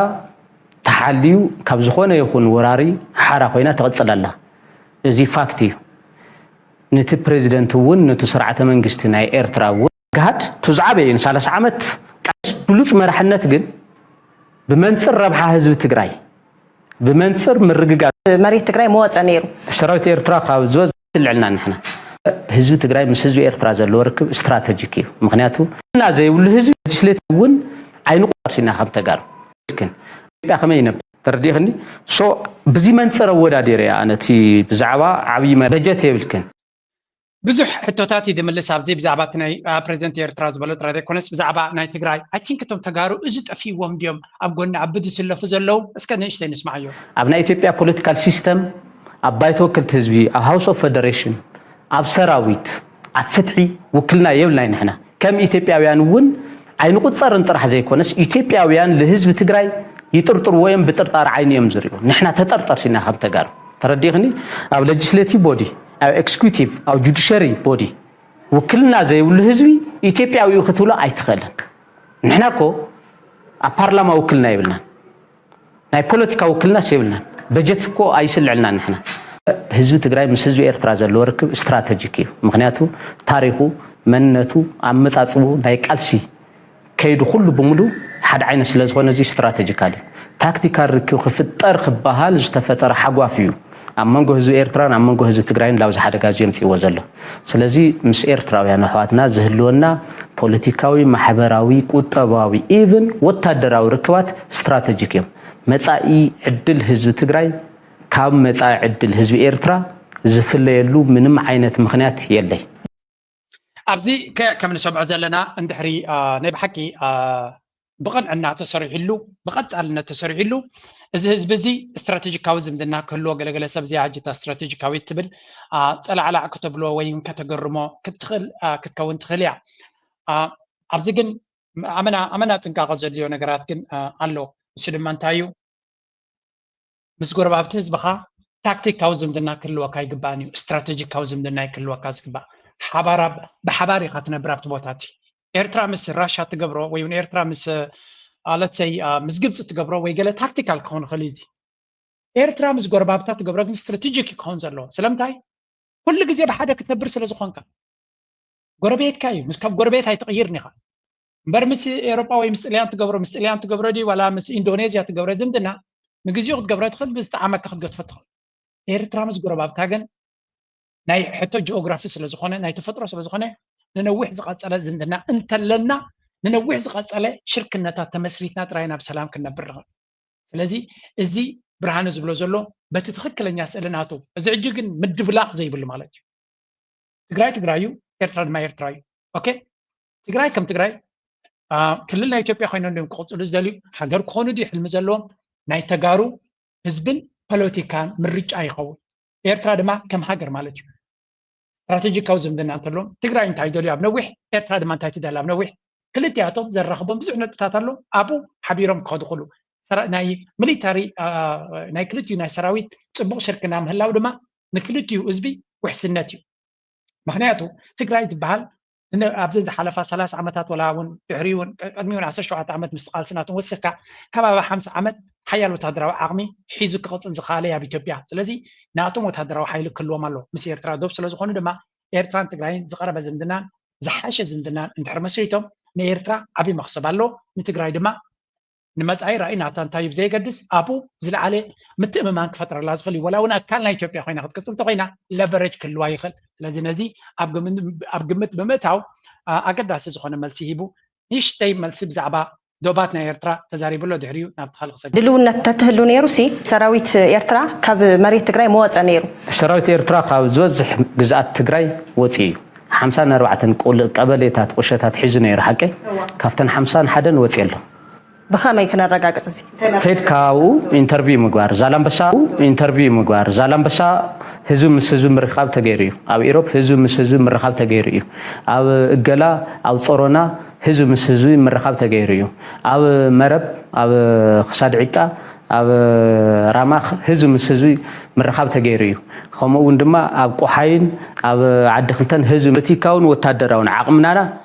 ተሓልዩ ካብ ዝኾነ ይኹን ወራሪ ሓራ ኮይና ትቕፅል ኣላ። እዚ ፋክት እዩ። ንቲ ፕሬዚደንት እውን ንቲ ስርዓተ መንግስቲ ናይ ኤርትራ እውን ግሃድ ቱ ዝዓበየ እዩ። ንሳላሳ ዓመት ቃልሲ ብሉፅ መራሕነት ግን ብመንፅር ረብሓ ህዝቢ ትግራይ ብመንፅር ምርግጋፅ መሬት ትግራይ መወፀ ነይሩ። ሰራዊት ኤርትራ ካብ ዝበዝ ልዕልና ንሕና ህዝቢ ትግራይ ምስ ህዝቢ ኤርትራ ዘለዎ ርክብ ስትራተጂክ እዩ። ምክንያቱ እና ዘይብሉ ህዝቢ ሌጅስሌቲቭ እውን ኣይንቁጠር ሲና ከም ተጋሩ ግን ኢትዮጵያ ከመይ ይነብር ተረዲእክኒ። ሶ ብዚ መንፅር ኣወዳዲር እያ ነቲ ብዛዕባ ዓብይ በጀት የብልክን ብዙሕ ሕቶታት እዩ ዝምልስ ኣብዚ ብዛዕባ እቲ ናይ ፕሬዚደንት ኤርትራ ዝበሎ ጥራይ ዘይኮነስ ብዛዕባ ናይ ትግራይ ኣይ ቲንክ እቶም ተጋሩ እዚ ጠፊዎም ድዮም ኣብ ጎኒ ኣቢ ዝስለፉ ዘለዉ እስከ ንእሽተይ ንስማዓዮ። ኣብ ናይ ኢትዮጵያ ፖለቲካል ሲስተም ኣብ ባይቶ ወከልቲ ህዝቢ ኣብ ሃውስ ኦፍ ፈደሬሽን ኣብ ሰራዊት ኣብ ፍትሒ ውክልና የብልናይ ንሕና ከም ኢትዮጵያውያን እውን ኣይንቁፀርን ጥራሕ ዘይኮነስ ኢትዮጵያውያን ልህዝቢ ትግራይ ይጥርጥርዎ እዮም ብጥርጣሪ ዓይኒ እዮም ዝሪኡ ንሕና ተጠርጠር ሲና ከም ተጋሩ ተረዲእክኒ ኣብ ሌጅስሌቲቭ ቦዲ ኣብ ኤክስኪዩቲቭ ኣብ ጁዲሸሪ ቦዲ ውክልና ዘይብሉ ህዝቢ ኢትዮጵያዊ እዩ ክትብሎ ኣይትኽእልን ንሕና እኮ ኣብ ፓርላማ ውክልና የብልናን ናይ ፖለቲካ ውክልናስ የብልናን በጀት እኮ ኣይስልዕልናን ንሕና ህዝቢ ትግራይ ምስ ህዝቢ ኤርትራ ዘለዎ ርክብ ስትራተጂክ እዩ ምክንያቱ ታሪኹ መንነቱ ኣመፃፅኡ ናይ ቃልሲ ከይዱ ኩሉ ብምሉ ሓደ ዓይነት ስለ ዝኾነ እዚ ስትራተጂካል እዩ ታክቲካል ርክብ ክፍጠር ክበሃል ዝተፈጠረ ሓጓፍ እዩ ኣብ መንጎ ህዝቢ ኤርትራን ኣብ መንጎ ህዝቢ ትግራይን ላብዚ ሓደጋ እዚ የምፅእዎ ዘሎ ስለዚ ምስ ኤርትራውያን ኣሕዋትና ዝህልወና ፖለቲካዊ ማሕበራዊ ቁጠባዊ ኢቭን ወታደራዊ ርክባት ስትራተጂክ እዮም መፃኢ ዕድል ህዝቢ ትግራይ ካብ መፃኢ ዕድል ህዝቢ ኤርትራ ዝፍለየሉ ምንም ዓይነት ምክንያት የለይ ኣብዚ ከም ንሰምዖ ዘለና እንድሕሪ ናይ ብሓቂ ብቐንዕና ተሰሪሕሉ ብቐፃልነት ተሰሪሕሉ እዚ ህዝቢ እዚ ስትራቴጂካዊ ዝምድና ክህልዎ ገለገለ ሰብ እዚኣ ሕጂ እታ ስትራቴጂካዊት ትብል ፀላዕላዕ ከተብሎ ወይ እውን ከተገርሞ ክትክእል ክትከውን ትኽእል እያ ኣብዚ ግን ኣመና ኣመና ጥንቃቐ ዘድልዮ ነገራት ግን ኣሎ እሱ ድማ እንታይ እዩ ምስ ጎረባብቲ ህዝብኻ ታክቲካዊ ዝምድና ክህልወካ ይግባእን እዩ ስትራቴጂካዊ ዝምድና ክህልወካ ዝግባእ ሓባር ብሓባር ኢኻ ትነብር ኣብቲ ቦታ እቲ ኤርትራ ምስ ራሻ ትገብሮ ወይ እውን ኤርትራ ምስ let's say ምስ ግብፂ ትገብሮ ወይ ገለ ታክቲካል ክኸውን ይኽእል እዩ እዚ ኤርትራ ምስ ጎረባብታ ትገብሮ ግን ስትራቴጂክ ክኸውን ዘለዎ ስለምንታይ ኩሉ ግዜ ብሓደ ክትነብር ስለ ዝኾንካ ጎረቤትካ እዩ ምስ ካብ ጎረቤት ኣይትቕይርን ኢኻ እምበር ምስ ኤሮጳ ወይ ምስ ጥልያን ትገብሮ ምስ ጥልያን ትገብሮ ድዩ ዋላ ምስ ኢንዶኔዝያ ትገብሮ ዝምድና ንግዚኡ ክትገብሮ ትኽእል ብዝጠዓመካ ክትገድፎ ትኽእል ኤርትራ ምስ ጎረባብታ ግን ናይ ሕቶ ጂኦግራፊ ስለ ዝኾነ ናይ ተፈጥሮ ስለ ዝኾነ ንነዊሕ ዝቐጸለ ዝምድና እንተለና ንነዊሕ ዝቐጸለ ሽርክነታት ተመስሪትና ጥራይ ናብ ሰላም ክንነብር ንኽእል ስለዚ እዚ ብርሃነ ዝብሎ ዘሎ በቲ ትኽክለኛ ስእሊ ናቱ እዚ ሕጂ ግን ምድብላቕ ዘይብሉ ማለት እዩ ትግራይ ትግራይ እዩ ኤርትራ ድማ ኤርትራ እዩ ኦኬ ትግራይ ከም ትግራይ ክልል ናይ ኢትዮጵያ ኮይኖም ድዮም ክቕፅሉ ዝደልዩ ሃገር ክኾኑ ድዩ ሕልሚ ዘለዎም ናይ ተጋሩ ህዝብን ፖለቲካን ምርጫ ይኸውን ኤርትራ ድማ ከም ሃገር ማለት እዩ ስትራቴጂካዊ ዝምድና እንተለዎም ትግራይ እንታይ ይደልዩ ኣብ ነዊሕ ኤርትራ ድማ እንታይ ትደል ኣብ ነዊሕ ክልቲኣቶም ዘራኽቦም ብዙሕ ነጥብታት ኣሎ ኣብኡ ሓቢሮም ክኸዱ ክሉ ናይ ሚሊታሪ ናይ ክልቲኡ ናይ ሰራዊት ፅቡቕ ሽርክና ምህላው ድማ ንክልቲኡ ህዝቢ ውሕስነት እዩ ምክንያቱ ትግራይ ዝበሃል ኣብዚ ዝሓለፋ ሰላሳ ዓመታት ወላ እውን ድሕሪ እውን ቅድሚ እውን ዓሰርተ ሸውዓተ ዓመት ምስ ቃልሲ ናቶም ወሲኽካ ከባቢ ሓምሳ ዓመት ሓያል ወታደራዊ ዓቕሚ ሒዙ ክቕፅል ዝኸኣለ ኣብ ኢትዮጵያ። ስለዚ ናቶም ወታደራዊ ሓይሊ ክህልዎም ኣሎ። ምስ ኤርትራ ዶብ ስለዝኾኑ ድማ ኤርትራን ትግራይን ዝቐረበ ዝምድናን ዝሓሸ ዝምድናን እንድሕር መስሪቶም ንኤርትራ ዓብዪ መኽሰብ ኣሎ፣ ንትግራይ ድማ ንመጻኢ ራእይ ናታ እንታይ እዩ ብዘየገድስ ኣብኡ ዝለዓለ ምትእምማን ክፈጥረላ ዝኽእል እዩ። ወላ እውን ኣካል ናይ ኢትዮጵያ ኮይና ክትቅፅል እንተኮይና ለቨሬጅ ክህልዋ ይኽእል። ስለዚ ነዚ ኣብ ግምት ብምእታው ኣገዳሲ ዝኾነ መልሲ ሂቡ ንእሽተይ መልሲ ብዛዕባ ዶባት ናይ ኤርትራ ተዛሪቡ ኣሎ። ድሕሪኡ ናብቲ ካልእ ክሰግድ። ድልውነት ተትህሉ ነይሩ ሲ ሰራዊት ኤርትራ ካብ መሬት ትግራይ መወፀ ነይሩ። ሰራዊት ኤርትራ ካብ ዝበዝሕ ግዝኣት ትግራይ ወፂኡ እዩ። ሓምሳን ኣርባዕተን ቀበሌታት ቁሸታት ሒዙ ነይሩ ሓቀይ ካብተን ሓምሳን ሓደን ወፂ ኣሎ። ብኸመይ ክነረጋግፅ እዚ? ከድካ ኣብኡ ኢንተርቪው ምግባር ዛላምበሳ ኢንተርቪው ምግባር ዛላምበሳ ህዝቢ ምስ ህዝቢ ምርኻብ ተገይሩ እዩ። ኣብ ኢሮፕ ህዝቢ ምስ ህዝቢ ምርኻብ ተገይሩ እዩ። ኣብ እገላ ኣብ ጾሮና ህዝቢ ምስ ህዝቢ ምርኻብ ተገይሩ እዩ። ኣብ መረብ ኣብ ክሳድ ዒቃ ኣብ ራማ ህዝቢ ምስ ህዝቢ ምርኻብ ተገይሩ እዩ። ከምኡ እውን ድማ ኣብ ቆሓይን ኣብ ዓዲ ክልተን ህዝቢ ፖለቲካውን ወታደራውን ዓቕምናና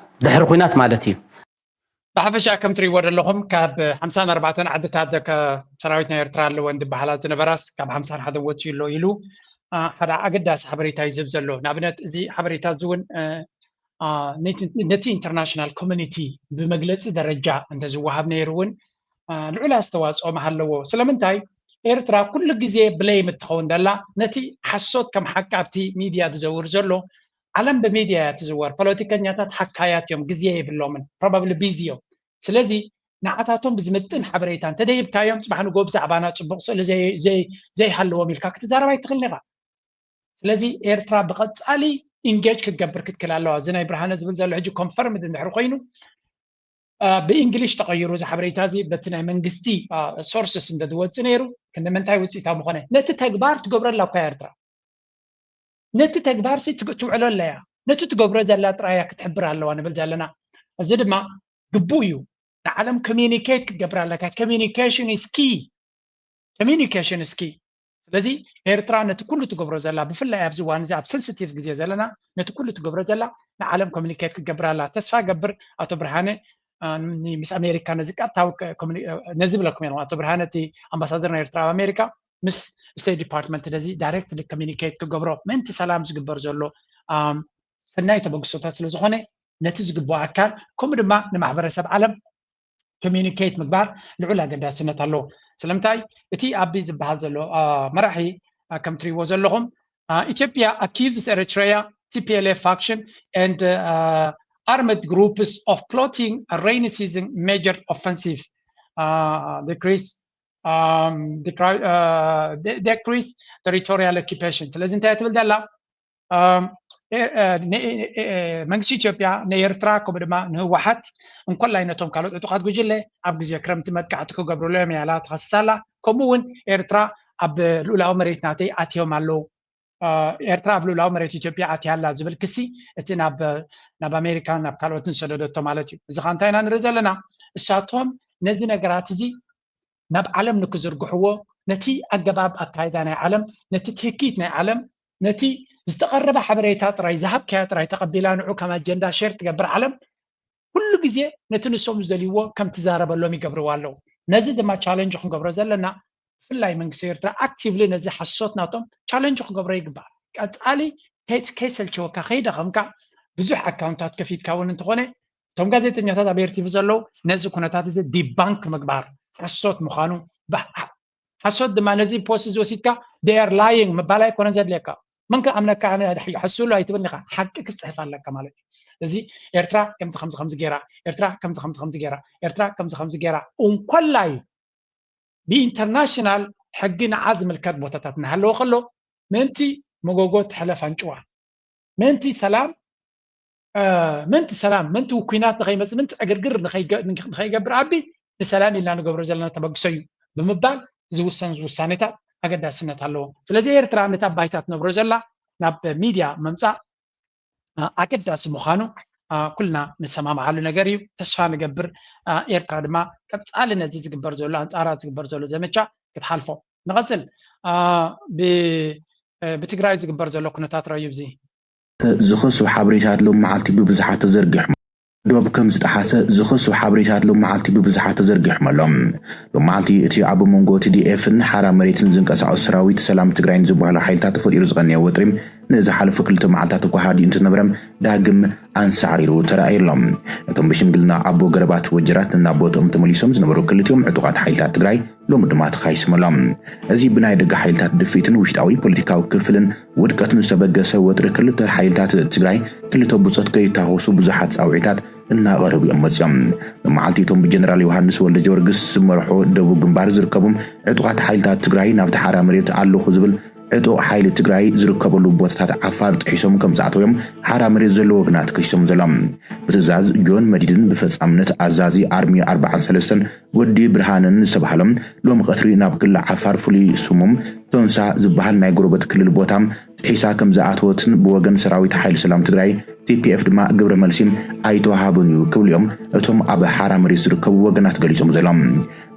ድሕሪ ኲናት ማለት እዩ። ብሓፈሻ ከም ትሪእዎ ዘለኹም ካብ ሓምሳን ኣርባዕተን ዓድታት ደቂ ሰራዊት ናይ ኤርትራ ኣለወን ዝበሃላ ዝነበራስ ካብ ሓምሳን ሓደን ወፂኡ ኣሎ ኢሉ ሓደ ኣገዳሲ ሓበሬታ እዩ ዝህብ ዘሎ። ንኣብነት እዚ ሓበሬታ እዚ እውን ነቲ ኢንተርናሽናል ኮሚኒቲ ብመግለፂ ደረጃ እንተዝወሃብ ነይሩ እውን ልዑል ኣስተዋፅኦ ምሃለዎ። ስለምንታይ ኤርትራ ኩሉ ግዜ ብለይም እትኸውን ደላ ነቲ ሓሶት ከም ሓቂ ኣብቲ ሚድያ ዝዘውር ዘሎ ዓለም ብሚድያ እያ ትዝወር። ፖለቲከኛታት ሓካያት እዮም፣ ግዜ የብሎምን፣ ፕሮባብሊ ቢዚ እዮም። ስለዚ ንዓታቶም ብዝምጥን ሓበሬታ እንተደይብካዮም ፅባሕ ንጎ ብዛዕባና ፅቡቕ ስእሊ ዘይሃለዎም ኢልካ ክትዛረብ ኣይትኽእልን ኢኻ። ስለዚ ኤርትራ ብቐፃሊ ኢንጌጅ ክትገብር ክትክል ኣለዋ። እዚ ናይ ብርሃነ ዝብል ዘሎ ሕጂ ኮንፈርምድ እንድሕር ኮይኑ ብእንግሊሽ ተቐይሩ እዚ ሓበሬታ እዚ በቲ ናይ መንግስቲ ሶርስስ እንተዝወፅእ ነይሩ ክንዲ ምንታይ ውፅኢታዊ ምኾነ። ነቲ ተግባር ትገብረላ እኳ ኤርትራ ነቲ ተግባር ሲ ትውዕሎ ኣለያ ነቲ ትገብሮ ዘላ ጥራያ ክትሕብር ኣለዋ ንብል ዘለና። እዚ ድማ ግቡእ እዩ። ንዓለም ኮሚኒኬት ክትገብር ኣለካ። ኮሚኒኬሽን ኢስ ኪ ኮሚኒኬሽን ኢስ ኪ። ስለዚ ኤርትራ ነቲ ኩሉ ትገብሮ ዘላ ብፍላይ ኣብዚ እዋን እዚ ኣብ ሰንስቲቭ ግዜ ዘለና ነቲ ኩሉ ትገብሮ ዘላ ንዓለም ኮሚኒኬት ክትገብር ኣላ። ተስፋ ገብር ኣቶ ብርሃነ ምስ ኣሜሪካ ነዚ ቀጥታዊ ነዚ ብለኩም እዮም ኣቶ ብርሃነ እቲ ኣምባሳደር ናይ ኤርትራ ኣብ ኣሜሪካ ምስ ስቴት ዲፓርትመንት ነዚ ዳይሬክትሊ ኮሚኒኬት ክገብሮ ምእንቲ ሰላም ዝግበር ዘሎ ሰናይ ተበግሶታት ስለ ዝኾነ ነቲ ዝግብኦ ኣካል ከምኡ ድማ ንማሕበረሰብ ዓለም ኮሚኒኬት ምግባር ልዑል ኣገዳስነት ኣለዎ። ስለምንታይ እቲ ኣቢ ዝበሃል ዘሎ መራሒ ከም ትሪእዎ ዘለኹም ኢትዮጵያ accuses Eritrea T P L F faction and armed groups of plotting a rainy season major offensive decrease decrease territorial occupation። ስለዚ እንታይ ትብል ዘላ መንግስቲ ኢትዮጵያ ንኤርትራ ከምኡ ድማ ንህወሓት እንኮላይ ነቶም ካልኦት ዕጡቓት ጉጅለ ኣብ ግዜ ክረምቲ መጥቃዕቲ ክገብሩሎም እያ ኢላ ትኸስስ ኣላ። ከምኡ እውን ኤርትራ ኣብ ልኡላዊ መሬት ናተይ ኣትዮም ኣለዉ፣ ኤርትራ ኣብ ልኡላዊ መሬት ኢትዮጵያ ኣትያ ኣላ ዝብል ክሲ እቲ ናብ ኣሜሪካን ናብ ካልኦትን ዝሰደደቶ ማለት እዩ። እዚ ኸ እንታይ ኢና ንርኢ ዘለና? እሳቶም ነዚ ነገራት እዚ ናብ ዓለም ንክዝርግሕዎ ነቲ ኣገባብ ኣካይዳ ናይ ዓለም ነቲ ትህኪት ናይ ዓለም ነቲ ዝተቐረበ ሓበሬታ ጥራይ ዝሃብካያ ጥራይ ተቐቢላ ንዑ ከም ኣጀንዳ ሸር ትገብር ዓለም ኩሉ ግዜ ነቲ ንሶም ዝደልይዎ ከም ትዛረበሎም ይገብርዋ ኣለዉ። ነዚ ድማ ቻለንጅ ክንገብሮ ዘለና ብፍላይ መንግስቲ ኤርትራ ኣክቲቭሊ ነዚ ሓሶት ናቶም ቻለንጅ ክገብሮ ይግባእ። ቀፃሊ ከይሰልቸወካ ከይደኸምካ ብዙሕ ኣካውንታት ከፊትካ እውን እንተኾነ እቶም ጋዜጠኛታት ኣብ ኤርቲቪ ዘለዉ ነዚ ኩነታት እዚ ዲባንክ ምግባር ሓሶት ምዃኑ ሓሶት ድማ ነዚ ፖስት እዚ ወሲድካ they are lying ምባል ኣይኮነን ዘድልየካ። መን ክኣምነካ ኣነ ሕሱሉ ኣይትብል ኢኻ፣ ሓቂ ክትፅሕፍ ኣለካ ማለት እዩ። እዚ ኤርትራ ከምዚ ከምዚ ከምዚ ገይራ፣ ኤርትራ ከምዚ ከምዚ ከምዚ ገይራ፣ ኤርትራ ከምዚ ከምዚ ገይራ እንኮላይ ብኢንተርናሽናል ሕጊ ንዓ ዝምልከት ቦታታት እናሃለወ ከሎ ምእንቲ መጎጎ ትሕለፍ ኣንጭዋ ምእንቲ ሰላም ምእንቲ ሰላም ምእንቲ ኩናት ንኸይመፅእ ምእንቲ ዕግርግር ንኸይገብር ኣቢ ንሰላም ኢልና ንገብሮ ዘለና ተበግሶ እዩ ብምባል ዝውሰን ውሳኔታት ኣገዳስነት ኣለዎ። ስለዚ ኤርትራ ነታ ባይታ ትነብሮ ዘላ ናብ ሚድያ ምምፃእ ኣገዳሲ ምዃኑ ኩልና ንሰማምዓሉ ነገር እዩ። ተስፋ ንገብር ኤርትራ ድማ ቀፃሊ ነዚ ዝግበር ዘሎ ኣንፃራ ዝግበር ዘሎ ዘመቻ ክትሓልፎ። ንቐፅል ብትግራይ ዝግበር ዘሎ ኩነታት ረዩ እዚ ዝኸሱ ሓበሬታት ሎም መዓልቲ ብብዝሓት ተዘርጊሖም። ዶብ ከም ዝጠሓሰ ዝኸሱ ሓበሬታት ሎም መዓልቲ ብብዝሓት ተዘርጊሖም ኣሎ። ሎም መዓልቲ እቲ ኣብ መንጎ ቲ ዲ ኤፍን ሓራ መሬትን ዝንቀሳቐሱ ሰራዊት ሰላም ትግራይን ዝበሃሉ ሓይልታት ተፈጢሩ ዝቐነየ ወጥሪ ንዝሓለፉ ክልተ መዓልታት እኳ ሃዲኡ እንተነበረ ዳግም ኣንሳዕሪሩ ተራእዩ ኣሎ። እቶም ብሽምግልና ኣቦ ገረባት ወጀራት ንናቦትኦም ተመሊሶም ዝነበሩ ክልቲኦም ዕጡቓት ሓይልታት ትግራይ ሎሚ ድማ ተኻይሶም ኣሎ። እዚ ብናይ ደገ ሓይልታት ድፍኢትን ውሽጣዊ ፖለቲካዊ ክፍልን ውድቀትን ዝተበገሰ ወጥሪ ክልተ ሓይልታት ትግራይ ክልተ ብጾት ከይታኮሱ ብዙሓት ጻውዒታት እናቐረቡ እዮም መጺኦም። መዓልቲ እቶም ብጀነራል ዮሃንስ ወልደ ጀወርግስ ዝመርሑ ደቡብ ግንባር ዝርከቡ ዕጡቓት ሓይልታት ትግራይ ናብቲ ሓራ መሬት ኣለኹ ዝብል ዕጡቕ ሓይሊ ትግራይ ዝርከበሉ ቦታታት ዓፋር ጥሒሶም ከም ዝኣተው እዮም ሓራ መሬት ዘለዉ ወገናት ከሲሶም ዘለዉ። ብትእዛዝ ጆን መዲድን ብፈጻምነት ኣዛዚ ኣርሚ ኣርባዓን ሰለስተን ወዲ ብርሃንን ዝተባህሎም ሎሚ ቀትሪ ናብ ክልል ዓፋር ፍሉይ ስሞም ቶንሳ ዝበሃል ናይ ጎረበት ክልል ቦታ ጥሒሳ ከም ዝኣተወትን ብወገን ሰራዊት ሓይሊ ሰላም ትግራይ ቲ ፒ ኤፍ ድማ ግብረ መልሲ ኣይተዋሃቡን እዩ ክብሉ እዮም እቶም ኣብ ሓራ መሬት ዝርከቡ ወገናት ገሊጾም ዘለዉ።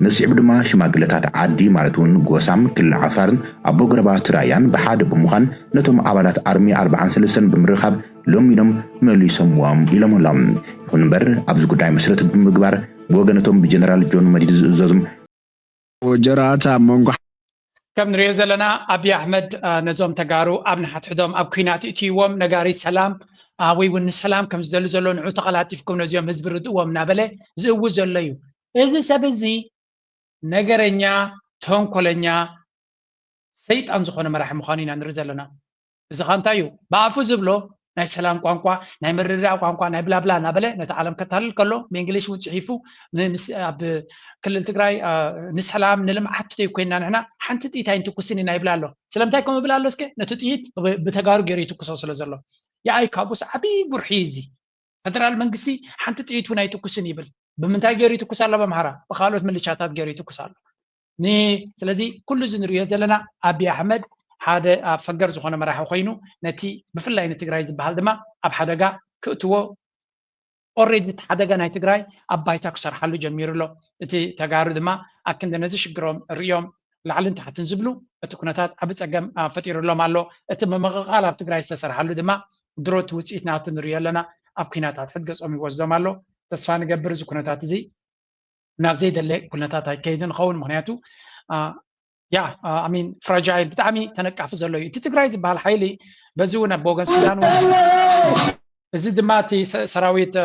ንስዒቡ ድማ ሽማግለታት ዓዲ ማለት እውን ጎሳም ክልል ዓፋርን ኣቦ ገረባት ራያን ብሓደ ብምዃን ነቶም ኣባላት ኣርሚ ኣርባዓን ሰለስተን ብምርኻብ ሎሚኖም መሊሶምዎም ኢሎም ኣለዉ። ይኹን እምበር ኣብዚ ጉዳይ መስረት ብምግባር ብወገን እቶም ብጀነራል ጆን መዲድ ዝእዘዙ ወጀራት ኣብ መንጎ ከም ንሪኦ ዘለና ኣብይ ኣሕመድ ነዞም ተጋሩ ኣብ ንሓትሕዶም ኣብ ኩናት እትይዎም ነጋሪት ሰላም ወይ እውን ንሰላም ከም ዝደሊ ዘሎ ንዑ ተቐላጢፍኩም ነዚኦም ህዝቢ ርድእዎም እናበለ ዝእውጅ ዘሎ እዩ። እዚ ሰብ እዚ ነገረኛ፣ ተንኮለኛ፣ ሰይጣን ዝኾነ መራሒ ምዃኑ ኢና ንርኢ ዘለና። እዚ ኸ እንታይ እዩ? ብኣፉ ዝብሎ ናይ ሰላም ቋንቋ፣ ናይ ምርድዳእ ቋንቋ፣ ናይ ብላብላ እናበለ ነቲ ዓለም ከታልል ከሎ ብእንግሊሽ እውን ፅሒፉ ኣብ ክልል ትግራይ ንሰላም ንልምዓት ተይኮይንና ንሕና ሓንቲ ጥይት ኣይንትኩስን ኢና ይብል ኣሎ። ስለምንታይ ከምኡ ይብል ኣሎ? እስከ ነቲ ጥይት ብተጋሩ ገይሩ ይትኩሶ ስለ ዘሎ። የኣይ ካብኡስ ዓብዪ ጉርሒ እዩ እዚ። ፈደራል መንግስቲ ሓንቲ ጥይት እውን ኣይትኩስን ይብል። ብምንታይ ገይሩ ይትኩስ ኣሎ? ብኣምሓራ ብካልኦት ምልሻታት ገይሩ ይትኩስ ኣሎ። ን ስለዚ ኩሉ እዚ ንሪኦ ዘለና ኣብይ ኣሕመድ ሓደ ኣብ ፈገር ዝኾነ መራሒ ኮይኑ ነቲ ብፍላይ ንትግራይ ዝበሃል ድማ ኣብ ሓደጋ ክእትዎ already እቲ ሓደጋ ናይ ትግራይ ኣብ ባይታ ክሰርሓሉ ጀሚሩ ኣሎ። እቲ ተጋሩ ድማ ኣክንዲ ነዚ ሽግሮም ርእዮም ላዕልን ታሕትን ዝብሉ እቲ ኩነታት ዓቢ ጸገም ፈጢሩሎም ኣሎ። እቲ ምምቕቓል ኣብ ትግራይ ዝተሰርሓሉ ድማ ድሮ እቲ ውፅኢት ናቱ ንሪኦ ኣለና። ኣብ ኩናት ኣትሕት ገጾም ይወስዶም ኣሎ። ተስፋ ንገብር እዚ ኩነታት እዚ ናብ ዘይደለ ኩነታት ኣይከይድን ኸውን ምክንያቱ ያ ሚን ፍራጃይል ብጣዕሚ ተነቃፊ ዘሎ እዩ እቲ ትግራይ ዝበሃል ሓይሊ። በዚ እውን ኣብ ወገን ሱዳን እውን እዚ ድማ እቲ ሰራዊት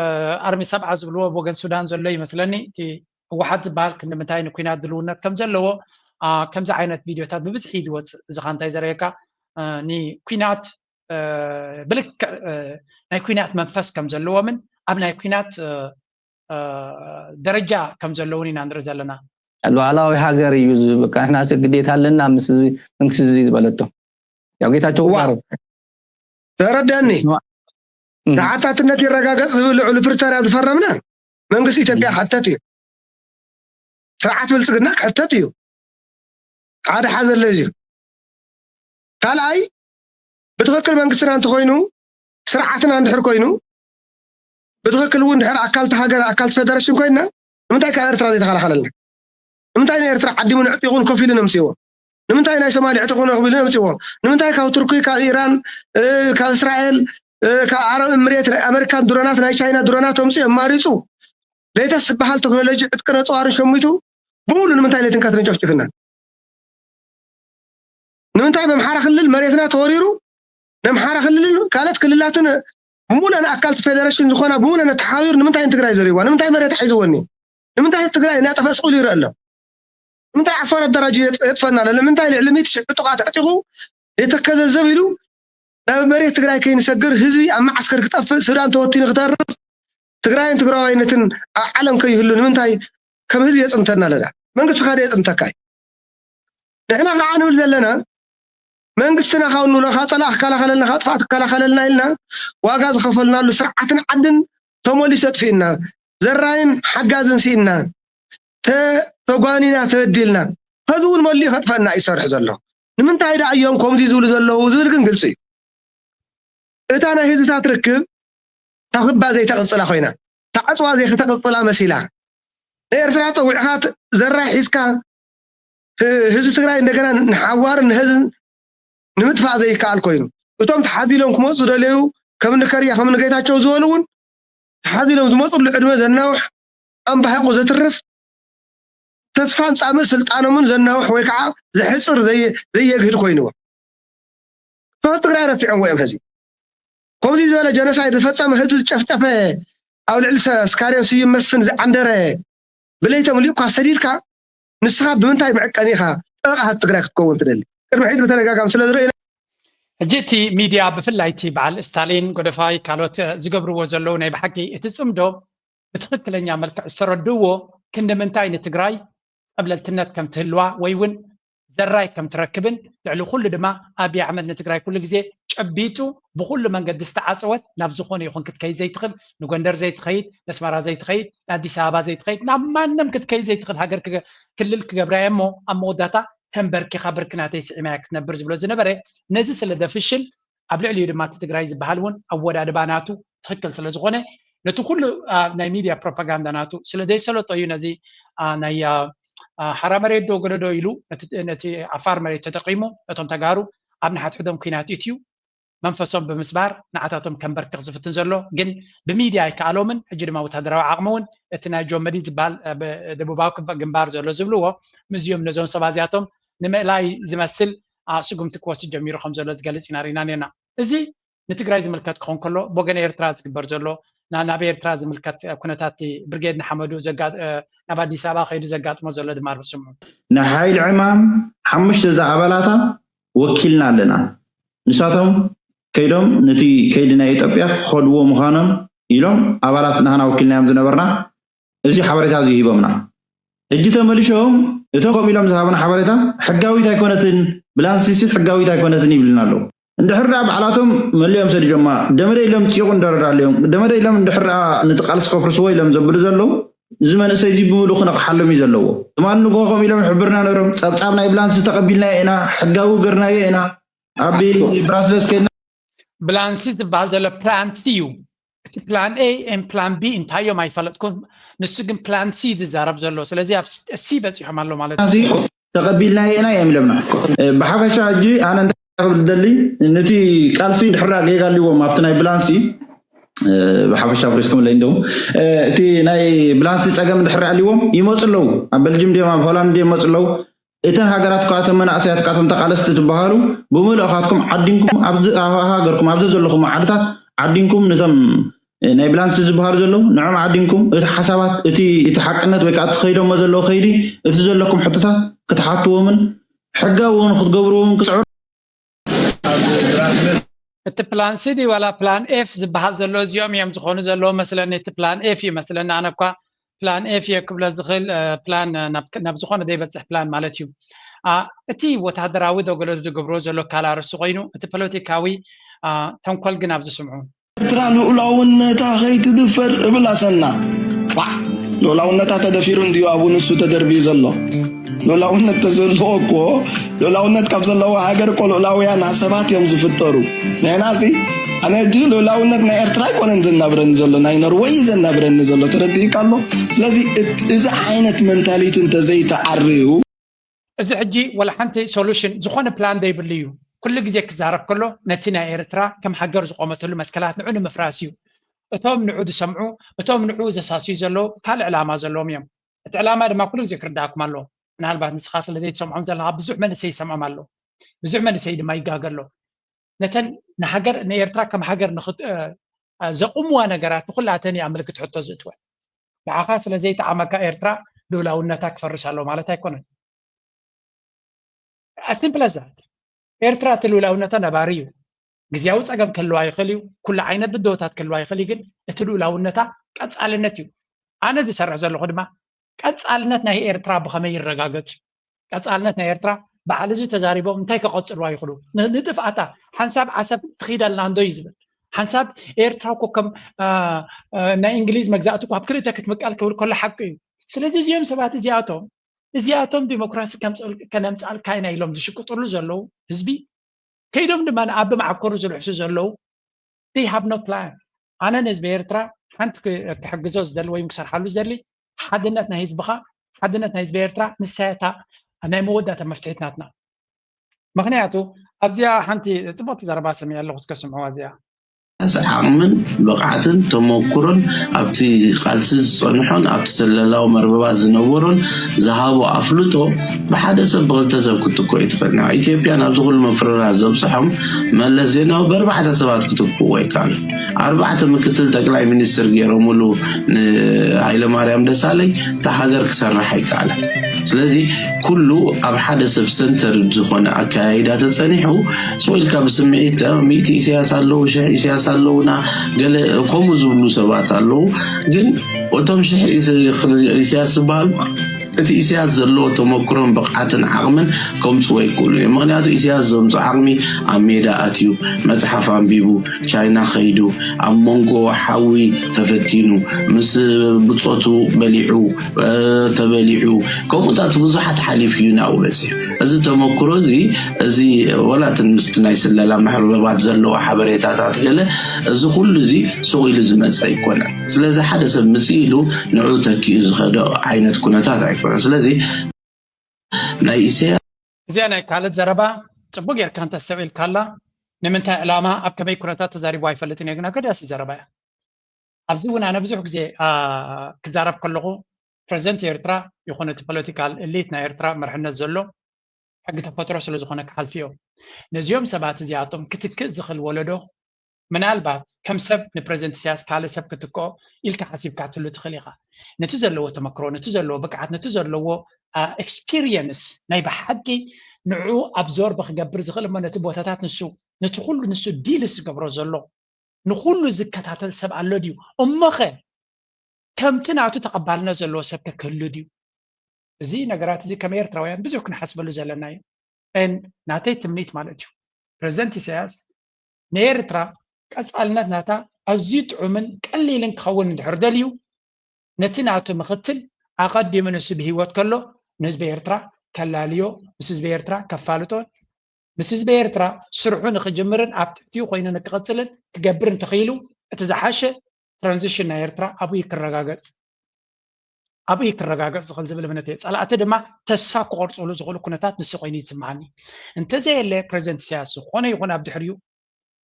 ኣርሚ ሰብዓ ዝብልዎ ወገን ሱዳን ዘሎ ይመስለኒ። እቲ ህወሓት ዝበሃል ክንዲ ምንታይ ንኩናት ድልውነት ከም ዘለዎ ከምዚ ዓይነት ቪድዮታት ብብዝሒ እዩ ዝወፅእ። እዚ ካ እንታይ ዘርእየካ ንኩናት ብልክዕ ናይ ኩናት መንፈስ ከም ዘለዎምን ኣብ ናይ ኩናት ደረጃ ከም ዘለውን ኢና ንርኢ ዘለና። ሉዓላዊ ሃገር እዩ ዝብል ንሕና ግዴታ ኣለና ምስ መንግስቲ እዚ ዝበለቶ ያው ጌታቸው ጋር ተረዳኒ። ተሓታትነት ይረጋገጽ ዝብል ልዑል ፕሪቶርያ ዝፈረምና መንግስቲ ኢትዮጵያ ክሕተት እዩ። ስርዓት ብልጽግና ክሕተት እዩ። ሓደ ሓዘለ እዚ ካልኣይ ብትኽክል መንግስትና እንተኮይኑ ስርዓትና እንድሕር ኮይኑ ብትኽክል እውን ድሕር ኣካልቲ ሃገር ኣካልቲ ፌደሬሽን ኮይና ንምንታይ ካብ ኤርትራ ዘይተኸላኸለልና? ንምንታይ ንኤርትራ ዓዲሙን ዕጢቑን ኮፍ ኢሉ ነምፅዎ? ንምንታይ ናይ ሶማሊ ዕጢቑ ነኽቢሉ ነምፅዎ? ንምንታይ ካብ ቱርኪ ካብ ኢራን ካብ እስራኤል ካብ ዓረብ እምሬት ናይ ኣመሪካን ድሮናት ናይ ቻይና ድሮናት ኣምፅኡ ኣማሪፁ ሌተስ ዝበሃል ቴክኖሎጂ ዕጥቅን ኣፅዋርን ሸሚቱ ብምሉ ንምንታይ ለይትን ቀትርን ጨፍጭፍና? ንምንታይ በምሓራ ክልል መሬትና ተወሪሩ ነምሓራ ክልልን ካልኦት ክልላትን ብምሉእን ኣካልቲ ፌደሬሽን ዝኾና ብምሉእን ተሓቢሩ ንምንታይ ንትግራይ ዘሪዋ? ንምንታይ መሬት ሒዝወኒ? ንምንታይ ትግራይ እናጠፈ ስቑሉ ይረአ ኣሎ? ንምንታይ ዓፋር ኣደራጅ የጥፈና ኣሎ? ንምንታይ ልዕሊ ሚእቲ ሽሕ ዕጡቓት ኣዕጢቑ የተከዘዘብ ኢሉ ናብ መሬት ትግራይ ከይንሰግር ህዝቢ ኣብ መዓስከር ክጠፍእ ሱዳን ተወቲኑ ክተርፍ ትግራይን ትግራዋይነትን ኣብ ዓለም ከይህሉ ንምንታይ ከም ህዝቢ የፅንተና ኣለና? መንግስቲ ካደ የፅንተካ እዩ። ንሕና ከዓ ንብል ዘለና መንግስትና ካብ ንብሎ ካብ ፀላእ ክከላኸለልና ካብ ጥፋት ክከላኸለልና ኢልና ዋጋ ዝኸፈልናሉ ስርዓትን ዓድን ተመሊሱ ኣጥፊእና ዘራይን ሓጋዝን ስኢና ተጓኒና ተበዲልና ከዚ እውን መሊኡ ከጥፈና ይሰርሕ ዘሎ ንምንታይ ደኣ እዮም ከምዚ ዝብሉ ዘለዉ ዝብል ግን ግልፂ እዩ። እታ ናይ ህዝብታት ርክብ ታኽባ ዘይተቕፅላ ኮይና ታዕፅዋ ዘይክተቕፅላ መሲላ ንኤርትራ ፀዊዕኻ ዘራይ ሒዝካ ህዝቢ ትግራይ እንደገና ንሓዋርን ንህዝብን ንምጥፋእ ዘይከኣል ኮይኑ እቶም ተሓዚሎም ክመፁ ዝደለዩ ከም ንከርያ ከም ንጌታቸው ዝበሉ እውን ሓዚ ኢሎም ዝመፅሉ ዕድመ ዘናውሕ ኣምባሕቑ ዘትርፍ ተስፋን ፃምእ ስልጣኖምን ዘናውሕ ወይ ከዓ ዘሕፅር ዘየ- ዘየግህድ ኮይንዎ። ፈት ትግራይ ረሲዖም እዮም ሕዚ ከምዚ ዝበለ ጀኖሳይድ ዝፈፀመ ህዝቢ ዝጨፍጨፈ ኣብ ልዕሊ ሰ- ስካርዮን ስዩም መስፍን ዝዓንደረ ብለይተ ሙሉእ እኳ ሰዲድካ ንስኻ ብምንታይ መዕቀኒ ኢኻ ጠበቃ ህዝቢ ትግራይ ክትከውን ትደሊ? ቅድሚ ሕዚ ብተደጋጋሚ ስለ ዝረእና ሕጂ እቲ ሚድያ ብፍላይ እቲ በዓል ስታሊን ጎደፋይ ካልኦት ዝገብርዎ ዘለዉ ናይ ብሓቂ እቲ ፅምዶ ብትኽክለኛ መልክዕ ዝተረድእዎ ክንዲ ምንታይ ንትግራይ ፀብለልትነት ከም ትህልዋ ወይ እውን ዘራይ ከም ትረክብን ልዕሊ ኩሉ ድማ ኣብይ ኣሕመድ ንትግራይ ኩሉ ግዜ ጨቢጡ ብኩሉ መንገዲ ዝተዓፀወት ናብ ዝኾነ ይኹን ክትከይድ ዘይትኽእል ንጎንደር ዘይትኸይድ ነስመራ ዘይትኸይድ ንኣዲስ ኣበባ ዘይትኸይድ ናብ ማንም ክትከይድ ዘይትኽእል ሃገር ክገ- ክልል ክገብራየ እሞ ኣብ መወዳእታ ተንበርኪኻ ብርኪ ናተይ ስዒማያ ክትነብር ዝብሎ ዝነበረ ነዚ ስለ ዘፍሽል ኣብ ልዕሊኡ ድማ እቲ ትግራይ ዝበሃል እውን ኣወዳድባ ናቱ ትኽክል ስለ ዝኾነ ነቲ ኩሉ ናይ ሚድያ ፕሮፓጋንዳ ናቱ ስለ ዘይሰለጦ እዩ ነዚ ናይ ሓራ መሬት ዶ ገለዶ ኢሉ ነቲ ዓፋር መሬት ተጠቂሙ ነቶም ተጋሩ ኣብ ንሓድሕዶም ኩናት እትዩ መንፈሶም ብምስባር ንዓታቶም ከንበርክኽ ዝፍትን ዘሎ ግን ብሚድያ ኣይከኣሎምን ሕጂ ድማ ወታደራዊ ዓቕሚ እውን እቲ ናይ ጆመዲ ዝበሃል ደቡባዊ ግንባር ዘሎ ዝብልዎ ምስዚኦም ነዞም ሰባት እዚኣቶም ንምእላይ ዝመስል ስጉምቲ ክወስድ ጀሚሩ ከም ዘሎ ዝገልፅ ኢና ርኢና ነርና እዚ ንትግራይ ዝምልከት ክኸውን ከሎ ብወገን ኤርትራ ዝግበር ዘሎ ናብ ኤርትራ ዝምልከት ኩነታት ብርጌድ ንሓመዱ ናብ ኣዲስ ኣበባ ከይዱ ዘጋጥሞ ዘሎ ድማ ርስሙ ንሓይል ዕማም ሓሙሽተ እዛ ኣባላታ ወኪልና ኣለና ንሳቶም ከይዶም ነቲ ከይዲ ናይ ኢትዮጵያ ክኸድዎ ምዃኖም ኢሎም ኣባላት ናህና ወኪልናዮም ዝነበርና እዚ ሓበሬታ እዚ ሂቦምና ሕጂ ተመሊሾም እቶም ከምኡ ኢሎም ዝሃቡና ሓበሬታ ሕጋዊት ኣይኮነትን ብላንሲሲ ሕጋዊት ኣይኮነትን ይብልና ኣለዉ እንድሕር ደኣ ባዕላቶም መሊኦም ሰዲዶማ ደመደ ኢሎም ፅይቑ እንደረዳ ኣለዮም ደመደ ኢሎም እንድሕር ደኣ ነቲ ቃልሲ ከፍርስዎ ኢሎም ዘብሉ ዘለዉ እዚ መንእሰይ እዚ ብምሉ ክነቕሓሎም እዩ ዘለዎ ትማሊ ንግሆ ከምኡ ኢሎም ሕብርና ነሮም ፀብፃብ ናይ ብላንሲ ተቐቢልናዮ ኢና ሕጋዊ ገርናዮ ኢና ኣብ ብራስለስ ከይድና ብላንሲ ዝበሃል ዘሎ ፕላን ሲ እዩ እቲ ፕላን ኤ ን ፕላን ቢ እንታዮም ኣይፈለጥኩም ንሱ ግን ፕላን ሲ ዝዛረብ ዘሎ ስለዚ ኣብ ሲ በፂሖም ኣሎ ማለት እዩ ተቐቢልናዮ ኢና እዮም ኢሎምና ብሓፈሻ ሕጂ ኣነ እንታይ ክብል ደሊ ነቲ ቃልሲ ድሕራ ጌጋ ኣልዎም ኣብቲ ናይ ብላንሲ ብሓፈሻ ፍሪስኩም ለይ እንደው እቲ ናይ ብላንሲ ፀገም ድሕሪ ኣልዎም ይመፁ ኣለዉ ኣብ በልጅም ድዮም ኣብ ሆላንድ ድዮም ይመፁ ኣለዉ እተን ሃገራት ከኣ እተን መናእሰያት ከኣ እቶም ተቓለስቲ ትበሃሉ ብምልእኻትኩም ዓዲንኩም ሃገርኩም ኣብ ዘዘለኹም ዓድታት ዓዲንኩም ነቶም ናይ ብላንሲ ዝበሃሉ ዘለዉ ንዖም ዓዲንኩም እቲ ሓሳባት እቲ እቲ ሓቅነት ወይ ከዓ እቲ ከይዶሞ ዘለዉ ከይዲ እቲ ዘለኩም ሕቶታት ክትሓትዎምን ሕጋዊ እውን ክትገብርዎም ክፅዕሩ እቲ ፕላን ሲ ድዩ ዋላ ፕላን ኤፍ ዝበሃል ዘሎ እዚኦም እዮም ዝኾኑ ዘለዉ መስለኒ እቲ ፕላን ኤፍ እዩ መስለኒ ኣነ እኳ ፕላን ኤፍ እየ ክብሎ ዝኽእል ፕላን ናብ ዝኾነ ዘይበፅሕ ፕላን ማለት እዩ እቲ ወታደራዊ ዶ ገለ ዝገብርዎ ዘሎ ካልእ ኣርእስቲ ኮይኑ እቲ ፖለቲካዊ ተንኮል ግን ኣብዚ ስምዑ ኤርትራ ልኡላውነታ ከይትድፈር እብል ኣሰና ዋዕ ልኡላውነታ ተደፊሩ እንድዩ ኣብኡ ንሱ ተደርብዩ ዘሎ ልኡላውነት ተዘለዎ እኮ ልኡላውነት ካብ ዘለዎ ሃገር እኮ ልኡላውያን ሰባት እዮም ዝፍጠሩ ንሕና ሲ ኣነ ሕጂ ልኡላውነት ናይ ኤርትራ ኣይኮነን ዘናብረኒ ዘሎ ናይ ኖርወይ ዘናብረኒ ዘሎ ተረዲእካ ኣሎ ስለዚ እዚ ዓይነት መንታሊቲ እንተዘይተዓርዩ እዚ ሕጂ ወላ ሓንቲ ሶሉሽን ዝኾነ ፕላን ዘይብሉ እዩ ኩሉ ግዜ ክዛረብ ከሎ ነቲ ናይ ኤርትራ ከም ሃገር ዝቆመተሉ መትከላት ንዑ ንምፍራስ እዩ እቶም ንዑ ዝሰምዑ እቶም ንዑ ዘሳስዩ ዘለዉ ካልእ ዕላማ ዘለዎም እዮም እቲ ዕላማ ድማ ኩሉ ግዜ ክርዳእኩም ኣለዎ ምናልባት ንስኻ ስለ ዘይትሰምዖም ዘለኻ ብዙሕ መንእሰይ ይሰምዖም ኣሎ ብዙሕ መንእሰይ ድማ ይጋገ ኣሎ ነተን ንሃገር ንኤርትራ ከም ሃገር ዘቁምዋ ነገራት ንኩላተን እያ ምልክት ሕቶ ዝእትወ ንዓኻ ስለ ዘይጠዓመካ ኤርትራ ልኡላውነታ ክፈርስ ኣለዎ ማለት ኣይኮነን ኣሲምፕለዛት ኤርትራ እቲ ልኡላውነታ ነባሪ እዩ ግዜያዊ ፀገም ክህልዋ ይኽእል እዩ ኩሉ ዓይነት ብድሆታት ክህልዋ ይኽእል እዩ ግን እቲ ልኡላውነታ ቀፃልነት እዩ ኣነ ዝሰርሕ ዘለኹ ድማ ቀፃልነት ናይ ኤርትራ ብኸመይ ይረጋገፅ እዩ ቀፃልነት ናይ ኤርትራ በዓል እዚ ተዛሪቦም እንታይ ከቐፅልዋ ይኽእሉ ንጥፍኣታ ሓንሳብ ዓሰብ ትኽይደልና እንዶ እዩ ዝብል ሓንሳብ ኤርትራ እኮ ከም ናይ እንግሊዝ መግዛእቲ እኮ ኣብ ክልተ ክትምቀል ክብል ከሎ ሓቂ እዩ ስለዚ እዚኦም ሰባት እዚኣቶም እዚኣቶም ዲሞክራሲ ከነምፅኣልካ ኢና ኢሎም ዝሽቅጥሉ ዘለዉ ህዝቢ ከይዶም ድማ ንኣቢ መዓኮሩ ዝልሕሱ ዘለዉ they have no plan ኣነ ንህዝቢ ኤርትራ ሓንቲ ክሕግዞ ዝደሊ ወይም ክሰርሓሉ ዝደሊ ሓድነት ናይ ህዝብኻ ሓድነት ናይ ህዝቢ ኤርትራ ንሳያታ ናይ መወዳእታ መፍትሒት ናትና ምክንያቱ ኣብዚኣ ሓንቲ ፅቡቅቲ ዘረባ ሰሚዐ ኣለኩ እስከ ስምዕዋ እዚኣ ዓቕምን ብቕዓትን ተመኩሮን ኣብቲ ቃልሲ ዝጸንሖን ኣብቲ ሰለላዊ መርበባት ዝነበሮን ዝሃቦ ኣፍልጦ ብሓደ ሰብ ብኽልተ ሰብ ክትኮ ይትኽእል። ኢትዮጵያ ናብዚ ኩሉ መፍረራት ዘብፅሖም መለስ ዜናዊ ብኣርባዕተ ሰባት ክትክዎ ይከኣሉ። ኣርባዕተ ምክትል ጠቅላይ ሚኒስትር ገይሮምሉ ንሃይለማርያም ደሳለኝ እታ ሃገር ክሰርሕ ኣይከኣለን። ስለዚ ኩሉ ኣብ ሓደ ሰብ ሰንተር ዝኾነ ኣካያይዳ ተጸኒሑ ስቕ ኢልካ ብስምዒት ሚእቲ ኢሳያስ ኣለዉ፣ ሽሕ ኢሳያስ ኣለዉና፣ ገለ ከምኡ ዝብሉ ሰባት ኣለዉ። ግን እቶም ሽሕ ኢሳያስ ዝበሃሉ እቲ ኢሳያስ ዘለዎ ተመክሮን ብቕዓትን ዓቕምን ከምፅዎ ኣይክእሉን እዮም። ምክንያቱ ኢሳያስ ዘምፅኦ ዓቕሚ ኣብ ሜዳ ኣትዩ፣ መፅሓፍ ኣንቢቡ፣ ቻይና ከይዱ፣ ኣብ መንጎ ሓዊ ተፈቲኑ፣ ምስ ብፆቱ በሊዑ፣ ተበሊዑ፣ ከምኡታት ብዙሓት ሓሊፉ እዩ ናብኡ በፂሑ። እዚ ተመክሮ እዚ እዚ ወላ እቲ ምስቲ ናይ ስለላ መርበባት ዘለዎ ሓበሬታታት ገለ እዚ ኩሉ እዚ ስቕ ኢሉ ዝመፀ ኣይኮነን። ስለዚ ሓደ ሰብ ምፅእ ኢሉ ንዑ ተኪኡ ዝኸዶ ዓይነት ኩነታት ኣይኮነን። ስለዚ ናይ ኢሳያስ እዚኣ ናይ ካልድ ዘረባ ፅቡቅ ጌርካ እንተስተውዒልካላ ንምንታይ ዕላማ ኣብ ከመይ ኩነታት ተዛሪቡ ኣይፈልጥን እየ፣ ግን ኣገዳሲ ዘረባ እያ። ኣብዚ እውን ኣነ ብዙሕ ግዜ ክዛረብ ከለኹ ፕረዚደንት ኤርትራ ይኹን እቲ ፖለቲካል ኤሊት ናይ ኤርትራ መርሕነት ዘሎ ሕጊ ተፈጥሮ ስለ ዝኾነ ክሓልፍዮ ነዚኦም ሰባት እዚኣቶም ክትክእ ዝኽእል ወለዶ ምናልባት ከም ሰብ ንፕረዚደንት ኢሳያስ ካልእ ሰብ ክትክኦ ኢልካ ሓሲብካ ትህሉ ትኽእል ኢኻ። ነቲ ዘለዎ ተመክሮ፣ ነቲ ዘለዎ ብቅዓት፣ ነቲ ዘለዎ ኤክስፒሪየንስ ናይ ብሓቂ ንዑ ኣብዞርብ ክገብር ዝኽእል እሞ ነቲ ቦታታት ንሱ ነቲ ኩሉ ንሱ ዲል ዝገብሮ ዘሎ ንኹሉ ዝከታተል ሰብ ኣሎ ድዩ? እሞኸ ከምቲ ናቱ ተቐባልነት ዘለዎ ሰብ ከ ክህሉ ድዩ? እዚ ነገራት እዚ ከም ኤርትራውያን ብዙሕ ክንሓስበሉ ዘለና እዩ። And ናተይ ትምኒት ማለት እዩ ፕረዚደንት ኢሳያስ ንኤርትራ ቀጻልነት ናታ ኣዝዩ ጥዑምን ቀሊልን ክኸውን እንድሕር ደልዩ ነቲ ናቱ ምኽትል ኣቐዲሙ ንሱ ብህይወት ከሎ ንህዝቢ ኤርትራ ከላልዮ ምስ ህዝቢ ኤርትራ ከፋልጦ ምስ ህዝቢ ኤርትራ ስርሑ ንኽጅምርን ኣብ ትሕቲኡ ኮይኑ ንክቕጽልን ክገብር እንተኽኢሉ እቲ ዝሓሸ ትራንዚሽን ናይ ኤርትራ ኣብኡ ክረጋገጽ ኣብኡ ክረጋገጽ ዝኽእል ዝብል እምነት እየ። ጸላእቲ ድማ ተስፋ ክቆርጽሉ ዝኽእሉ ኩነታት ንሱ ኮይኑ ይስምዓኒ። እንተዘየለ ፕረዚደንት ኢሳያስ ዝኾነ ይኹን ኣብ ድሕሪኡ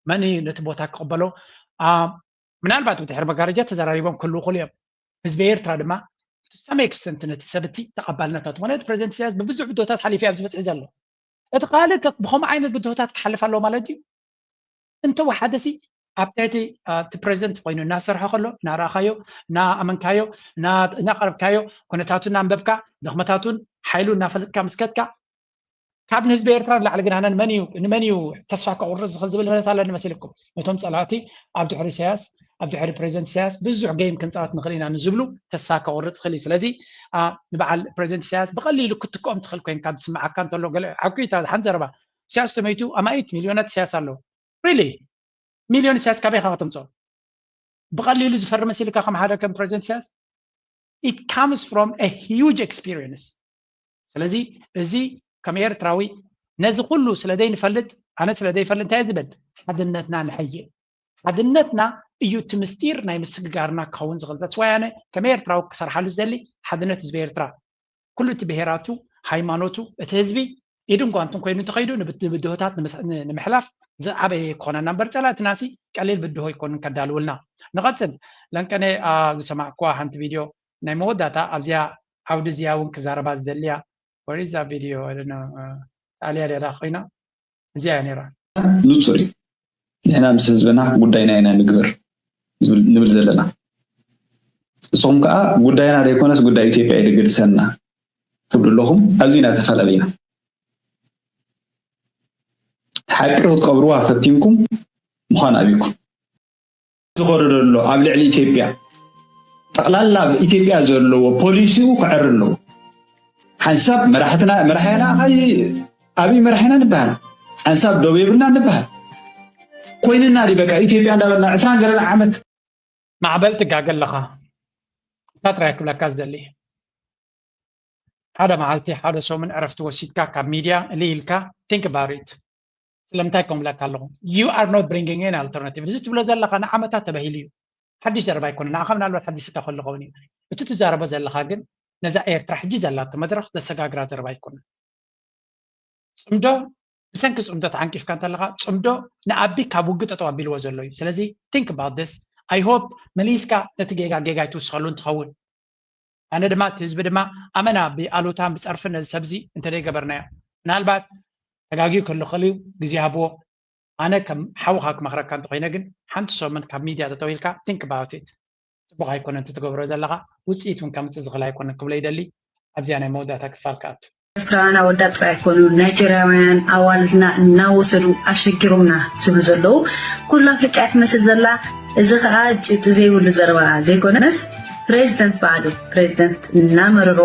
መን እዩ ነቲ ቦታ ክቕበሎ? ምናልባት ብድሕሪ መጋረጃ ተዘራሪቦም ክህልዉ ይኽእሉ እዮም። ህዝቢ ኤርትራ ድማ to some extent ነቲ ሰብ እቲ ተቐባልነት ናቱ ምኽንያቱ ፕረዚደንት ኢሳያስ ብብዙሕ ብድሆታት ሓሊፉ ኣብዚ በፅሒ ዘሎ እቲ ካልእ ብኸምኡ ዓይነት ብድሆታት ክሓልፍ ኣለዎ ማለት እዩ። እንተወሓደሲ ኣብ ትሕቲ እቲ ፕረዚደንት ኮይኑ እናሰርሐ ከሎ እናረኣኻዮ እናኣመንካዮ እናቐረብካዮ ኩነታቱ እናንበብካ ድኽመታቱን ሓይሉ እናፈለጥካ ምስከትካ ካብ ንህዝቢ ኤርትራ ንላዕሊ ግን ኣነ ንመን እዩ ንመን እዩ ተስፋ ከቑርፅ ዝኽእል ዝብል እምነት ኣለኒ መሲልኩም ነቶም ፀላእቲ ኣብ ድሕሪ ኢሳያስ ኣብ ድሕሪ ፕረዚደንት ኢሳያስ ብዙሕ ጌም ክንፃወት ንኽእል ኢና ንዝብሉ ተስፋ ከቑርፅ ይኽእል እዩ ስለዚ ንበዓል ፕረዚደንት ኢሳያስ ብቐሊሉ ክትክኦም ትኽእል ኮይንካ ዝስምዓካ እንተሎ ገለ ሓቂ እዩ ሓንቲ ዘረባ ኢሳያስ ተመይቱ ኣማኢት ሚልዮናት ኢሳያስ ኣለዉ ሪሊ ሚልዮን ኢሳያስ ካበይ ኢኻ ከተምፅኦ ብቐሊሉ ዝፈርም መሲልካ ከም ሓደ ከም ፕረዚደንት ኢሳያስ it comes from a huge experience ስለዚ እዚ ከም ኤርትራዊ ነዚ ኩሉ ስለ ዘይንፈልጥ ኣነ ስለ ዘይፈልጥ እንታይ ዝብል ሓድነትና ንሐይል ሓድነትና እዩ እቲ ምስጢር ናይ ምስግጋርና ክኸውን ዝኽእል that's why ኣነ ከም ኤርትራዊ ክሰርሓሉ ዝደሊ ሓድነት ህዝቢ ኤርትራ ኩሉ እቲ ብሄራቱ ሃይማኖቱ እቲ ህዝቢ ኢድን ጓንትን ኮይኑ እንተኸይዱ ንብድሆታት ንምሕላፍ ዝዓበየ ክኾነና እምበር ፀላእትናሲ ቀሊል ብድሆ ኣይኮኑን ከዳልውልና ንቐፅል ለንቀነ ዝሰማዕኩዋ ሓንቲ ቪድዮ ናይ መወዳእታ ኣብዚኣ ዓውዲ እዚኣ እውን ክዛረባ ዝደልያ ወሪዛ ቪድዮ ጣልያ ሌላ ኮይና እዚኣ እያ ነራ ንፁር እዩ ንሕና ምስ ህዝብና ጉዳይና ኢና ንግበር ንብል ዘለና እስኹም ከዓ ጉዳይና ዘይኮነስ ጉዳይ ኢትዮጵያ እዩ ደገድሰና ትብሉ ኣለኹም ኣብዚ ኢና ተፈላለና ሓቂ ክትቀብርዋ ፈቲንኩም ምዃን ኣብኩም ዝኸዶ ዘሎ ኣብ ልዕሊ ኢትዮጵያ ጠቕላላ ኣብ ኢትዮጵያ ዘለዎ ፖሊሲኡ ክዕር ኣለዎ ሓንሳብ መራሕትና መራሕና ኣብይ መራሕና ንበሃል ሓንሳብ ደው የብልና ንበሃል ኮይንና ዲ በቃ ኢትዮጵያ እንዳበልና ዕስራን ገለን ዓመት ማዕበል ትጋገ ኣለኻ እታ ጥራይ ክብለካ ዝደሊ ሓደ መዓልቲ ሓደ ሰሙን ዕረፍቲ ወሲድካ ካብ ሚድያ እልይ ኢልካ think about it ስለምንታይ ከምብለካ ኣለኹ you are not bringing in alternative እዚ ትብሎ ዘለኻ ንዓመታት ተባሂሉ እዩ ሓድሽ ዘረባ ኣይኮነ ንዓኻ ምናልባት ሓዲስካ ከሎ ኸውን እዩ እቲ ትዛረቦ ዘለኻ ግን ነዛ ኤርትራ ሕጂ ዘላቶ መድረኽ ዘሰጋግራ ዘረባ ኣይኮነ ጽምዶ ብሰንኪ ፅምዶ ተዓንቂፍካ እንተለካ ፅምዶ ንኣቢ ካብ ውግእ ጠጠው ኣቢልዎ ዘሎ እዩ። ስለዚ think about this. I hope መሊስካ ነቲ ጌጋ ጌጋ ይትውስኸሉ እንትኸውን። ኣነ ድማ እቲ ህዝቢ ድማ ኣመና ብኣሉታን ብፀርፍን ነዚ ሰብዚ እንተደይገበርናዮ ምናልባት ተጋጊዩ ክህሉ ክእል እዩ። ግዜ ሃብዎ። ኣነ ከም ሓውካ ክመክረካ እንተኮይነ ግን ሓንቲ ሰሙን ካብ ሚድያ ተጠዊልካ think about it. ፅቡቅ ኣይኮነን እቲ ትገብሮ ዘለካ። ውፅኢት እውን ከምፅእ ዝኽእል ኣይኮነን ክብሎ ይደሊ። ኣብዚኣ ናይ መወዳእታ ክፋል ክኣቱ። ኤርትራውያን ኣወዳት ጥራይ ኣይኮኑን፣ ናይጀርያውያን ኣዋልድና እናወሰዱ ኣሸጊሮምና ዝብሉ ዘለዉ። ኩሉ ኣፍሪቃ እያ ትመስል ዘላ። እዚ ከዓ ጭብጢ ዘይብሉ ዘረባ ዘይኮነስ ፕሬዚደንት ባዕሉ ፕሬዚደንት እናመረሮ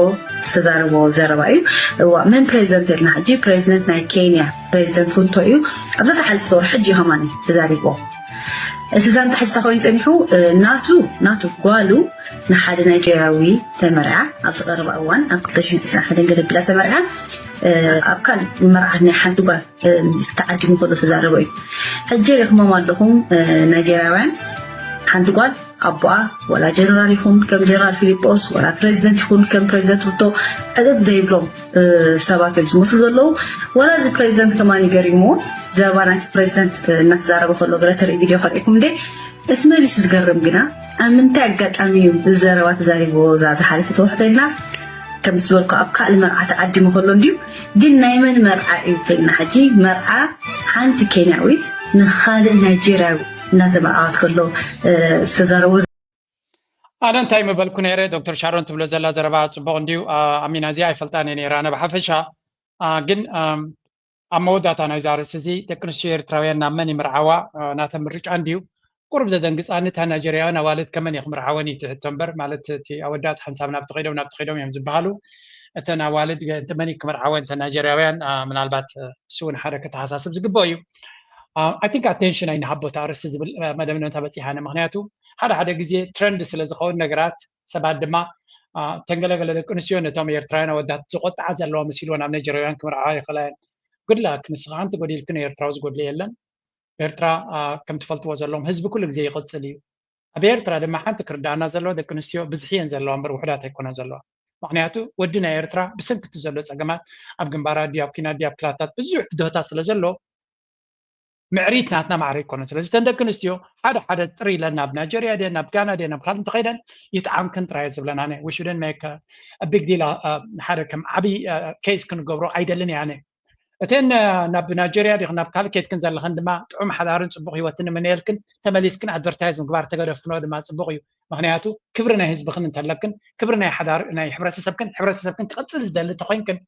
ዝተዛረቦ ዘረባ እዩ። እዋ መን ፕሬዚደንት የልና ሕጂ? ፕሬዚደንት ናይ ኬንያ ፕሬዚደንት ሩቶ እዩ። ኣብዛ ዝሓለፈት ወርሒ ሕጂ ከማን ተዛሪቦ። እቲ ዛንታ ሕጂ ተኮይኑ ፀኒሑ ናቱ ናቱ ጓሉ ንሓደ ናይጀርያዊ ተመርዓ ኣብ ዝቐረበ እዋን ኣብ ክልተ ሽሕን ዕስራን ሓደን ገደብላ ተመርዓ ኣብ ካልእ መርዓት ናይ ሓንቲ ጓል ዝተዓዲሙ ከሎ ተዛረበ እዩ። ሕጂ ሪኹሞም ኣለኹም ናይጀርያውያን ሓንቲ ጓል ኣቦኣ ወላ ጀነራል ይኹን ከም ጀነራል ፊሊጶስ ወላ ፕሬዚደንት ይኹን ከም ፕሬዚደንት ሩቶ ዕጥጥ ዘይብሎም ሰባት እዮም ዝመስሉ ዘለዉ። ወላ እዚ ፕሬዚደንት ከማን ገሪምዎ ዘረባ ናይቲ ፕሬዚደንት እናተዛረበ ከሎ ገለ ተርኢ ቪድዮ ከርእኩም እንዴ እቲ መሊሱ ዝገርም ግና ኣብ ምንታይ ኣጋጣሚ እዩ እዚ ዘረባ ተዛሪብዎ እዛ ዝሓለፈት ወርሒ ተልና ከም ዝበልኩ ኣብ ካልእ መርዓ ተዓዲሙ ከሎ እንድዩ ግን ናይ መን መርዓ እዩ ተልና ሕጂ መርዓ ሓንቲ ኬንያዊት ንኻልእ ናይጀርያዊ እናተመርዓወት ከሎ ዝተዛረቦ ኣነ እንታይ ምበልኩ ነይረ ዶክተር ሻሮን ትብሎ ዘላ ዘረባ ፅቡቅ እንድዩ ኣሚና እዚኣ ኣይፈልጣን እየ ነይረ ኣነ ብሓፈሻ ግን ኣብ መወዳእታ ናይዛ ርእሲ እዚ ደቂ ኣንስትዮ ኤርትራውያን ናብ መን ይምርዓዋ ናተን ምርጫ እንድዩ ቁሩብ ዘደንግፃኒ እታ ናይጀርያውያን ኣዋልድ ከመን እየ ክምርዓወን እዩ ትሕቶ እምበር ማለት እቲ ኣወዳት ሓንሳብ ናብቲ ከይዶም ናብቲ ከይዶም እዮም ዝበሃሉ እተን ኣዋልድ መን ክምርዓወን እተን ናይጀርያውያን ምናልባት እሱ እውን ሓደ ከተሓሳስብ ዝግብኦ እዩ I think attention ኣይንሃቦ እቲ ኣርእስቲ ዝብል መደምደምታ በፂሓነ ምክንያቱ ሓደ ሓደ ግዜ ትረንድ ስለ ዝኸውን ነገራት ሰባት ድማ ተንገለገለ ደቂ ኣንስትዮ ነቶም ኤርትራውያን ኣወዳት ዝቆጥዓ ዘለዋ መሲልወን ኣብ ናይጀርያውያን ክምርዓዋ ይኽእላ እየን good luck ንስኻ ሓንቲ ጎዲልክን ኤርትራዊ ዝጎድሎ የለን ኤርትራ ከም ትፈልጥዎ ዘለኹም ህዝቢ ኩሉ ግዜ ይቕጽል እዩ ኣብ ኤርትራ ድማ ሓንቲ ክርዳኣና ዘለዎ ደቂ ኣንስትዮ ብዝሒ እየን ዘለዋ እምበር ውሑዳት ኣይኮናን ዘለዋ ምክንያቱ ወዲ ናይ ኤርትራ ብሰንኪ እቲ ዘሎ ጸገማት ኣብ ግንባራት ድዩ ኣብ ኲናት ድዩ ኣብ ክላታት ብዙሕ ብድሆታት ስለ ዘሎ ምዕሪት ናትና ማዕረ ኣይኮነን ስለዚ እተን ደቂ ኣንስትዮ ሓደ ሓደ ጥር ኢለን ናብ ናይጀርያ ድየን ናብ ጋና ድየን ናብ ካልእ እንተኸይደን ይጥዓምክን ጥራየ ዝብለን ኣነ we shouldn't make a big deal ሓደ ከም ዓብይ case ክንገብሮ ኣይደልን እየ ኣነ እተን ናብ ናይጀርያ ዲኽን ናብ ካልእ ከይድክን ዘለኽን ድማ ጥዑም ሓዳርን ፅቡቕ ህይወትን ንምነየልክን ተመሊስክን advertise ምግባር ተገደፍክንኦ ድማ ፅቡቕ እዩ ምክንያቱ ክብሪ ናይ ህዝብኽን እንተለክን ክብሪ ናይ ሓዳር ናይ ሕብረተሰብክን ሕብረተሰብክን ክቕፅል ዝደሊ እንተኮይንክን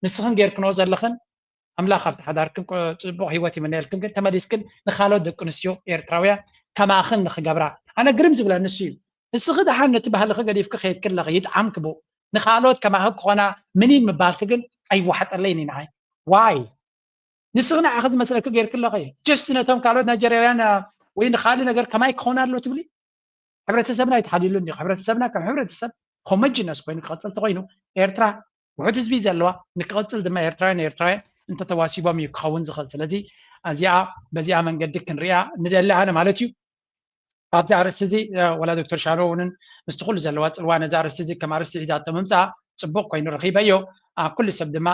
ንስኽን ጌርክንኦ ዘለኽን ኣምላኽ ኣብቲ ሓዳርክን ጽቡቕ ህይወት ይምነየልክን ግን ተመሊስክን ንኻልኦት ደቂ ኣንስትዮ ኤርትራውያን ከማኽን ንኽገብራ ኣነ ግርም ዝብለኒ እሱ እዩ። ንስኺ ደሓን ነቲ ባህልኺ ገዲፍኪ ከይድኪ ኣለኺ ይጥዓምኪ ብኡ ንኻልኦት ከማኺ ክኾና ምኒን ምባልኪ ግን ኣይወሓጠለይን እዩ ንዓይ። ዋይ ንስኺ ንዓኺ ዝመስለኪ ጌርኪ ኣለኺ just ነቶም ካልኦት ናይጀርያውያን ወይ ንኻልእ ነገር ከማይ ክኾና ኣሎ ትብሊ? ሕብረተሰብና ኣይተሓልዩሉን ዲኹ? ሕብረተሰብና ከም ሕብረተሰብ ሆሞጂነስ ኮይኑ ክቐፅል ተኮይኑ ኤርትራ ውሑድ ህዝቢ ዘለዋ ንክቐፅል ድማ ኤርትራውያን ኤርትራውያን እንተተዋሲቦም እዩ ክኸውን ዝኽእል። ስለዚ እዚኣ በዚኣ መንገዲ ክንሪኣ ንደሊ ኣነ ማለት እዩ። ኣብዚ ኣርእስቲ እዚ ወላ ዶክተር ሻሮ እውን ምስቲ ኩሉ ዘለዋ ፅልዋ ነዚ ኣርእስቲ እዚ ከም ኣርእስቲ ሒዛቶ ምምፃኣ ፅቡቕ ኮይኑ ረኺበዮ። ኩሉ ሰብ ድማ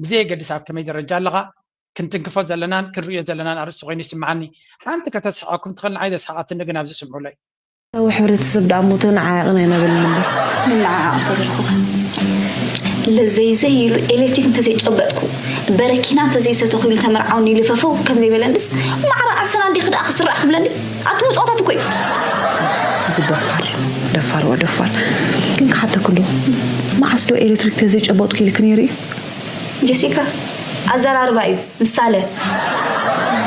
ብዘየገድስ ኣብ ከመይ ደረጃ ኣለኻ ክንትንክፎ ዘለናን ክንርእዮ ዘለናን ኣርእስቲ ኮይኑ ይስምዓኒ። ሓንቲ ከተስሕቐኩም ትኽእል ንዓይ ዘስሓቐትኒ ግን ኣብዚ ስምዑለይ። ታዊ ሕብረተሰብ ደኣ ሞተ ንዓያቕን ኣይነበልን እምበር። ንዓያቕ ተበልኩኻ ለዘይዘይ ኢሉ ኤሌክትሪክ እንተዘይጨበጥኩ በረኪና እንተዘይሰተኹ ኢሉ ተመርዓውኒ ኢሉ ፈፈው ከምዘይበለንስ ማዕረ ኣርሰናል ዲኺ ደኣ ክስራዕ ክብለኒ ኣብቲ ምፅዋታት እኮ እዩ። እዚ ደፋር ደፋር ዋ ደፋር ግን ክሓተክሉ መዓስ ዶ ኤሌክትሪክ ተዘይጨበጥኩ ኢልክ ነይሩ እዩ ጀሲካ ኣዘራርባ እዩ ምሳለ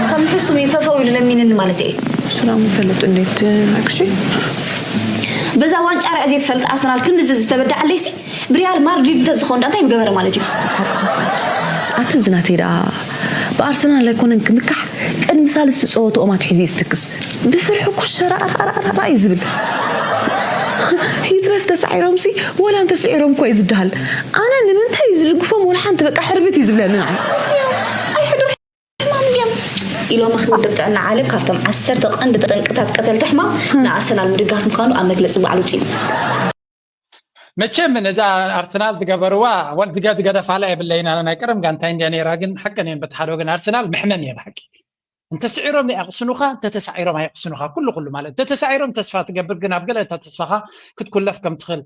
ከም ሕሱም እዩ ፈፈው ኢሉ ለሚንኒ ማለት እየ። ሰላም ይፈልጥ እንዴት ኣክሺ በዛ ዋንጫ ሪኣ ዘይትፈልጥ ኣርሰናል ክንድዚ ዝተበድዓለይሲ ብሪያል ማድሪድ እንተዝኸውን ዳ እንታይ ምገበረ ማለት እዩ። ኣቲ እዚ ናተይ ደኣ ብኣርሰናል ኣይኮነን ክምካሕ ቅድሚ ሳልስቲ ፀወትኦም ኣትሒዙ እዩ ዝትክስ ብፍርሒ እኮ ሸራራራራ እዩ ዝብል ይትረፍ ተሳዒሮምሲ ወላ እንተስዒሮም እኮ እዩ ዝድሃል ኣነ ንምንታይ እዩ ዝድግፎም ወላ ሓንቲ በቃ ሕርብት እዩ ዝብለኒ ንዓይ ኣይሕዱር ሕማም እንድዮም ኢሎም ኣኽብር ጥዕና ዓለም ካብቶም ዓሰርተ ቀንዲ ጠንቅታት ቀተልቲ ሕማም ንኣርሰናል ምድጋፍ ምዃኑ ኣብ መግለፂ ባዕሉ ውፅኡ። መቸም ነዛ ኣርሰናል ዝገበርዋ ወል ዝገ ዝገደፋላ የብለይን። ኣነ ናይ ቀደም ጋንታይ እንድያ ነይራ፣ ግን ሓቀን እየን። በቲ ሓደ ወገን ኣርሰናል መሕመም እየ ብሓቂ። እንተስዒሮም ይኣቕስኑኻ፣ እንተተሳዒሮም ኣይቕስኑኻ። ኩሉ ኩሉ ማለት እንተተሳዒሮም ተስፋ ትገብር፣ ግን ኣብ ገለ እታ ተስፋኻ ክትኩለፍ ከም ትኽእል።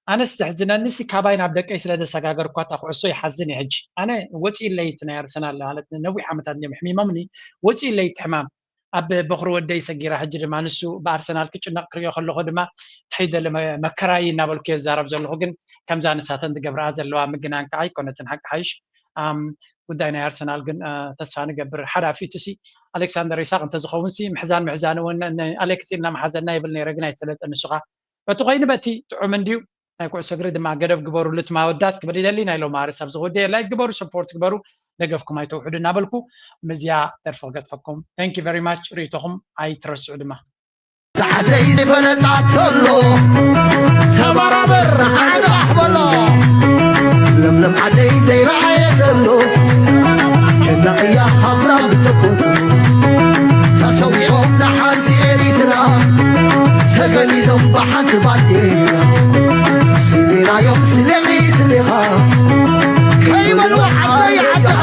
ኣነስ ዘሕዝነኒሲ ካባይ ናብ ደቀይ ስለ ዘሰጋገርኳ እታ ኩዕሶ ይሓዝን እየ። ሕጂ ኣነ ወፂኢለይ እቲ ናይ ኣርሰናል ማለት ነዊሕ ዓመታት እንዲዮም ሕሚሞምኒ፣ ወፂኢለይ እቲ ሕማም። ኣብ በኹሪ ወደይ ሰጊራ፣ ሕጂ ድማ ንሱ ብኣርሰናል ክጭነቕ ክሪኦ ከለኹ ድማ እንታይ ደለ መ- መከራይ እናበልኩ እየ ዝዛረብ ዘለኹ። ግን ከምዛ ንሳተን ዝገብርኣ ዘለዋ ምግናን ከዓ ኣይኮነትን ሓቂ ሓይሽ። ኣም፣ ጉዳይ ናይ ኣርሰናል ግን እ፣ ተስፋ ንገብር። ሓደ ኣፊቱ ሲ ኣሌክሳንደር ኢሳቅ እንተዝኸውን ሲ ምሕዛን ምሕዛን እውን ን- ኣሌክስ ኢልና ምሓዘና ይብል ነይረ፣ ግን ኣይሰለጠን ንሱ ከዓ። በቲ ኮይኑ በቲ ጥዑም እንድዩ። ናይ ኩዕሶ እግሪ ድማ ገደብ ግበሩሉ እቲ ማወዳት ክብል ይደሊ። ናይ ሎሚ ኣርእስት ኣብዚ ክውደ። ላይክ ግበሩ፣ ሰፖርት ግበሩ፣ ደገፍኩም ኣይተውሕዱ እናበልኩ ምዝያ ደርፊ ክገጥፈኩም። Thank you very much። ርእይቶኹም ኣይትረስዑ ድማ። ዓደይ ዝፈለጣ ተሎ ተባራበር ዓንቓሕ በሎ። ለምለም ዓደይ ዘይረኣየ ተሎ ጀናቕያ ሃፍራ ብተፈቱ ተሰዊዖም ንሓንቲ ኤሪትራ ተገኒዞም ብሓንቲ ባንዴራ ስሌናዮም ስሌኺ ስሌኻ ከይበልዋ ዓደይ ዓድኻ